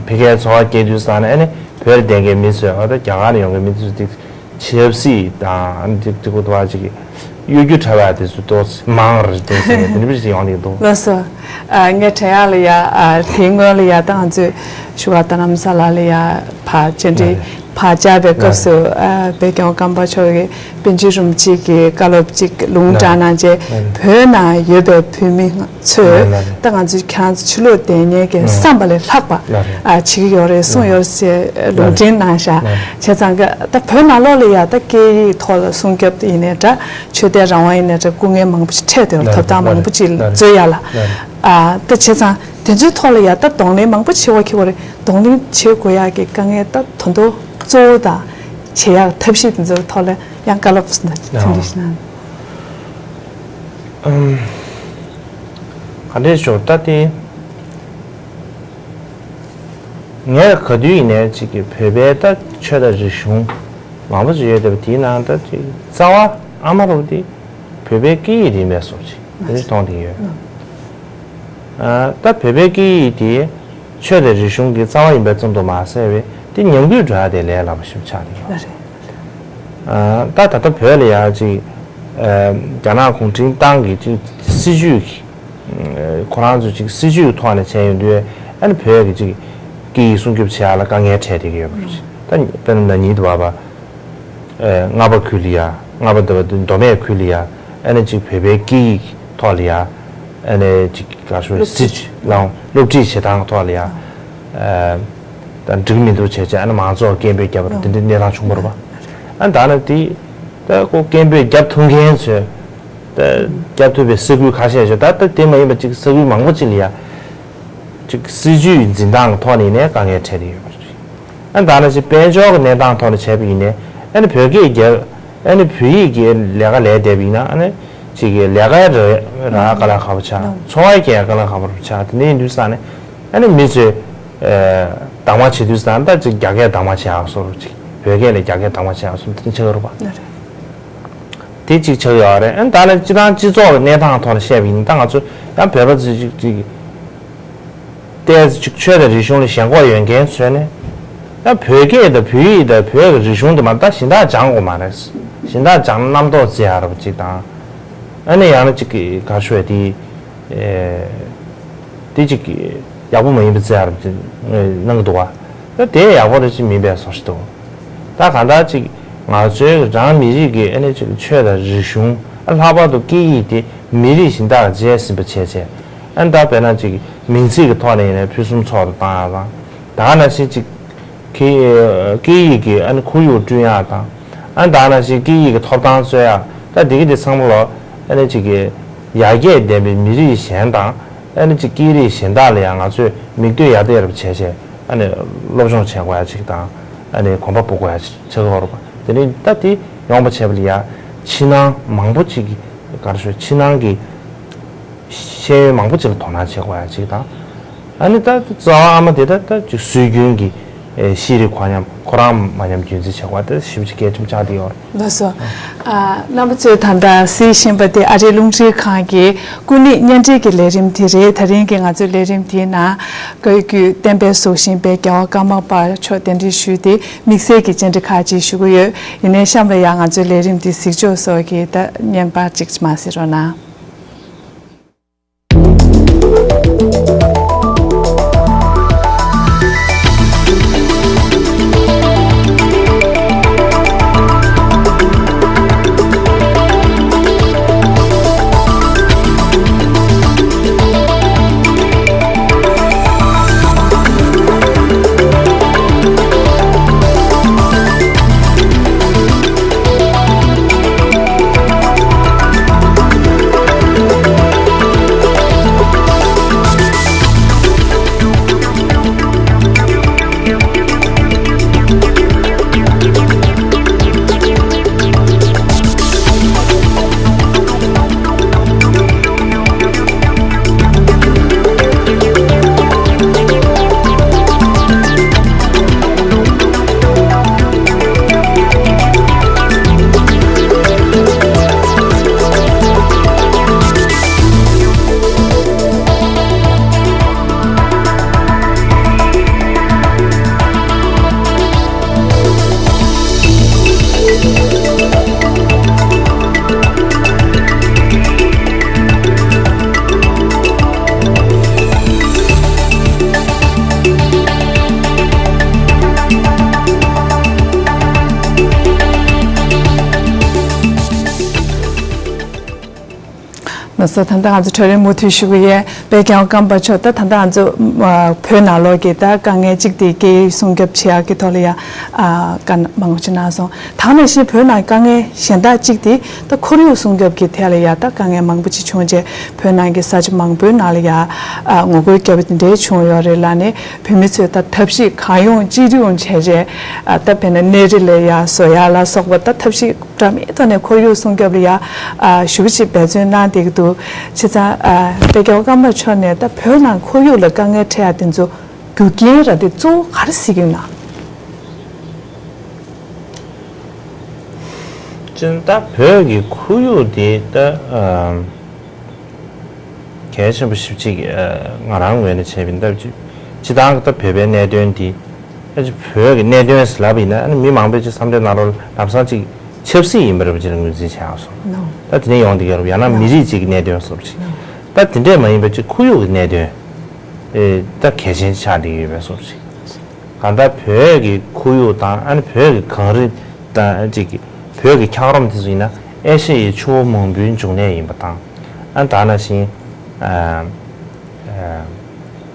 ཕ་གིའི་འཚོ་བ་སྐྱེལ་དུས་ཙང་ནས་ཨ་ནི་བོད་ལ་བསྡད་མཁན་མི་ཚོས་ཨ་ད་རྒྱ་གར་ལ་ཡོང་མཁན་མི་དེ་ཚོ་དེ། ཆབ་སྲིད་དང་འདི་འདི་གོ་ཐོག་ཅིག་གཡོ་སྒྱུ་འཁྲབ་པ་དེ་ཚོ་ཏོག་ཙམ་མང་རེད་འདུག་ཟེར་ནས་དེ་འདྲ་ཞིག་ཡོང་གི་འདུག་ལགས་སོ། ཨ་ངས་དྲན་ཡག་ལ་ཡ་ཨ་དེའི་སྔོན་ལ་ཡ་ད་ང་ཚོས་བཞུགས་སྒར་རྡ་རམ་ས་ལ་ལ་ཡ་ཕར་བཅར་འདྲི་ཕར་བཅར་བའི་སྐབས་སུ་ཨ་བོད་ཀྱི་ཀམ་པ་མཆོག་གིས་པཎ་ཆེན་རིན་པོ་ཆེ་གི་བཀའ་སློབ་ཅིག་ལུང་དྲངས་གནང་རྗེས་བོད་ནང་ཡོད་པའི་བོད་མི་ཚོས་ད་ང་ཚོས་ཁྱེད་རང་ཚོ་ཕྱི་ལོགས་བསྡད་མཁན་གྱི་བསམ་པ་ལས་ལྷག་པ་ཨ་བྱེད་ཀྱི་ཡོད་རེད་གསུངས་ཡོད་ཟེར་ལུང་འདྲེན་གནང་ཤག་བྱས་ཙང་གི་ད་བོད་ནང་ལོགས་ལ་ཡ་ད་སྐད་ཡིག་ཐོག་ལ་སྲུང་སྐྱོབ་ཡིན་ནའི་འདྲ་ཆོས་དད་རང་དབང་ཡིན་ནའི་འདྲ་སྐུ་ངལ་མང་པོ་ཞིག་འཕྲད་དེ་ཐོབ་ཐང་མང་པོ་ཅིག་འཛོལ་ཡ་ལ་ཨ་ད་བྱས་ཙང་དེ་ཚོའི་ཐོག་ལ་ཡ་ད་གདོང་ལེན་མང་པོ་བྱེད་དགོས་ཁེལ་བ་རེད། གདོང་ལེན་བྱེད་དགོས་ཡ་གི་དཀའ་ངལ་ད་དོན་དུ་གཙོ་བོ་དང་བྱེད་ཡ་ཐབས་ཤེས་དེ་ཚོའི་ཐོག་ལ་ཡང་བཀའ་སློབ་ཐུང་ཐུང་ཞིག་གནང་། ག་འདྲས་ཞུ་ད་དེ། ངས་ག་དུས་ཡིན་ནའི་ཅིག་གི་བོད་པའི་ད་ཆོས་དང་རིག་གཞུང་མང་པོ་ཅིག་ཡོད་བསྡད་པ་དེའི་ནང་ད་ཅིག་རྩ་བ་ཨ་མ་རུ་དེ་བོད་པའི་སྐད་ཡིག་རིག་པའི་སོགས་ཅིག་དེ་འདྲ་མཐོང་བསྡད་ཡོད། ཨ། ད་བོད་པའི་སྐད་ཡིག་དེ་ཆོས་དང་རིག་གཞུང་གི་རྩ་བ་ཡིན་པའི་ཙམ་དུ་མ་ཟད་པའི་དེ་ཉམས་རྒུད་འགྲོ་ཡ་དེ་ལས་སླ་པོ་ཞིག་ཆགས་བསྡད་ཡོད། ལགས་རེད། ཨ། ད་ད་ལྟ་བོད་ལ་ཡ་ཅིག་ཨ། རྒྱ་ནག་གུང་ཁྲན་ཏང་གི་ཅིག་སྲིད་ཇུས་ཀྱི། ཨ། ཁོ་རང་ཚོ་ཅིག་སྲིད་ཇུས་ཀྱི་ཐོག་ནས་བྱས་ཡོང་དུས་ཨ་ནི་བོད་ཀྱི་ཅིག་སྐད་ཡིག་སྲུང་སྐྱོབ་བྱེད་ཡ་ལ་དཀའ་ངལ་འཕྲད་བསྡད་ཀྱི་ཡོད་པ་རེད། ད་དཔེར་ན་ན་ནིང་དུ་བ་བ། ཨ། རྔ་པ་ཁུལ་ལ་ཡ། རྔ་པ་འདི་བ་མདོ་སྨད་ཁུལ་ལ་ཡ། ཨ་ནི་ཅིག་བོད་པའི་སྐད་ཡིག་ཐོག་ལ་ཡ། ཨ་ནི་ཅིག་ག་རེ་ཞུ་དགོས་རེད། སྲིད་ཇུས་ལའང་སློབ་ཁྲིད་བྱེད་སྟངས་ཐོག་ལ་ཡ། ཨ། ད་འགྲིག་མི་འདུག་བྱས་བྱས་ཨ་ནི་མང་ཚོགས་སྐད་འབོད་བརྒྱབ་པ་དེ་འདྲའི་གནས་སྟངས་བྱུང་བ་རེད་པ། ཨ་ནི་ད་ནི་དེ་ད་ཁོ་སྐད་འབོད་བརྒྱབ་ཐུབ་མཁན་ཚོས་ད་བརྒྱབ་ཐུབ་པའི་ས་ཁུལ་ཁ་ཤས་ཤིག་ད་ད་དེ་མ་ཡིན་པ་ཅིག་ས་ཁུལ་མང་པོ་ཅིག་ལ་ཡ། ཅིག་སྲིད་ཇུས་འཛིན་སྟངས་ཀྱི་ཐོག་ནས་ནས་དཀའ་ངལ་འཕྲད་ཀྱི་ཡོད་པ་རེད། ཨ་ནི་ད་ནང་བཞིན་དཔལ་འབྱོར་གྱི་གནས་སྟངས་ཐོག་ནས་བྱས་པ་ཡིན་ནའི་ཨ་ནི་བོད་སྐད་རྒྱབ། ཨ་ནི་བོད་ཡིག་གི་ལས་ཀ་ལས་བསྡད་པ་ཡིན་ན་ཨ་ནི་ཅིག་གི་ལས་ཀ་རག་རག་དཀའ་ལས་ཁག་པོ་ཆགས། འཚོ་བ་སྐྱེལ་དཀའ་ལས་ཁག་པོ་ཆགས། དེ་འདྲ་ཡིན་དུས་ཙང་ནས་ཨ་ནི་མི་ཚོས་ཨ། གདམ་ག་བྱེད་དུས་ཙང་ད་ཅིག་རྒྱ་སྐད་གདམ་ག་བྱེད་ཡག་བཟོ་འདྲ་ཅིག་བོད་སྐད་ལས་རྒྱ་སྐད་གདམ་ག་བྱེད་ཡག་བཟོ་འདྲ་དེ་འདྲ་ཆགས་ཀྱི་རེད་པ། ལགས་རེད། དེ་གཅིག་ཆགས་ཡོད་རེད། ཨ་ནི་ད་ནི་སྤྱི་བཏང་སྤྱི་ཚོགས་ཀྱི་གནས་སྟངས་ཐོག་ནས་བཤད་པ་ཡིན་ན་ད་ང་ཚོ་ཡང་བོད་པ་ཚོ་ཅིག་ཅིག་ཏོག་ཙམ་ཅིག་ཆོས་དང་རིག་གཞུང་ལ་ཞེན་ཁོག་ཡོད་མཁན་ཚོས་ནི་ཡང་བོད་སྐད་དང་བོད་ཡིག་དང་བོད་ཀྱི་རིག་གཞུང་དེ་མ་ད་གཞན་དག་སྦྱང་དགོས་མ་རེད། གཞན་དག་སྦྱང་ན་རྣམ་རྟོག་རྩེ་ཡག་རེད་པ་ཅིག་དང་། ཨ་ནི་ཡང་ན་ཅིག་གི་ག་རེ་ཞུ་དེ། ཨེ། དེ་ཅིག་གི་ཡག་པོ་མ་ཡིན་པ་རྩེ་ཡག་རེད་པ་ཅིག་གནང་གི་འདུག་བ། ད་དེ་ཡག་པོ་རེད་ཅིག་མིན་པའི་བཟོ་ཞིག་འདུག་ད་གང་ལྟར་ཅིག་ང་ཚོའི་རང་མི་རིགས་ཀྱི་ཨ་ནི་ཅིག་ཆོས་དང་རིག་གཞུང་ཨ་ལྷག་པར་དུ་སྐད་ཡིག་དེ་མི་རིགས་གཞན་དག་བརྗེད་ཟིན་པ་བྱས་བྱས་ཨ་ནི་ད་དཔེར་ན་ཅིག་མིང་ཚིག་གི་ཐོག་ནས་ཡིན་ན་ཕུན་སུམ་ཚོགས་སུ་བཏང་ཡག་དང་། ད་ག་ནང་བཞིན་ཅིག་སྐད་སྐད་ཡིག་གི་ཨ་ནི་ཁོར་ཡུག་བསྐྲུན་ཡག་དང་། ཨ་ནི་ད་ག་ནང་བཞིན་སྐད་ཡིག་གི་ཐོབ་ཐང་རྩོད་ཡག་ད་འདི་གི་དེ་ཚང་མ་ལོ་ཨ་ནི་ཅིག་གི་ཡར་རྒྱས་ལྡན་པའི་མི་རིགས་གཞན་དང་། ཨ་ནི་ཅིག་སྐད་རིགས་གཞན་དག་ལ་ཡང་ང་ཚོས་མིག་ལྟོས་ཡར་ལྟ་ཡག་བྱས་བྱས་ཨ་ནི་སློབ་སྦྱོང་བྱེད་དགོས་ཡག་ཅིག་དང་། ཨ་ནི་གོམ་པ་སྤོ་དགོས་ཡག་ཅིག་ཆགས་ཀྱི་ཡོད་རེད་པ། དེ་ནི་ད་དེ་ཡོང་བ་བྱས་པ་ལ་ཡ་ཕྱི་ནང་མང་པོ་ཅིག་གི་ག་རེ་ཞུ་ཕྱི་ནང་གི་ཤེས་ཡོན་མང་པོ་ཅིག་ལ་དོ་སྣང་བྱེད་དགོས་ཡག་ཅིག་དང་། ཨ་ནི་ད་རྩ་བ་ཨ་མ་དེ་ད་ད་ཅིག་སྲོལ་རྒྱུན་གྱི་ཨེ་ཤེས་རིག་གོ་ཉམས་ཁོ་རང་མ་ཉམས་རྒྱུན་འཛིན་བྱེད་དགོས་ཡག་དེ་ཞེ་པོ་ཅིག་གལ་ཆེན་པོ་ཆགས་བསྡད་ཡོད་རེད། ལགས་སོ། ཨ། རྣམ་པ་ཚོས་ད་ལྟ་གཟིགས་བཞིན་པ་དེ་ཨ་རིའི་རླུང་འཕྲིན་ཁང་གི་ཀུན་གླེང་བརྙན་འཕྲིན་གྱི་ལས་རིམ་དེ་རེད། ད་རིང་གི་ང་ཚོའི་ལས་རིམ་དེའི་ནང་བཀའ་བརྒྱུད་བསྟན་པའི་གཟུགས་ཤིང་དཔལ་རྒྱལ་བ་ཀརྨ་པ་མཆོག་གདན་འདྲེན་ཞུས་ཏེ་དམིགས་བསལ་གྱི་བཅར་འདྲི་ཁག་ཅིག་ཞུ་གི་ཡོད། ཡིན་ནའི་གཤམ་ལ་ཡང་ང་ཚོའི་ལས་རིམ་དེ་གཟིགས་ཕྱོགས་སོགས་ཀྱི་ད་བརྙན་པར་ཅིག་མར་གཟིགས་རོགས་གནང་། ལགས་སོ། ད་ལྟ་ང་ཚོ་གྲོས་རིམ་མུ་མཐུད་ཞུ་གི་ཡོད། དཔལ་རྒྱལ་བ་ཀརྨ་པ་མཆོག་ད་ད་ལྟ་ང་ཚོ་ཨ་བོད་ནང་ལོགས་ཀྱི་ད་དཀའ་ངལ་གཅིག་དེ་སྐད་ཡིག་སྲུང་སྐྱོབ་བྱེད་ཡག་གི་ཐོག་ལ་ཡ་ཨ་བཀའ་མང་པོ་ཅིག་གནང་སོང་། ད་ག་ནང་བཞིན་བོད་ནང་དཀའ་ངལ་གཞན་དག་གཅིག་དེ་ད་ཁོར་ཡུག་སྲུང་སྐྱོབ་ཀྱི་ཐད་ལ་ཡ་ད་དཀའ་ངལ་མང་པོ་ཅིག་བྱུང་རྗེས་བོད་ནང་གི་ས་ཆ་མང་པོའི་ནང་ལ་ཡ་ཨ་ངོ་རྒོལ་བརྒྱབ་པ་དེ་འདྲའི་བྱུང་ཡོད་རེད་ལ་ནི་བོད་མི་ཚོས་ད་ཐབས་ཤེས་གང་ཡོང་ཅི་ཡོང་བྱས་རྗེས་ཨ་ད་དཔེར་ན་གནས་རི་ལ་ཡ་བཟོ་ཡག་ལ་སོགས་པ་ད་ཐབས་ཤེས་འདྲ་མིན་ཐོག་ནས་ཁོར་ཡུག་སྲུང་སྐྱོབ་ལ་ཡ་ཨ་ཞེ་པོ་ཅིག་འབད་བརྩོན་གནང་བསྡད་ཀྱི་འདུག་བྱས་ཙང་ཨ་དཔལ་རྒྱལ་བ་ཀརྨ་པ་མཆོག་ནས་ད་བོད་ནང་ཁོར་ཡུག་ལ་དཀའ་ངལ་འཕྲད་ཡག་དེ་ཚོ་ རྒྱུ་རྐྱེན་ར་དེ་གཙོ་བོ་ག་རེ་གཟིགས་ཀྱི་ཡོད་ན། ཅི་ད་བོད་ཀྱི་ཁོར་ཡུག་དེ་ད་ཨམ། གལ་ཆེན་པོ་ཞེ་པོ་ཅིག་ཨ། ང་རང་ངོས་ནས་བྱས་པ་ཡིན་ན་ད་ཅི་སྤྱིར་བཏང་གི་ད་བོད་པའི་གནད་དོན་འདི་ཨ་ཅི་བོད་ཀྱི་གནད་དོན་ཟེར་ལབ་པ་ཡིན་ན་ཨ་ནི་མི་མང་པོས་ཅིག་བསམ་བློའི་ནང་ལོགས་ལམ་སང་ཅིག་ཆབ་སྲིད་ཡིན་པ་རེད་པ་ཅིག་ལ་ངོས་འཛིན་བྱེད་ཡག་སོང་། ད་དེ་ནས་ཡོང་བསྡད་ཀྱི་ཡོད་རེད་པ། ཡང་ན་མི་རིགས་གཅིག་གི་གནད་དོན་བཟོ་འདྲ་ཅིག་ད་དེ་འདྲས་མ་ཡིན་པ་ཅིག་ཁོར་ཡུག་གི་གནད་དོན་ཨེ་ད་གལ་ཆེན་ཆགས་བསྡད་ཀྱི་ཡོད་པའི་བཟོ་འདྲ་ཅིག་གང་ལྟར་བོད་ཀྱི་ཁོར་ཡུག་དང་ཨ་ནི་བོད་ཀྱི་གངས་རི་དང་ཅིག་བོད་ཀྱི་འཁྱགས་རོམ་དེ་ཚོ་ཡིན་ན་ཨེ་ཤ་ཡའི་ཆུ་བོ་མང་པོའི་འབྱུང་གནས་ཡིན་པ་དང་ཨ་ནི་ད་ནང་བཞིན་ཨ་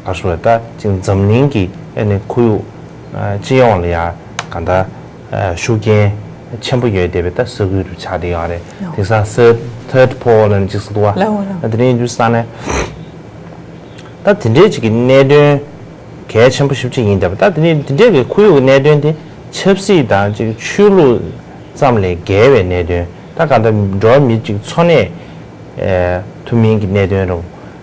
ཨ་ག་རེ་ཟེར་ད་ཅིག་འཛམ་གླིང་གི་ཨ་ནི་ཁོར་ཡུག་ཨ་སྤྱི་ཡོངས་ལ་ཡང་གང་ལྟར་ཨ་ཤུགས་རྐྱེན་ཆེན་པོ་ཡོད་བསྡད་པའི་ད་ས་ཁུལ་རུ་ཆགས་བསྡད་ཡོད་རེད། དེང་སང་third third pole ལབ་ནས་ཅིག་ཟེར་འདུག་བ། ལའོ་ལའོ། ཨ་དེ་འདྲ་ཡིན་དུས་ཙང་ནས། ད་དེ་འདྲའི་ཅིག་གི་གནད་དོན་གལ་ཆེན་པོ་ཞེ་པོ་ཅིག་ཡིན་བསྡད་པ། ད་དེ་ནི་དེ་འདྲའི་གི་ཁོར་ཡུག་གི་གནད་དོན་དེ་ཆབ་སྲིད་དང་ཅིག་ཆོས་ལུགས་ཙམ་ལས་བརྒལ་བའི་གནད་དོན། ད་གང་ལྟར་འགྲོ་བ་མི་ཅིག་འཚོ་གནས་ཨེ་ཐུབ་མིན་གྱི་གནད་དོན་རུ་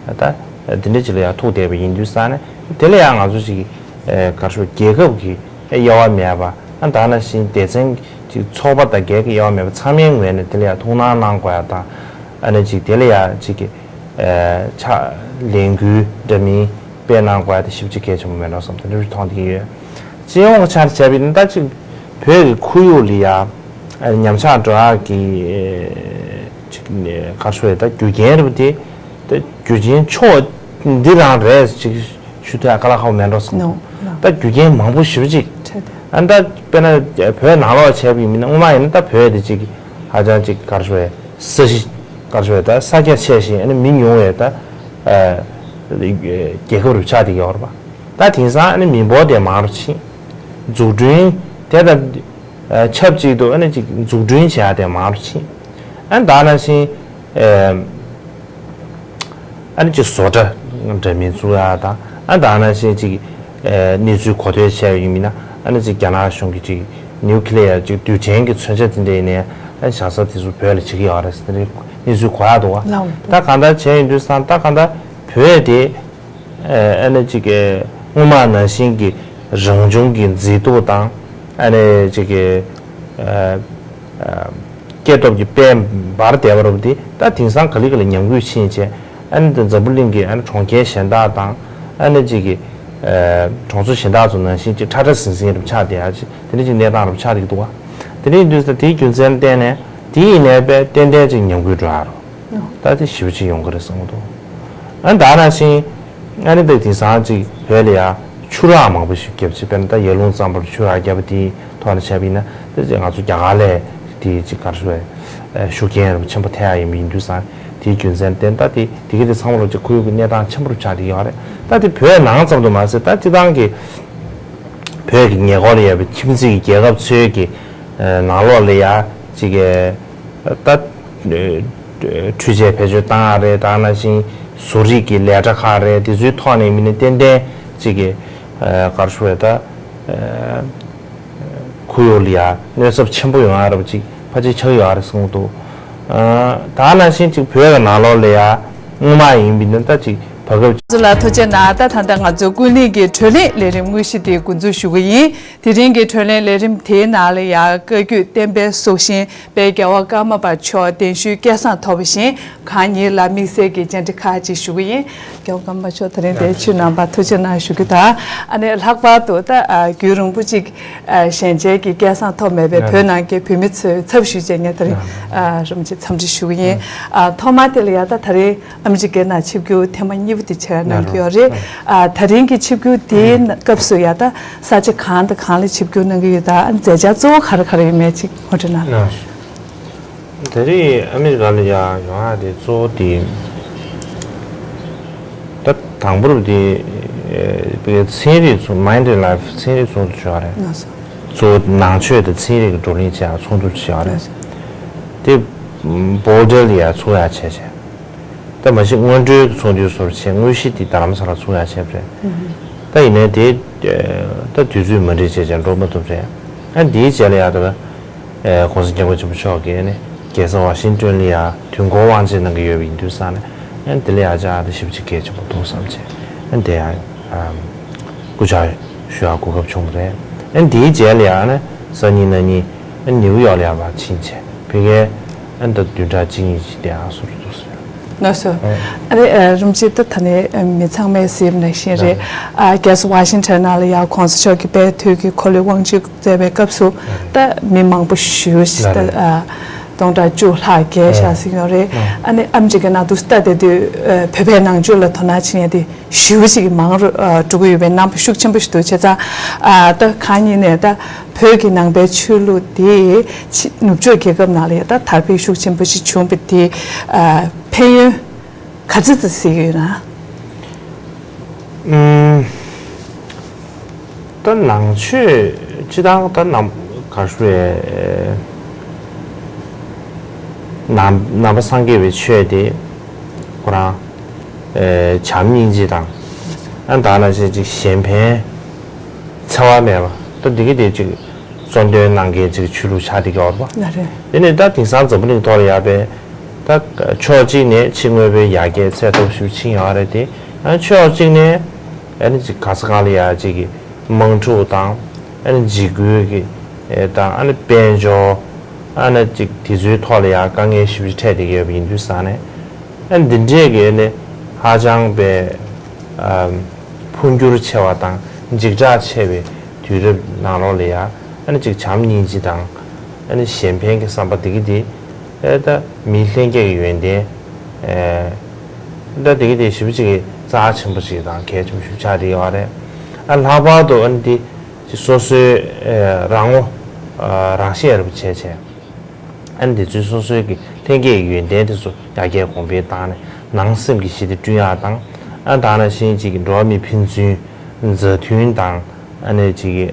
ད་དེ་འདྲ་ཅིག་ལ་ཡང་ཐུག་བསྡད་པ་ཡིན་དུས་ཙང་ནས་དེ་ལ་ཡང་ང་ཚོ་ཅིག་ཨེ་ག་རེ་ཞུ་རྒྱལ་ཁབ་ཀྱི་དབྱེ་བ་མེད་པ། ཨ་ད་ནང་བཞིན་སྡེ་ཚན་ཅིག་ཚོགས་པ་དང་སྒེར་གྱི་དབྱེ་བ་མེད་པ་ཚང་མའི་ངོས་ནས་དེ་ལ་ཡང་ཐུགས་སྣང་གནང་དགོས་ཡ་དང་། ཨ་ནི་ཅིག་དེ་ལ་ཡང་ཅིག་གི་ཨ་ཕྱག་ལས་འགུལ་འདྲ་མིན་སྤེལ་གནང་དགོས་ཡ་དེ་ཞེ་པོ་ཅིག་གལ་ཆེན་པོ་མེད་འགྲོ་བསམ་དེ་འདྲ་ཞིག་མཐོང་བསྡད་ཀྱི་ཡོད། སྤྱི་ཡོངས་ཀྱི་ཆ་ནས་བྱས་པ་ཡིན་ན་ད་ཅིག་བོད་ཀྱི་ཁོར་ཡུག་ལ་ཡང་ཨ་ཉམས་ཆག་འགྲོ་ཡག་གི་ཨ་ཅིག་ག་རེ་ཞུ་ད་རྒྱུ་རྐྱེན་རེད་པ་དེ། ད་རྒྱུ་རྐྱེན་ཕྱོགས་འདི་རང་རེད་ཅིག་ཞུ་ཐུབ་ཡ་དཀའ་ལས་ཁག་པོ་མེད་འགྲོ་བསམ། ནོ་ནོ། ད་རྒྱུ་རྐྱེན་མང་པོ་ཞེ་པོ་ཅིག་འཕྲད་དེ། ཨ་ད་དཔེར་ན་བོད་ནང་ལོགས་བྱས་པ་ཡིན་ན་སྔོན་མ་ཡིན་ན་ད་བོད་དེ་ཅིག་ཧ་ཅང་ཅིག་ག་རེ་ཞུ་བའི་ས་གཞི་ག་རེ་ཞུ་བའི་ད་ས་རྒྱ་ཆེ་ཞིང་ཨ་ནི་མི་ཉུང་བའི་ད་ཨ་རྒྱལ་ཁབ་རུ་ཆགས་བསྡད་ཀྱི་ཡོད་རེད་པ། ད་དེང་སང་ཨ་ནི་མི་འབོར་དེ་མང་རུ་ཕྱིན། འཛུགས་སྐྲུན་དེ་དང་ཨ་ཆབས་ཅིག་ཏུ་ཨ་ནི་ཅིག་འཛུགས་སྐྲུན་བྱེད་ཡ་དེ་མང་རུ་ཕྱིན། ཨ་ནི་ད་ནང་བཞིན་ཨ། ཨ་ནི་ཅིག་བཟོ་གྲྭ་འདྲ་མིན་བཙུགས་ཡ་དང་ཨ་ནི་ད་ནང་བཞིན་ཅིག་ཨ་གནས་ཚུལ་གོ་ཐོས་བྱས་པ་ཡིན་མིན་ན་ཨ་ནི་ཅིག་རྒྱ་ནག་གཞུང་གིས་ཅིག་ནིའུ་ཀི་ལི་ཡར་ཅིག་རྡུལ་ཕྲན་གྱི་མཚོན་ཆ་དེ་འདྲ་ཡིན་ནའི་ཨ་ནི་བཞག་ས་དེ་ཚོ་བོད་ལ་བྱེད་ཀྱི་ཡོད་རེད་ཟེར་དེ་འདྲའི་གནས་ཚུལ་གོ་ཡག་འདུག་བ། ལགས། ད་གང་ལྟར་བྱས་ཡིན་དུས་ཙང་ད་གང་ལྟར་བོད་དེ་ཨ་ནི་ཅིག་སྔོན་མ་ནང་བཞིན་གྱི་རང་བྱུང་གི་མཛེས་སྡུག་དང་ཨ་ནི་ཅིག་གི་ཨ་ཨ། སྐྱེ་སྟོབས་ཀྱི་དཔལ་འབར་བསྡད་པ་རུ་དེ་ད་དེང་སང་ག་ལེ་ག་ལེ་ཉམས་རྒུད་ཕྱིན་བྱས་ཨ་ནི་འཛམ་བུ་གླིང་གི་ཨ་ནི་གྲོང་ཁྱེར་གཞན་དག་དང་ཨ་ནི་ཅིག་གི་ཨ་གྲོང་ཚོ་གཞན་དག་ཚོ་ནང་བཞིན་ཅིག་ཁྲ་ཁྲ་ཟིང་ཟིང་རུ་ཆགས་བསྡད་ཡ་ཅིག་དེ་འདྲ་ཅིག་གནས་སྟངས་རུ་ཆགས་བསྡད་ཀྱི་འདུག་བ། དེ་འདྲ་ཡིན་དུས་ད་དེའི་རྒྱུ་མཚན་བརྟེན་ནས་དེ་ཡིན་ནའི་དཔེ་ཏན་ཏན་ཅིག་ཉམས་རྒུད་འགྲོ་ཡ་རུ་ད་དེ་ཞེ་པོ་ཅིག་ཡོང་གི་རེད་བསམ་གྱི་འདུག་ཨ་ནི་ད་ནང་བཞིན་ཨ་ནི་ད་དེང་སང་ཅིག་བོད་ལ་ཡ་ཆུ་རགས་མང་པོ་ཞིག་བརྒྱབ་ཅིག་དཔེར་ན་ད་ཡར་ཀླུང་གཙང་པོར་ཆུ་རགས་བརྒྱབ་པ་དེའི་ཐོག་ནས་བྱས་པ་ཡིན་ན་ད་ཅིག་ང་ཚོ་རྒྱ་གར་ལས་དེ་ཅིག་ག་རེ་ཞུ་བའི་ཤུགས་རྐྱེན་རུ་ཆེན་པོ་ཐེབས་ཡ་ཡིན་པ་ཡིན་དུས་ཙང་དེའི་རྒྱུ་མཚན་བརྟེན་ད་དེ་དེ་གི་དེ་ཚང་མ་རུ་ཅིག་ཁོར་ཡུག་གི་གནས་སྟངས་ཆེན་པོ་རུ་ཆགས་བསྡད་ཡོད་རེད། ད་དེ་བོད་ནང་ཙམ་དུ་མ་ཟད་ད་སྤྱི་བཏང་གི་བོད་ཀྱི་ཉེ་འཁོར་ལ་ཡོད་པའི་ཁྱིམ་མཚེས་ཀྱི་རྒྱལ་ཁབ་ཚོའི་གི་ནང་ལོགས་ལ་ཡ་ཅིག་གི་ད་འཕྲུལ་ཆས་བེད་སྤྱོད་བཏང་ཡ་རེད། ད་ནང་བཞིན་བཟོ་རིག་གི་ལས་གྲྭ་ཁག་རེད། དེ་ཚོའི་ཐོག་ནས་མི་ནི་ཏན་ཏན་ཅིག་གི་ག་རེ་ཞུ་བས་ད་ཁོར་ཡུག་ལ་ཡ་གནོད་ཚབས་ཆེན་པོ་ཡོང་ཡ་རེད་པ་ཅིག་ཕལ་ཆེར་ཆགས་ཡོད་རེད་གསུངས་འདུག་ད་ནང་བཞིན་ཅིག་བོད་ཀྱི་ནང་ལོགས་ལ་ཡ་སྔོན་མ་ཡིན་པའི་ནི་ད་ཅིག་བར་སྐབས། ཚོ་ལ་ཐུགས་རྗེ་གནང་། ད་ད་ལྟ་ང་ཚོ་ཀུན་གླེང་གི་གྲོས་གླེང་ལས་རིམ་དངོས་གཞི་དེ་འགོ་འཛུགས་ཞུ་གི་ཡིན། དེ་རིང་གི་གྲོས་གླེང་ལས་རིམ་དེའི་ནང་ལ་ཡང་བཀའ་བརྒྱུད་བསྟན་པའི་སྲོག་ཤིང་དཔལ་རྒྱལ་བ་ཀརྨ་པ་མཆོག་གདན་ཞུས་སྐལ་བཟང་ཐོབ་པ་བཞིན་གང་ཉིད་ལ་དམིགས་བསལ་གྱི་བཅར་འདྲི་ཁག་ཅིག་ཞུ་གི་ཡིན། རྒྱལ་བ་ཀརྨ་པ་མཆོག་དེ་རིང་འདིར་ཕྱིར་གནང་བར་ཐུགས་རྗེ་གནང་ཞུ་རྒྱུ་དང་། ཨ་ནི་ལྷག་པར་དུ་ད་རྒྱུན་རིང་པོ་ཅིག་ཞལ་མཇལ་གྱི་སྐལ་བཟང་ཐོབ་མེད་པའི་བོད་ནང་གི་བོད་མི་ཚོའི་ཚབ་ཞུས་བྱས་ངས་དེ་རིང་རིམ་གྱིས་འཚམས་འདྲི་ཞུ་གི་ཡིན། ཐོག་མ་དེ་ལ་ཡང་ད་ད་རེས་ཨ་མི་རི་ཀའི་ནང་ཆིབས་བསྒྱུར་ཐེངས་མ་གཉིས་པ་དེ་བྱས་གནང་གི་ཡོད་རེད། ཨ་ད་རིང་གི་ཆིབས་བསྒྱུར་དེའི་སྐབས་སུ་ཡ་ད་ས་ཆ་གང་དང་གང་ལ་ཆིབས་བསྒྱུར་གནང་གི་ཡོད། ད་མཛད་འཆར་གཙོ་བོ་ག་རེ་ག་རེ་ཡོད་མེད་ཅིག་ངོ་སྤྲོད་གནང་རོགས། ད་རེས་ཨ་མི་རི་ཀ་ལ་ཡ་ཡོང་ཡ་དེ་གཙོ་བོ་དེ་ད་དང་པོར་དེ་ཚན་རིག་ཚོགས་Mind and Life ཚན་རིག་ཚོགས་འདུ་བྱས་པ་རེད། གཙོ་བོ་ནང་ཆོས་དང་ཚན་རིག་གི་བགྲོ་གླེང་བྱེད་ཡ་ཚོགས་འདུ་བྱས་པ་རེད། དེ་བྷོ་ལྡར་ལ་ཡ་ཚོགས་ཡ་བྱས་བྱས། ད་མ་གཞི་སྔོན་འགྲོའི་ཚོགས་འདུའི་ཟུར་བྱས་དངོས་གཞི་དེ་རྡ་རམ་ས་ལ་ཚོགས་ཡ་བྱས་པ་རེད། ད་ཡིན་ནའི་དེ་ད་དུས་ཚོད་མ་འགྲིག་བྱས་བྱས་འགྲོ་མ་ཐུབ་རེད། ཨ་འདིའི་རྗེས་ལ་ཡ་ད་གོང་ས་སྐྱབས་མགོན་ཆེན་པོ་མཆོག་གིས་ནི་རྒྱལ་ས་ཝ་ཤིང་ཏོན་ལ་ཡ་དུས་འཁོར་དབང་ཆེན་གནང་གི་ཡོད་པ་ཡིན་དུས་ཙང་ནས་ཨ་འདི་ལ་ཡ་ཅག་ད་ཞིབ་ཅིག་གལ་ཆེན་པོ་འདུག་བསམ་བྱས་ཨ་འདི་ཡ། སྐུ་བཅར་ཞུ་ཡག་གོ་སྐབས་བྱུང་བ་རེད། ཨ་ནི་དེའི་རྗེས་ལ་ཡང་ཨ་ནི་གཟའ་ཉི་མ་གཉིས་ཨ་ནི་ནིའུ་ཡོག་ལ་ཡར་ཕར་ཕྱིན་བྱས་ཕ་གིར་ཨ་ནི་ད་བདུན་ཕྲག་གཅིག་གཉིས་ཅིག་བསྡད་ཡག་བཟོ་འདྲ་འདུག་ཟེར། ལགས་སོ། ཨ་ནི་ཨ་རིམ་བཞིན་ད་ད་ནི་ཨ་མི་ཚང་མས་གཟིགས་པ་ནང་བཞིན་རེད། ཨ་རྒྱལ་ས་ཝ་ཤིང་ཊོན་ནང་ལ་ཡར་གོང་ས་མཆོག་གི་དཔལ་དུས་ཀྱི་འཁོར་ལོའི་དབང་ཆེན་མཛད་པའི་སྐབས་སུ་ད་མི་མང་པོ་ཞེ་པོ་ཅིག་ད་ཨ་སྟོང་ཕྲག་བཅུ་ལྷག་བརྒལ་བཞག་ཟིན་ཡོད་རེད། ཨ་ནི་ཨ་མི་རི་ཀའི་ནང་དུ་ལྟ་བསྡད་དུས་ཨ་བོད་པའི་ནང་ཆོས་ལ་དོ་སྣང་བྱེད་མཁན་དེ་ཞེ་པོ་ཅིག་མང་རུ་ཨ་འགྲོ་གི་ཡོད་པའི་རྣམ་པ་ཤུགས་ཆེན་པོ་ཞིག་འདུག་བྱས་ཙང་ཨ་ད་གང་ཡིན་ནའི་ད་བོད་ཀྱི་ནང་པའི་ཆོས་ལུགས་དེ་ཕྱི་ནུབ་ཕྱོགས་རྒྱལ་ཁབ་ནང་ལ་ཡང་ད་དར་འཕེལ་ཤུགས་ཆེན་པོ་ཞིག་བྱུང་བ་དེ་ཨ་ཕན་ཡོན་ག་ཚོད་ཙམ་གཟིགས་ཡོད་ན། ཨུམ། ད་ནང་ཆོས་སྤྱི་བཏང་ད་ནང་ག་རེ་ཞུ་རེད། ནང་ནང་པ་སངས་རྒྱས་པའི་ཆོས་དེ་ཁོ་རང་ཨེ་བྱམས་སྙིང་རྗེ་དང་། ཨ་ད་ནང་བཞིན་ཅིག་གཞན་ཕན་འཚེ་བ་མེད་པ་ད་འདི་གི་དེ་ཅིག་གཙོ་འདོན་གནང་མཁན་ཅིག་ཆོས་ལུགས་ཆགས་བསྡད་ཀྱི་ཡོད་རེད་པ། ལགས་རེད། དེ་ནས་ད་དེང་སང་འཛམ་བུ་གླིང་ཐོག་ལ་ཡ་པའི་ད་ཕྱོགས་གཅིག་ནས་ཕྱི་དངོས་པོའི་ཡར་རྒྱས་ཚད་མཐོ་ཞིག་ཕྱིན་ཡོད་རེད་དེ། ཨ་ཕྱོགས་གཅིག་ནས་ཨ་ནི་ཅིག་ག་ས་ག་ལ་ཡ་ཅིག་གི་དམག་འཁྲུག་དང་། ཨ་ནི་འཇིགས་སྐུལ་གྱི་ཨེ་དང་། ཨ་ནི་དཔལ་འབྱོར། ཨ་ནི་ཅིག་དེ་ཚོའི་ཐོག་ལ་ཡང་དཀའ་ངལ་ཞེ་པོ་ཅིག་འཕྲད་བསྡད་ཀྱི་ཡོད་པ་ཡིན་དུས་ཙང་ནས། ཨ་ནི་འདི་འདྲས་ཀྱི་ཨ་ནི་ཧ་ཅང་པའི་ཨམ་འཕོ་འགྱུར་ཆེ་བ་དང་འཇིགས་སྐྲག་ཆེ་བའི་དུས་རབས་ནང་ལོགས་ལ་ཡང་ཨ་ནི་ཅིག་བྱམས་སྙིང་རྗེ་དང་། ཨ་ནི་གཞན་ཕན་གྱི་བསམ་པ་འདི་གི་འདི་ཨེ་ད་མི་ལྷན་སྐྱེས་ཀྱི་ཡོན་ཏན་ཨེ་ད་འདི་གི་འདི་ཞེ་པོ་ཅིག་གི་རྩ་ཆེན་པོ་ཞིག་དང་གལ་ཆེན་པོ་ཞིག་ཆགས་བསྡད་ཡོད་རེད། ཨ་ལྷག་པར་དུ་ཨ་ནི་འདི། ཅིག་སོ་སོའི་ཨེ་རང་ངོ་ཨ་རང་ཤེས་རབ་བྱས་བྱས། ཨ་ནི་དེ་ཚོའི་སོ་སོའི་གི་ལྷན་སྐྱེས་ཀྱི་ཡོན་ཏན་དེ་ཚོ་ཡར་རྒྱས་གོང་འཕེལ་བཏང་ནས་ནང་སེམས་ཀྱི་ཞི་བདེ་བསྐྲུན་ཡག་དང་། ཨ་ད་ནང་བཞིན་ཅིག་གི་འགྲོ་བ་མིའི་ཕན་ཚུན་མཛའ་མཐུན་དང་། ཨ་ནི་ཅིག་གི་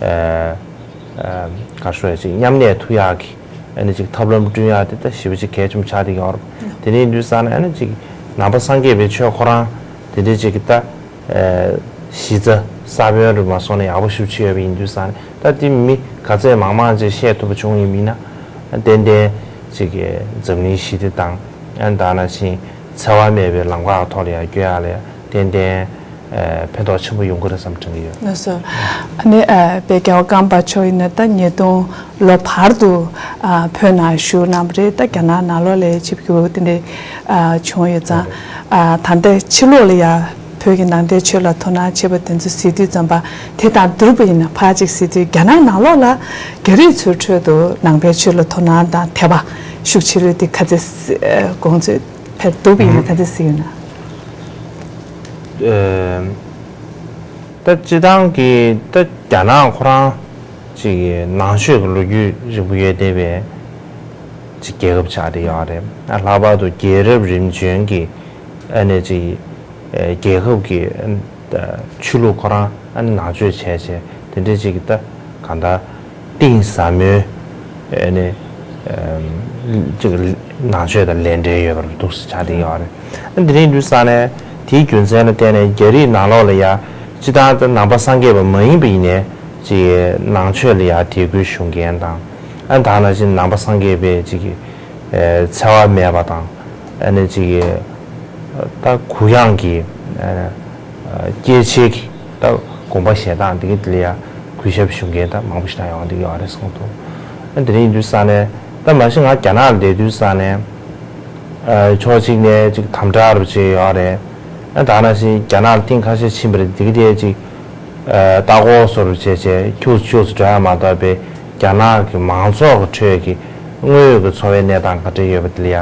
ཨ་ཨ་ག་རེ་ཞུ་ཡ། ཅིག་མཉམ་གནས་ཐུབ་ཡག་གི་ཨ་ནི་ཅིག་ཐབས་ལམ་བསྐྲུན་ཡག་དེ་ད་ཞེ་པོ་ཅིག་གལ་ཆེན་པོ་ཆགས་བསྡད་ཀྱི་ཡོད་རེད། དེ་ནས་ཡིན་དུས་ཙང་ནས་ཨ་ནི་ཅིག་ནང་པ་སངས་རྒྱས་པའི་ཆོས་ཁོ་རང་དེ་འདྲའི་ཅིག་གི་ད། ཨེ་གཞི་རྩ་ས་བོན་རུ་མ་སོང་ནས་ཡག་པོ་ཞེ་པོ་ཅིག་ཡོད་པ་ཡིན་དུས་ཙང་ནས། ད་དེ་མི་ག་ཚད་མང་མང་ཅིག་བཤད་ཐུབ་པ་བྱུང་ཡིན་མིན་ན། ཏན་ཏན་ཅིག་གི་འཛམ་གླིང་ཞི་བདེ་དང་། ཨ་ད་ནང་བཞིན་འཚེ་བ་མེད་པའི་ལམ་ཁ་ཐོག་ལ་ཡར་བསྐྱོད་ཡག་ལ་ཏན་ཏན་ཨེ་ཕན་ཐོགས་ཆེན་པོ་ཡོང་གི་རེད་བསམ་དྲན་གྱི་ཡོད། ལགས་སོ། ཨ་ནི་ཨ་དཔལ་རྒྱལ་བ་ཀརྨ་པ་མཆོག་ཡིན་ན་ད་ཉིས་སྟོང་ལོ་བར་དུ་ཨ་བོད་ནང་བཞུགས་གནང་བ་རེད། ད་རྒྱ་ནག་ནང་ལོགས་ལ་ཆིབས་བསྒྱུར་དེ་འདྲ་ཨ་བྱུང་ཡོད་ཙང་། ཨ་ད་ལྟ་ཕྱི་ལོགས་ལ་ཡ་བོད་ཀྱི་ནང་བསྟན་ཆོས་ལ་དོ་སྣང་བྱེད་པ་དེ་ཚོ་གཟིགས་དུས་ཙམ་པ་དེ་དང་བསྡུར་བ་ཡིན་ན་ཕར་ཅིག་གཟིགས་དུས་རྒྱ་ནག་ནང་ལོགས་ལ་རྒྱ་རིགས་ཚོའི་ཁྲོད་དུ་ནང་པའི་ཆོས་ལ་དོ་སྣང་དང་དད་པ་ཤུགས་ཆེ་རུ་དེ་ག་ཚད་གོང་ཚད་ཕར་བསྡུར་བ་ཡིན་ན་ག་ཚད་གཟིགས་ཡོད་ན། ཨེ་ད་སྤྱི་བཏང་གི་ད་རྒྱ་ནག་ཁོ་རང་ཅིག་གི་ནང་ཆོས་ཀྱི་ལོ་རྒྱུས་རིང་པོ་ཡོད་བསྡད་པའི་ཅིག་རྒྱལ་ཁབ་ཆགས་བསྡད་ཡོད་རེད། ལྷག་པར་དུ་རྒྱལ་རབས་རིམ་བྱོན་གྱི་ཨ་ནི་ཅིག་ཨེ་རྒྱལ་ཁབ་ཀྱི་ཨ་ཆོས་ལུགས་ཁོ་རང་ཨ་ནི་ནང་ཆོས་བྱས་བྱས་དེ་འདྲའི་ཅིག་གི་ད་གང་ལྟར། གཏིང་ཟབ་མོའི་ཨེ་ནི་ཨམ་ཅིག་ནང་ཆོས་དང་ལས་འབྲེལ་ཡོད་པར་འདུག་སེ་ཆགས་བསྡད་ཡོད་རེད། ཨ་འདི་རིང་དུས་ཙང་ནས་དེའི་རྒྱུ་མཚན་ལ་བརྟེན་ནས་རྒྱ་རིགས་ནང་ལོགས་ལ་ཡ་སྤྱི་བཏང་དུ་ནང་པ་སངས་རྒྱས་པ་མ་ཡིན་པ་ཡིན་ནའི་ཅིག་ནང་ཆོས་ལ་ཡ་དད་གུས་ཞུ་མཁན་དང་། ཨ་ད་ནང་བཞིན་ནང་པ་སངས་རྒྱས་པའི་ཅིག་ཨེ་འཚེ་བ་མེད་པ་དང་། ཨ་ནི་ཅིག་ད་གུ་ཡངས་ཀྱི་ཨ་སྐྱེ་འཆི་གི་ད་དགོངས་པ་བཞེས་སྟངས་འདི་གི་འདི་ལ་ཡ་གུས་ཞབས་ཞུ་མཁན་ད་མང་པོ་ཞིག་ད་ཡོང་འདི་ཡོད་རེད་གསུངས་འདུག་ཨ་འདི་རིང་དུས་ཙང་ནས་ད་མ་གཞི་ང་རྒྱ་ནག་ལ་བསྡད་དུས་ཙང་ནས་ཨ་ཕྱོགས་གཅིག་ནས་ཅིག་དམ་དྲག་རུ་བྱས་ཡོད་རེད། ཨ་ད་ནང་བཞིན་རྒྱ་ནག་ལ་ཐེངས་ཁ་ཤས་ཕྱིན་པ་རེད། འདི་གི་དེ་ཅིག་ཨ་ལྟ་སྐོར་བཟོ་འདྲ་བྱས་བྱས་ཁྱུག་ཁྱུག་ཙམ་འགྲོ་ཡ་མ་གཏོགས་པའི་རྒྱ་ནག་གི་མང་ཚོགས་ཀྱི་ཁྲོད་ཀྱི་དངོས་ཡོད་ཀྱི་འཚོ་བའི་གནས་སྟངས་ག་འདྲ་ཡོད་པ་དེ་ལ་ཡ་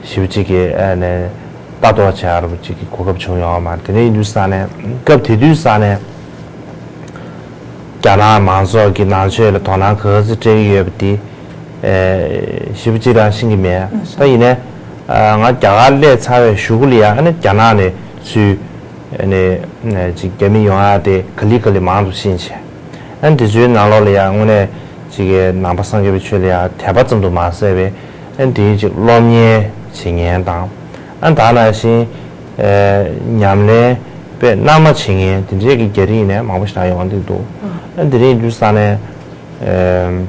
ཞིབ་ཅིག་གི་ཨ་ནས་ལྟ་རྟོག་བྱ་རུ་ཅིག་གི་གོ་སྐབས་བྱུང་ཡོད་མ་རེད། དེ་འདྲ་ཡིན་དུས་ཙང་ནས་སྐབས་དེ་དུས་ཙང་ནས་རྒྱ་ནག་མང་ཚོགས་ཀྱི་ནང་ཆོས་ལ་དོ་སྣང་ག་ཚོད་སྤྲད་ཀྱི་ཡོད་པ་དེ་ཨེ་ཞིབ་ཅིག་རང་ཤེས་ཀྱི་མེད། ད་ཡིན་ནའི་ཨ་ང་རྒྱ་གར་སླེབས་ཚར་བའི་གཞུག་གུ་ལ་ཡ་ཨ་ནི་རྒྱ་ནག་ནས་ཚུར་ཨ་ནི་ཅིག་རྒྱ་མི་ཡོང་ཡ་དེ་ག་ལེ་ག་ལེ་མང་དུ་ཕྱིན་བྱས། ཨ་ནི་དེ་ཚོའི་ནང་ལོགས་ལ་ཡ་དངོས་གནས་ཅིག་གི་ནང་པ་སངས་རྒྱས་པའི་ཆོས་ལ་ཡ་དད་པ་ཙམ་དུ་མ་ཟད་པའི་ཨ་ནི་དེའི་ཅིག་སློབ་གཉེར་བྱེད་མཁན་དང་། ཨ་ནི་ད་ནང་བཞིན་ཨེ་ཉམས་ལེན་དཔེ་རྣལ་མ་བྱེད་མཁན་དེ་འདྲའི་གི་རྒྱ་རིགས་ནས་མང་པོ་ཞིག་ད་ཡོང་འདུག་འདུག་ཨ་ནི་དེ་རིང་དུས་ཙང་ནས་ཨེ་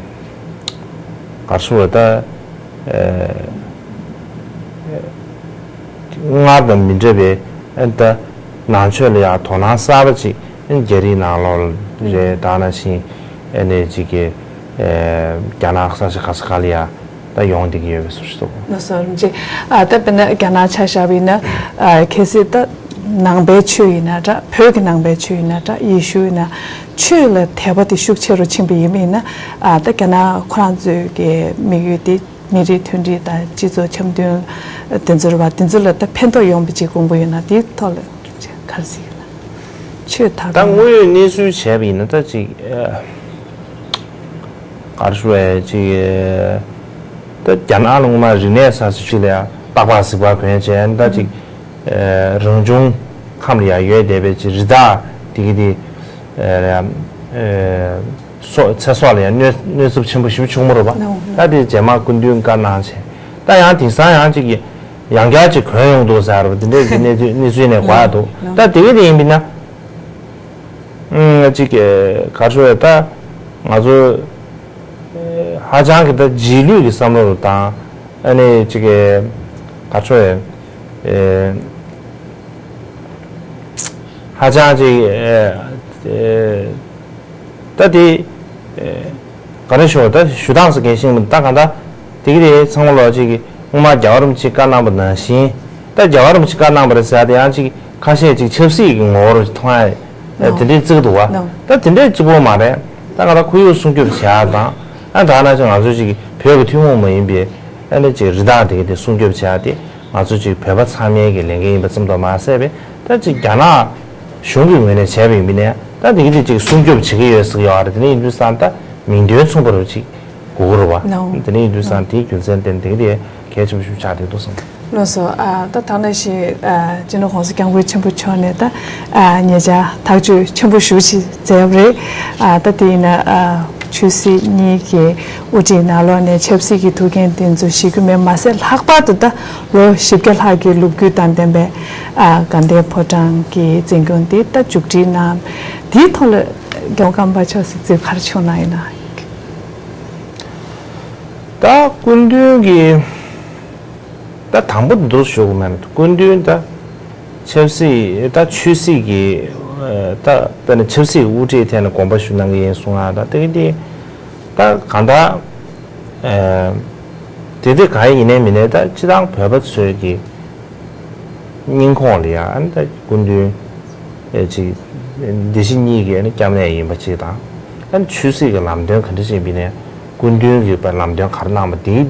ག་རེ་ཟེར་བ་ད་ཨེ་སྔར་དང་མི་འདྲ་བའི་ཨ་ནི་ད་ནང་ཆོས་ལ་ཡ་དོ་སྣང་གསར་པ་ཅིག་ རྒྱ་རིགས་ནང་ལོགས་རེད། ད་ནང་བཞིན་ཨ་ནི་ཅིག་གི་ཨེ་རྒྱ་ནག་ས་ཆ་ག་ས་ག་ལ་ཡ་ད་ཡོང་བསྡད་ཀྱི་ཡོད་པའི་བཟོ་ཞིག་འདུག་ལགས་སོ། རིན་པོ་ཆེ། ཨ་ད་དཔེར་ན་རྒྱ་ནག་ཆ་བཞག་པ་ཡིན་ན། ཨ་གལ་སྲིད་ད་ནང་པའི་ཆོས་ཡིན་ན་འདྲ། བོད་ཀྱི་ནང་པའི་ཆོས་ཡིན་ན་འདྲ། ཡེ་ཤུ་ཡིན་ན། ཆོས་ལ་དད་པ་དེ་ཤུགས་ཆེ་རུ་ཕྱིན་པ་ཡིན་པ་ཡིན་ན། ཨ་ད་རྒྱ་ནག་ཁོ་རང་ཚོའི་གི་དམིགས་ཡུལ་དེ་མི་རིགས་མཐུན་སྒྲིལ་དང་སྤྱི་ཚོགས་འཆམ་མཐུན་དེ་ཚོ་རེད་པ། དེ་ཚོ་ལ་ད་ཕན་ཐོགས་ཡོང་བའི་ཅིག་དགོངས་པ་ཡོད་ན། དེའི་ཐོག་ལ་ག་རེ་ཟེར་གྱི་ཡོད་ན། ཆོས་དར་ད་སྤེལ་དངོས་ཡོད་གནས་ཚུལ་བྱས་པ་ཡིན་ན། ད་ཅིག་ཨ་ག་རེ་ཞུ་བའི་ཅིག་ད་རྒྱ་ནག་ལ་སྔོན་མ་རིག་གནས་གསར་ཤོས་ཅིག་ལ་ཡང་སྟག་ལྤགས་གཟིག་ལྤགས་གོན་བྱས། ད་ཅིག་ཨ་རང་བྱུང་ཁམས་ལ་ཡང་ཡོད་བསྡད་པའི་ཅིག་རི་དྭགས་དེ་གི་དེ་ཨ་ཨ་སྲོག་ཚེ་སྲོག་ལ་ཡང་གནོད་གནོད་ཚབས་ཆེན་པོ་ཞེ་པོ་བྱུང་བ་རེད་པ། ད་དེ་རྗེས་མ་སྐུ་མདུན་བཀའ་གནང་བྱས། ད་ཡང་དེང་སང་ཡང་ཅིག་གི་ཡང་བསྐྱར་ཅིག་གོན་ཡོང་འདུག་ཟེར་བ་དེ་འདྲའི་གི་གནས་ཚུལ་གནས་ཚུལ་ནས་གོ་ཡ་འདུག་ད་དེ་གི་དེ་ཡིན་པ་ཡིན་ན། ཨང་། གཅིག་གི་ག་རེ་ཞུ་དགོས་རེད། ད་ང་ཚོ་ཧ་ཅང་གི་ད་རྗེས་ལུས་ཀྱི་བསམ་བློ་རུ་བཏང་། ཨ་ནི་གཅིག་གི་ག་རེ་ཞུ་དགོས་རེད། ཧ་ཅང་གཅིག་ད་དེ་ག་རེ་ཞུ་དགོས་རེད། ད་ཞུ་སྟངས་སུ་གལ་ཤིན་མི་འདུག་ད་གང་ལྟར་དེ་གི་དེ་ཚང་མ་ལོག་གཅིག་གི་སྔོན་མ་རྒྱལ་བ་རིན་པོ་ཆེས་བཀའ་གནང་པ་ནང་བཞིན། ད་རྒྱལ་བ་རིན་པོ་ཆེས་བཀའ་གནང་པ་རེད་ཟེར་ཡ་དེ་ཡང་ཅིག་ཁ་ཤས་ཅིག་ཆབ་སྲིད་ཀྱི་ངོ་བོར་མཐོང་ཡ་དེ་འདྲའི་བརྩི་གི་འདུག་བ། ད་དེ་འདྲའི་གཅིག་པོ་མ་རེད། ད་ང་ད་ཁོར་ཡུག་སྲུང་སྐྱོབ་བྱེད་ཡ་དང་། ཨ་ད་ནང་བཞིན་ང་ཚོ་ཅིག་བོད་ཀྱི་ཐུན་མོང་མ་ཡིན་པའི་ཨ་ནི་ཅིག་རི་དྭགས་དེ་གི་དེ་སྲུང་སྐྱོབ་བྱེད་ཡ་དེ་ང་ཚོ་ཅིག་བོད་པ་ཚང་མའི་གི་ལས་འགན་ཡིན་པ་ཙམ་དུ་མ་ཟད་པའི། ད་ཅིག་རྒྱ་ནག་གཞུང་གི་ངོས་ནས་བྱས་པ་ཡིན་པ་ཡིན་ན། ད་དེ་གི་དེ་ཅིག་སྲུང་སྐྱོབ་བྱེད་ཀྱི་ཡོད་ཟེར་གྱི་ཡོད་རེད། དེ་ནས་ཡིན་དུས་ཙང་ད་མིང་དོན་མཚུངས་པ་རུ་ཅིག་དགོས་ཀྱི་རེད་བ། ལའོ། དེ་ནས་ཡིན་དུས་ཙང་དེའི་རྒྱུ་མཚན་དེ་དེ་གི་དེ་གལ་ཆེན་པོ་ཞིག་ཆགས་བསྡད་འདུག་བསམ། ལགས་སོ། ཨ་ད་ད་ནང་བཞིན་ཨ་སྤྱི་ནོར་༸གོང་ས་༸སྐྱབས་མགོན་ཆེན་པོ་མཆོག་ནས་ད་ཨ་ཉེ་ཆར་ཐག་གཅོད་ཆེན་པོ་ཞེ་པོ་ཅིག་མཛད་པ་རེད། ཨ་ད་དེ་ཡིན་ན་ཨ་ཆོས་སྲིད་གཉིས་ཀྱི་དབུ་ཁྲིད་ནང་ལོགས་ནས་ཆབ་སྲིད་ཀྱི་ཐུགས་འགན་དེ་ཚོ་བཞེས་རྒྱུ་མེད་མ་ཟད། ལྷག་པར་དུ་ད་ལོ་བཞི་བརྒྱ་ལྷག་གི་ལོ་རྒྱུས་དང་ལྡན་པའི་ཨ་དགའ་ལྡན་ཕོ་བྲང་གི་འཛིན་སྐྱོང་དེ་ད་མཇུག་སྒྲིལ་གནང་། དེའི་ཐོག་ལ་༸རྒྱལ་བ་ཀརྨ་པ་མཆོག་གི་གཟིགས་ཚུལ་ག་རེ་བྱུང་གནང་ཡིན་ན། ད་སྐུ་མདུན་གྱི་ད་དང་པོ་འདུག་ཞུ་དགོས་མེད་ན། སྐུ་མདུན་ད་ཆབ་སྲིད་ད་ཆོས་སྲིད་ཀྱི་ད་དཔེར་ན་ཆབ་སྲིད་དབུ་ཁྲིད་ཐད་ནས་དགོངས་པ་ཞུ་གནང་གི་ཡིན་གསུང་ཡ། ད་དེ་གི་དེ་ད་གང་ལྟར་དེ་དེ་གང་ཡིན་ནའི་མིན་ནའི་ད་སྤྱི་བཏང་བོད་པ་ཚོས་ཀྱི་སྙིང་ཁོང་ལ་ཡ་ཨ་ནི་ད་སྐུ་མདུན་ཨེ་ཅིག་སྡེ་བཞི་གཉིས་ཀྱི་ཨ་ནི་སྐྱབས་གནས་ཡིན་པ་ཅིག་དང་། ཨ་ནི་ཆོས་སྲིད་ཀྱི་ལམ་སྟོན་ག་འདྲ་ཞིག་ཡིན་པ་ཡིན་ནའི་སྐུ་མདུན་གྱིས་ལམ་སྟོན་ག་རེ་གནང་པ་དེའི་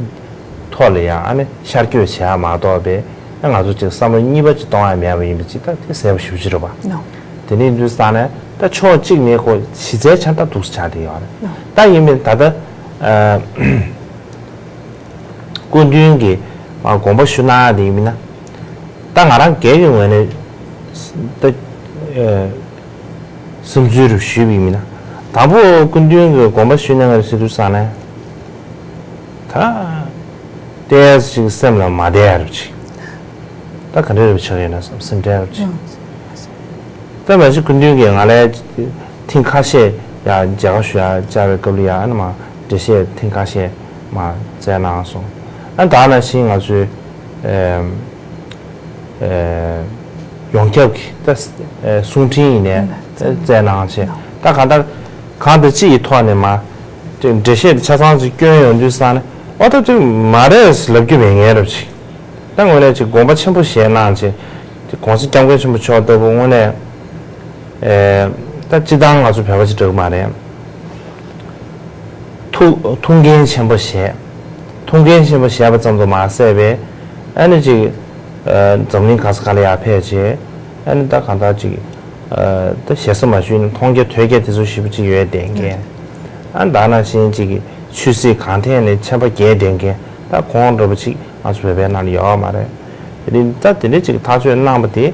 ཐོག་ལ་ཡང་ཨ་ནི་ཤར་བསྐྱོད་བྱེད་ཡ་མ་གཏོགས་པའི་ཨ་ང་ཚོ་ཅིག་བསམ་བློ་གཉིས་པ་ཅིག་གཏོང་ཡ་མེད་པ་ཡིན་པ་ཅིག་ད་དེ་གསལ་པོ་ཞེ་པོ་ཅིག་རེད་པ། ལའོ། དེ་ནས་འདུག་བསམ་ནས་ད་ཕྱོགས་གཅིག་ནས་ཁོ་གཞི་རྩའི་ཆ་ད་འདུག་སེ་ཆགས་བསྡད་ཡོད་རེད། ལའོ། ད་ཡིན་མིན་ད་ལྟ་ཨ། སྐུ་མདུན་གྱིས་མ་དགོངས་པ་ཞུ་གནང་ཡ་དེ་ཡིན་མིན་ན། ད་ང་རང་སྒེར་གྱི་ངོས་ནས་ད་ཨ་བསམ་ཚུལ་རུ་ཞུས་པ་ཡིན་མིན་ན། དང་པོ་སྐུ་མདུན་གྱིས་དགོངས་པ་ཞུ་གནང་ཡ་ཟེར་དུས་ཙང་ནས་ད་ཏོག་ཙམ་ཅིག་སེམས་ལ་མ་བདེ་ཡ་རུ་ཅིག་ད་ག་འདྲ་རུ་ཆགས་ཡོད་ན་བསམ་སེམས་ཁྲལ་རུ་ཅིག་ད་མ་གཞི་སྐུ་མདུན་གྱིས་ང་ལ་ཐེངས་ཁ་ཤས་ཡང་མཇལ་ཁ་ཞུ་ཡ་བཅར་བའི་སྐབས་ལ་ཡང་ཨ་ནི་མ་འགྲེལ་བཤད་ཐེངས་ཁ་ཤས་མ་བསྩལ་གནང་སོང་། ཨ་ད་ནང་བཞིན་ང་ཚོའི་ཨེམ་ཨེ་ཡོངས་ཁྱབ་ཀྱི་ད་ཨེ་གསུང་འཕྲིན་ཡིན་ནའི་བསྩལ་གནང་བྱས། ད་གང་ལྟར་གང་དང་ཅི་ཡི་ཐོག་ནས་མ་འགྲེལ་བཤད་དེ་ཆ་ཚང་ཅིག་བསྐྱོན་ཡོང་དུས་ཙང་ནས་ཨོ་ད་དེ་མ་རེད་ལབ་རྒྱུ་མེད་ངེས་རབས་ཅིག་ད་དངོས་གནས་ཅིག་དགོངས་པ་ཆེན་པོ་བཞེས་གནང་བྱས། ༸གོང་ས་༸སྐྱབས་མགོན་ཆེན་པོ་མཆོག་ལྟ་བུ་དངོས་གནས་ཨེ་ད་སྤྱིར་བཏང་ང་ཚོ་བོད་པ་ཅིག་འདྲ་གི་མ་རེད། ཐུགས་ཐུགས་འགན་ཆེན་པོ་བཞེས། ཐུགས་འགན་ཆེན་པོ་བཞེས་པ་ཙམ་དུ་མ་ཟད་པའི་ཨ་ནི་ཅིག་ཨ་འཛམ་གླིང་ག་ས་ག་ལ་ཡར་ཕེབས་བྱས། ཨ་ནི་ད་གང་ལྟར་ཅིག་ཨ་ད་ཞེ་ས་མ་ཞུས་ན་མཐོང་རྒྱ་ཐོས་རྒྱ་དེ་ཚོ་ཞེ་པོ་ཅིག་ཡོད་བསྡད་མཁན། ཨ་ད་ནང་བཞིན་ཅིག་ཆོས་སྲིད་གང་ཐད་ནས་མཁྱེན་པ་རྒྱས་བསྡད་མཁན་ད་ཁོང་འདྲ་པོ་ཅིག་ང་ཚོ་བོད་པའི་ནང་ལ་ཡོད་མ་རེད། དེ་རིང་ད་དེ་འདྲ་ཅིག་ཐག་གཅོད་གནང་པ་དེ་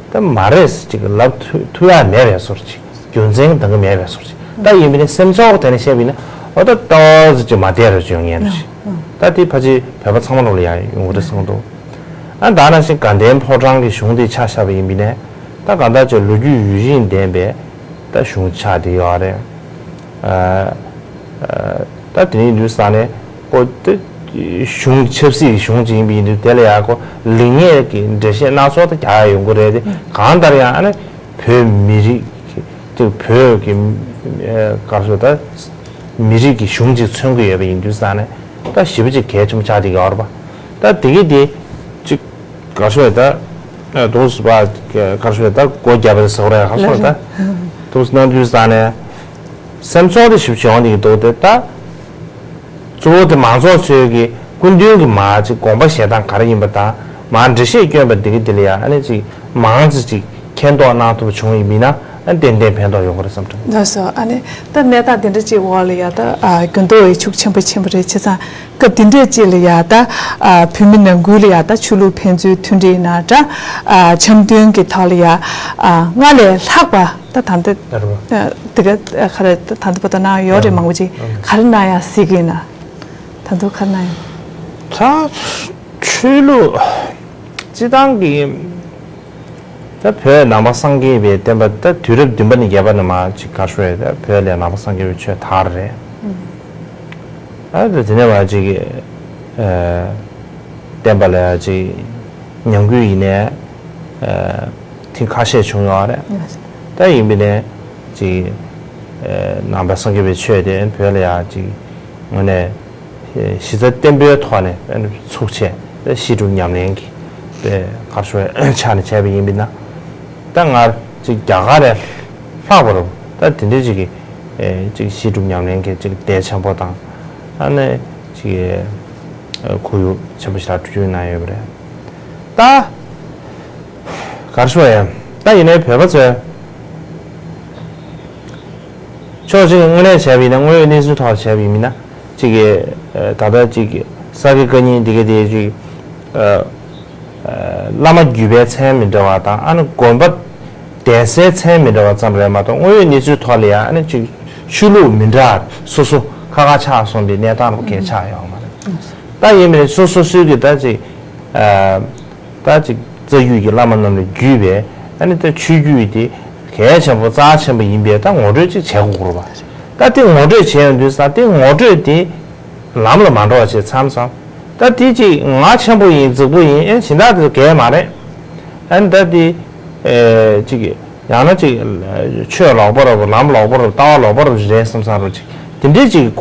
ད་མ་རེད་ཅིག་ལབ་ཐུབ་ཐུབ་ཡ་མེད་པའི་བཟོ་འདྲ་ཅིག་རྒྱུ་མཚན་འདང་གི་མེད་པའི་བཟོ་འདྲ་ཅིག་ད་ཡིན་པ་ནི་སེམས་ཚོར་དེ་ནས་བཤད་པ་ཡིན་ན་ཨོ་ད་ཏོག་ཙམ་ཅིག་མ་བདེ་རུ་ཅིག་ཡོང་ངེས་འདྲ་ཅིག་ད་དེ་ཕལ་ཆེར་བོད་པ་ཚང་མ་ལོག་ལ་ཡ་ཡོང་གི་རེད་བསམ་གྱི་འདུག་ཨ་ད་ནང་བཞིན་དགའ་ལྡན་ཕོ་བྲང་གི་གཞུང་དེ་ཆ་བཞག་པ་ཡིན་པ་ནས་ད་གང་ལྟར་ཅིག་ལོ་རྒྱུས་ཡུན་རིང་ལྡན་པའི་ད་གཞུང་ཆགས་བསྡད་ཡོད་རེད། ཨ་ཨ་ད་དེ་ནས་འདུག་ས་ནས་ཀོ་ད་གཞུང་ཆབ་སྲིད་ཀྱི་གཞུང་ཅིག་ཡིན་པ་ཡིན་དུས་དེ་ལ་ཡ་ཀོ་ལེགས་ཉེས་ཀྱི་འགྲེལ་བཤད་སྣ་ཚོགས་ད་རྒྱག་ཡ་ཡོང་གི་རེད་དེ། གང་ལྟར་ཡང་ཨ་ནི་བོད་མི་རིགས་ཀྱི་ དེ་བོད་ཀྱི་ག་རེ་ཟེར་ད། མི་རིགས་ཀྱི་གཞུང་ཅིག་མཚོན་གྱི་ཡོད་པ་ཡིན་དུས་ཙང་ནས་ད་ཞེ་པོ་ཅིག་གལ་ཆེན་པོ་ཆགས་བསྡད་ཀྱི་ཡོད་རེད་པ། ད་དེ་གི་དེ་ཅིག་ག་རེ་ཟེར་ད། དུས་པ་ག་རེ་ཟེར་ད་སྒོ་བརྒྱབ་པ་ཟེར་བ་རེད། ག་རེ་ཟེར་ད། དུས་གནང་དུས་ཙང་ནས་སེམས་ཚོར་དེ་ཞེ་པོ་ཅིག་ཡོང་བསྡད་ཀྱི་འདུག་དེ་ད། གཙོ་བོ་དེ་མང་ཚོགས་ཚོའི་གི་སྐུ་མདུན་གྱི་མ་ཅིག་དགོངས་པ་བཞེས་སྟངས་ག་རེ་ཡིན་པ་དང་མ་འགྲེལ་བཤད་བསྐྱོན་པ་འདི་གི་འདི་ལ་ཡང་ཨ་ནི་ཅིག་མང་ཙམ་ཅིག་མཁྱེན་རྟོགས་གནང་ཐུབ་པ་བྱུང་ཡིན་མིན་ན་ཨ་ནི་ཏན་ཏན་ཕན་ཐོགས་ཡོང་གི་རེད་བསམ་དྲན། ལགས་སོ། ཨ་ནི་ད་གནས་སྟངས་འདི་འདྲ་ཅིག་འོག་ལ་ཡང་ད་ཨ་འགྱུར་ལྡོག་ཡི་ཤུགས་ཆེན་པོ་ཕྱིན་པ་རེད། བྱས་ཙང་སྐབས་འདི་འདྲ་ཅིག་ལ་ཡང་ད་ཨ་བོད་མི་ནང་ཁུལ་ལ་ཡང་ད་ཆོས་ལུགས་ཕན་ཚུན་མཐུན་སྒྲིལ་ཡིན་ན་འདྲ་ཨ་འཆམ་མཐུན་གྱི་ཐོག་ལ་ཡང་ཨ་སྔར་ལས་ལྷག་པ། ད་ད་ལྟ་ད་རུང་། ཨ་དེ་ག་ཨ་ག་རེ་ད་ད་ལྟ་བར་དུ་གནང་ཡོད་རེད། མང་པོ་ཅིག་ག་རེ་གནང་ཡ་གཟིགས་ཀྱི་ཡིན་ན། ད་དུང་ག་རེ་གནང་ཡ། ད་ཆོས་ལུགས་སྤྱི་བཏང་གི་ད་བོད་ནང་པ་སངས་རྒྱས་པའི་བསྟན་པ་ད་དུས་རབས་བདུན་པ་ནས་བརྒྱད་པ་ནས་མར་ཅིག་ག་རེ་ཞུ་ཡ། ད་བོད་ལ་ནང་པ་སངས་རྒྱས་པའི་ཆོས་དར་རེད། ཨ་ད་དེ་ནས་མར་ཅིག་ཨ་བསྟན་པ་ལ་ཅིག་ཉམས་རྒུད་ཡིན་ནའི་ཨ་ཐེངས་ཁ་ཤས་བྱུང་ཡོད་རེད། ད་ཡིན་པ་ནས་ཅིག་ཨ་ནང་པ་སངས་རྒྱས་པའི་ཆོས་དེ་བོད་ལ་ཡང་ཅིག་དངོས་གནས་གཞི་རྩ་བརྟན་པོའི་ཐོག་ནས་ཚུགས་ཆེད་ད་གཞི་གྲུབ་ཉམས་ལེན་གྱི་དཔེ་ག་རེ་ཞུ་ཆ་ནས་བྱས་པ་ཡིན་པ་ན། ད་སྔར་ཅིག་རྒྱ་གར་ལས་ལྷག་པ་རུ་ད་དེ་འདྲའི་ཅིག་གི་ཨེ་ཅིག་གཞི་གྲུབ་ཉམས་ལེན་གྱི་ཅིག་དེ་ཆེན་པོ་དང་ཨ་ནི་ཅིག་ཨེ་ཁོར་ཡུག་ཆེན་པོ་ཞིག་ལ་འགྲོ་རྒྱུ་གནང་ཡོད་པ་རེད། ད་ག་རེ་ཞུ་ཡ། ད་ཡིན་ནའི་བོད་པ་ཚོས་ཕྱོགས་གཅིག་ནས་དངོས་གནས་བྱས་པ་ཡིན་ན། དངོས་ཡོད་གནས་ཚུལ་ཐོག་བྱས་པ་ཡིན་ན། ཅིག་གིས་ད་ལྟ་ཅིག་ས་དགེ་བཀའ་རྙིང་འདི་ག་དེ་ཅིག་བླ་མ་བརྒྱུད་པའི་མཚན་མི་འདྲ་བ་དང་ཨ་ནི་དགོན་པ་གདན་སའི་མཚན་མི་འདྲ་བ་ཙམ་རེད་མ་གཏོགས་དངོས་ཡོད་གནས་ཚུལ་ཐོག་ལ་ཡང་ཨ་ནི་ཅིག་ཆོས་ལུགས་མི་འདྲ་སོ་སོ་ཁ་ཁ་ཆགས་སོང་པའི་གནས་སྟངས་རུ་གས་ཆགས་ཡོང་བ་རེད། ད་ཡིན་མིན་སོ་སོ་སོའི་གི་ད་ཅིག་ད་ཅིག་རྩ་རྒྱུད་ཀྱི་བླ་མ་རྣམས་ལས་བརྒྱུད་པའི་ཨ་ནི་ད་ཆོས་བརྒྱུད་དེ་གལ་ཆེན་པོ་རྩ་ཆེན་པོ་ཡིན་པའི་ད་ངོ་སྤྲོད་ཅིག་བྱེད་དགོས་རེད་པ། ད་དེ་ངོ་སྤྲོད་བྱས་ཡོང་དུས་ཙང་དེ་ངོ་སྤྲོད་དེ་ལམ་ལ་མ་འགྲོ་བ་བྱས་མཚམས་མཚམས་ད་དེ་ཅིག་ང་ཆེན་པོ་ཡིན་རྫིག་པོ་ཡིན་ཨེ་སྦྱིན་བདག་དེ་གལ་མ་རེད། ཨ་ནི་ད་དེ་ཨེ་ཅིག་ཡང་ན་ཅིག་ཆོས་ལོག་པ་རེད་པ། ལམ་ལོག་པ་རེད་པ། ལྟ་བ་ལོག་པ་རེད་པ་རེད་བསམ་བསམ་རེད་ཅིག་དེ་འདྲའི་ཅིག་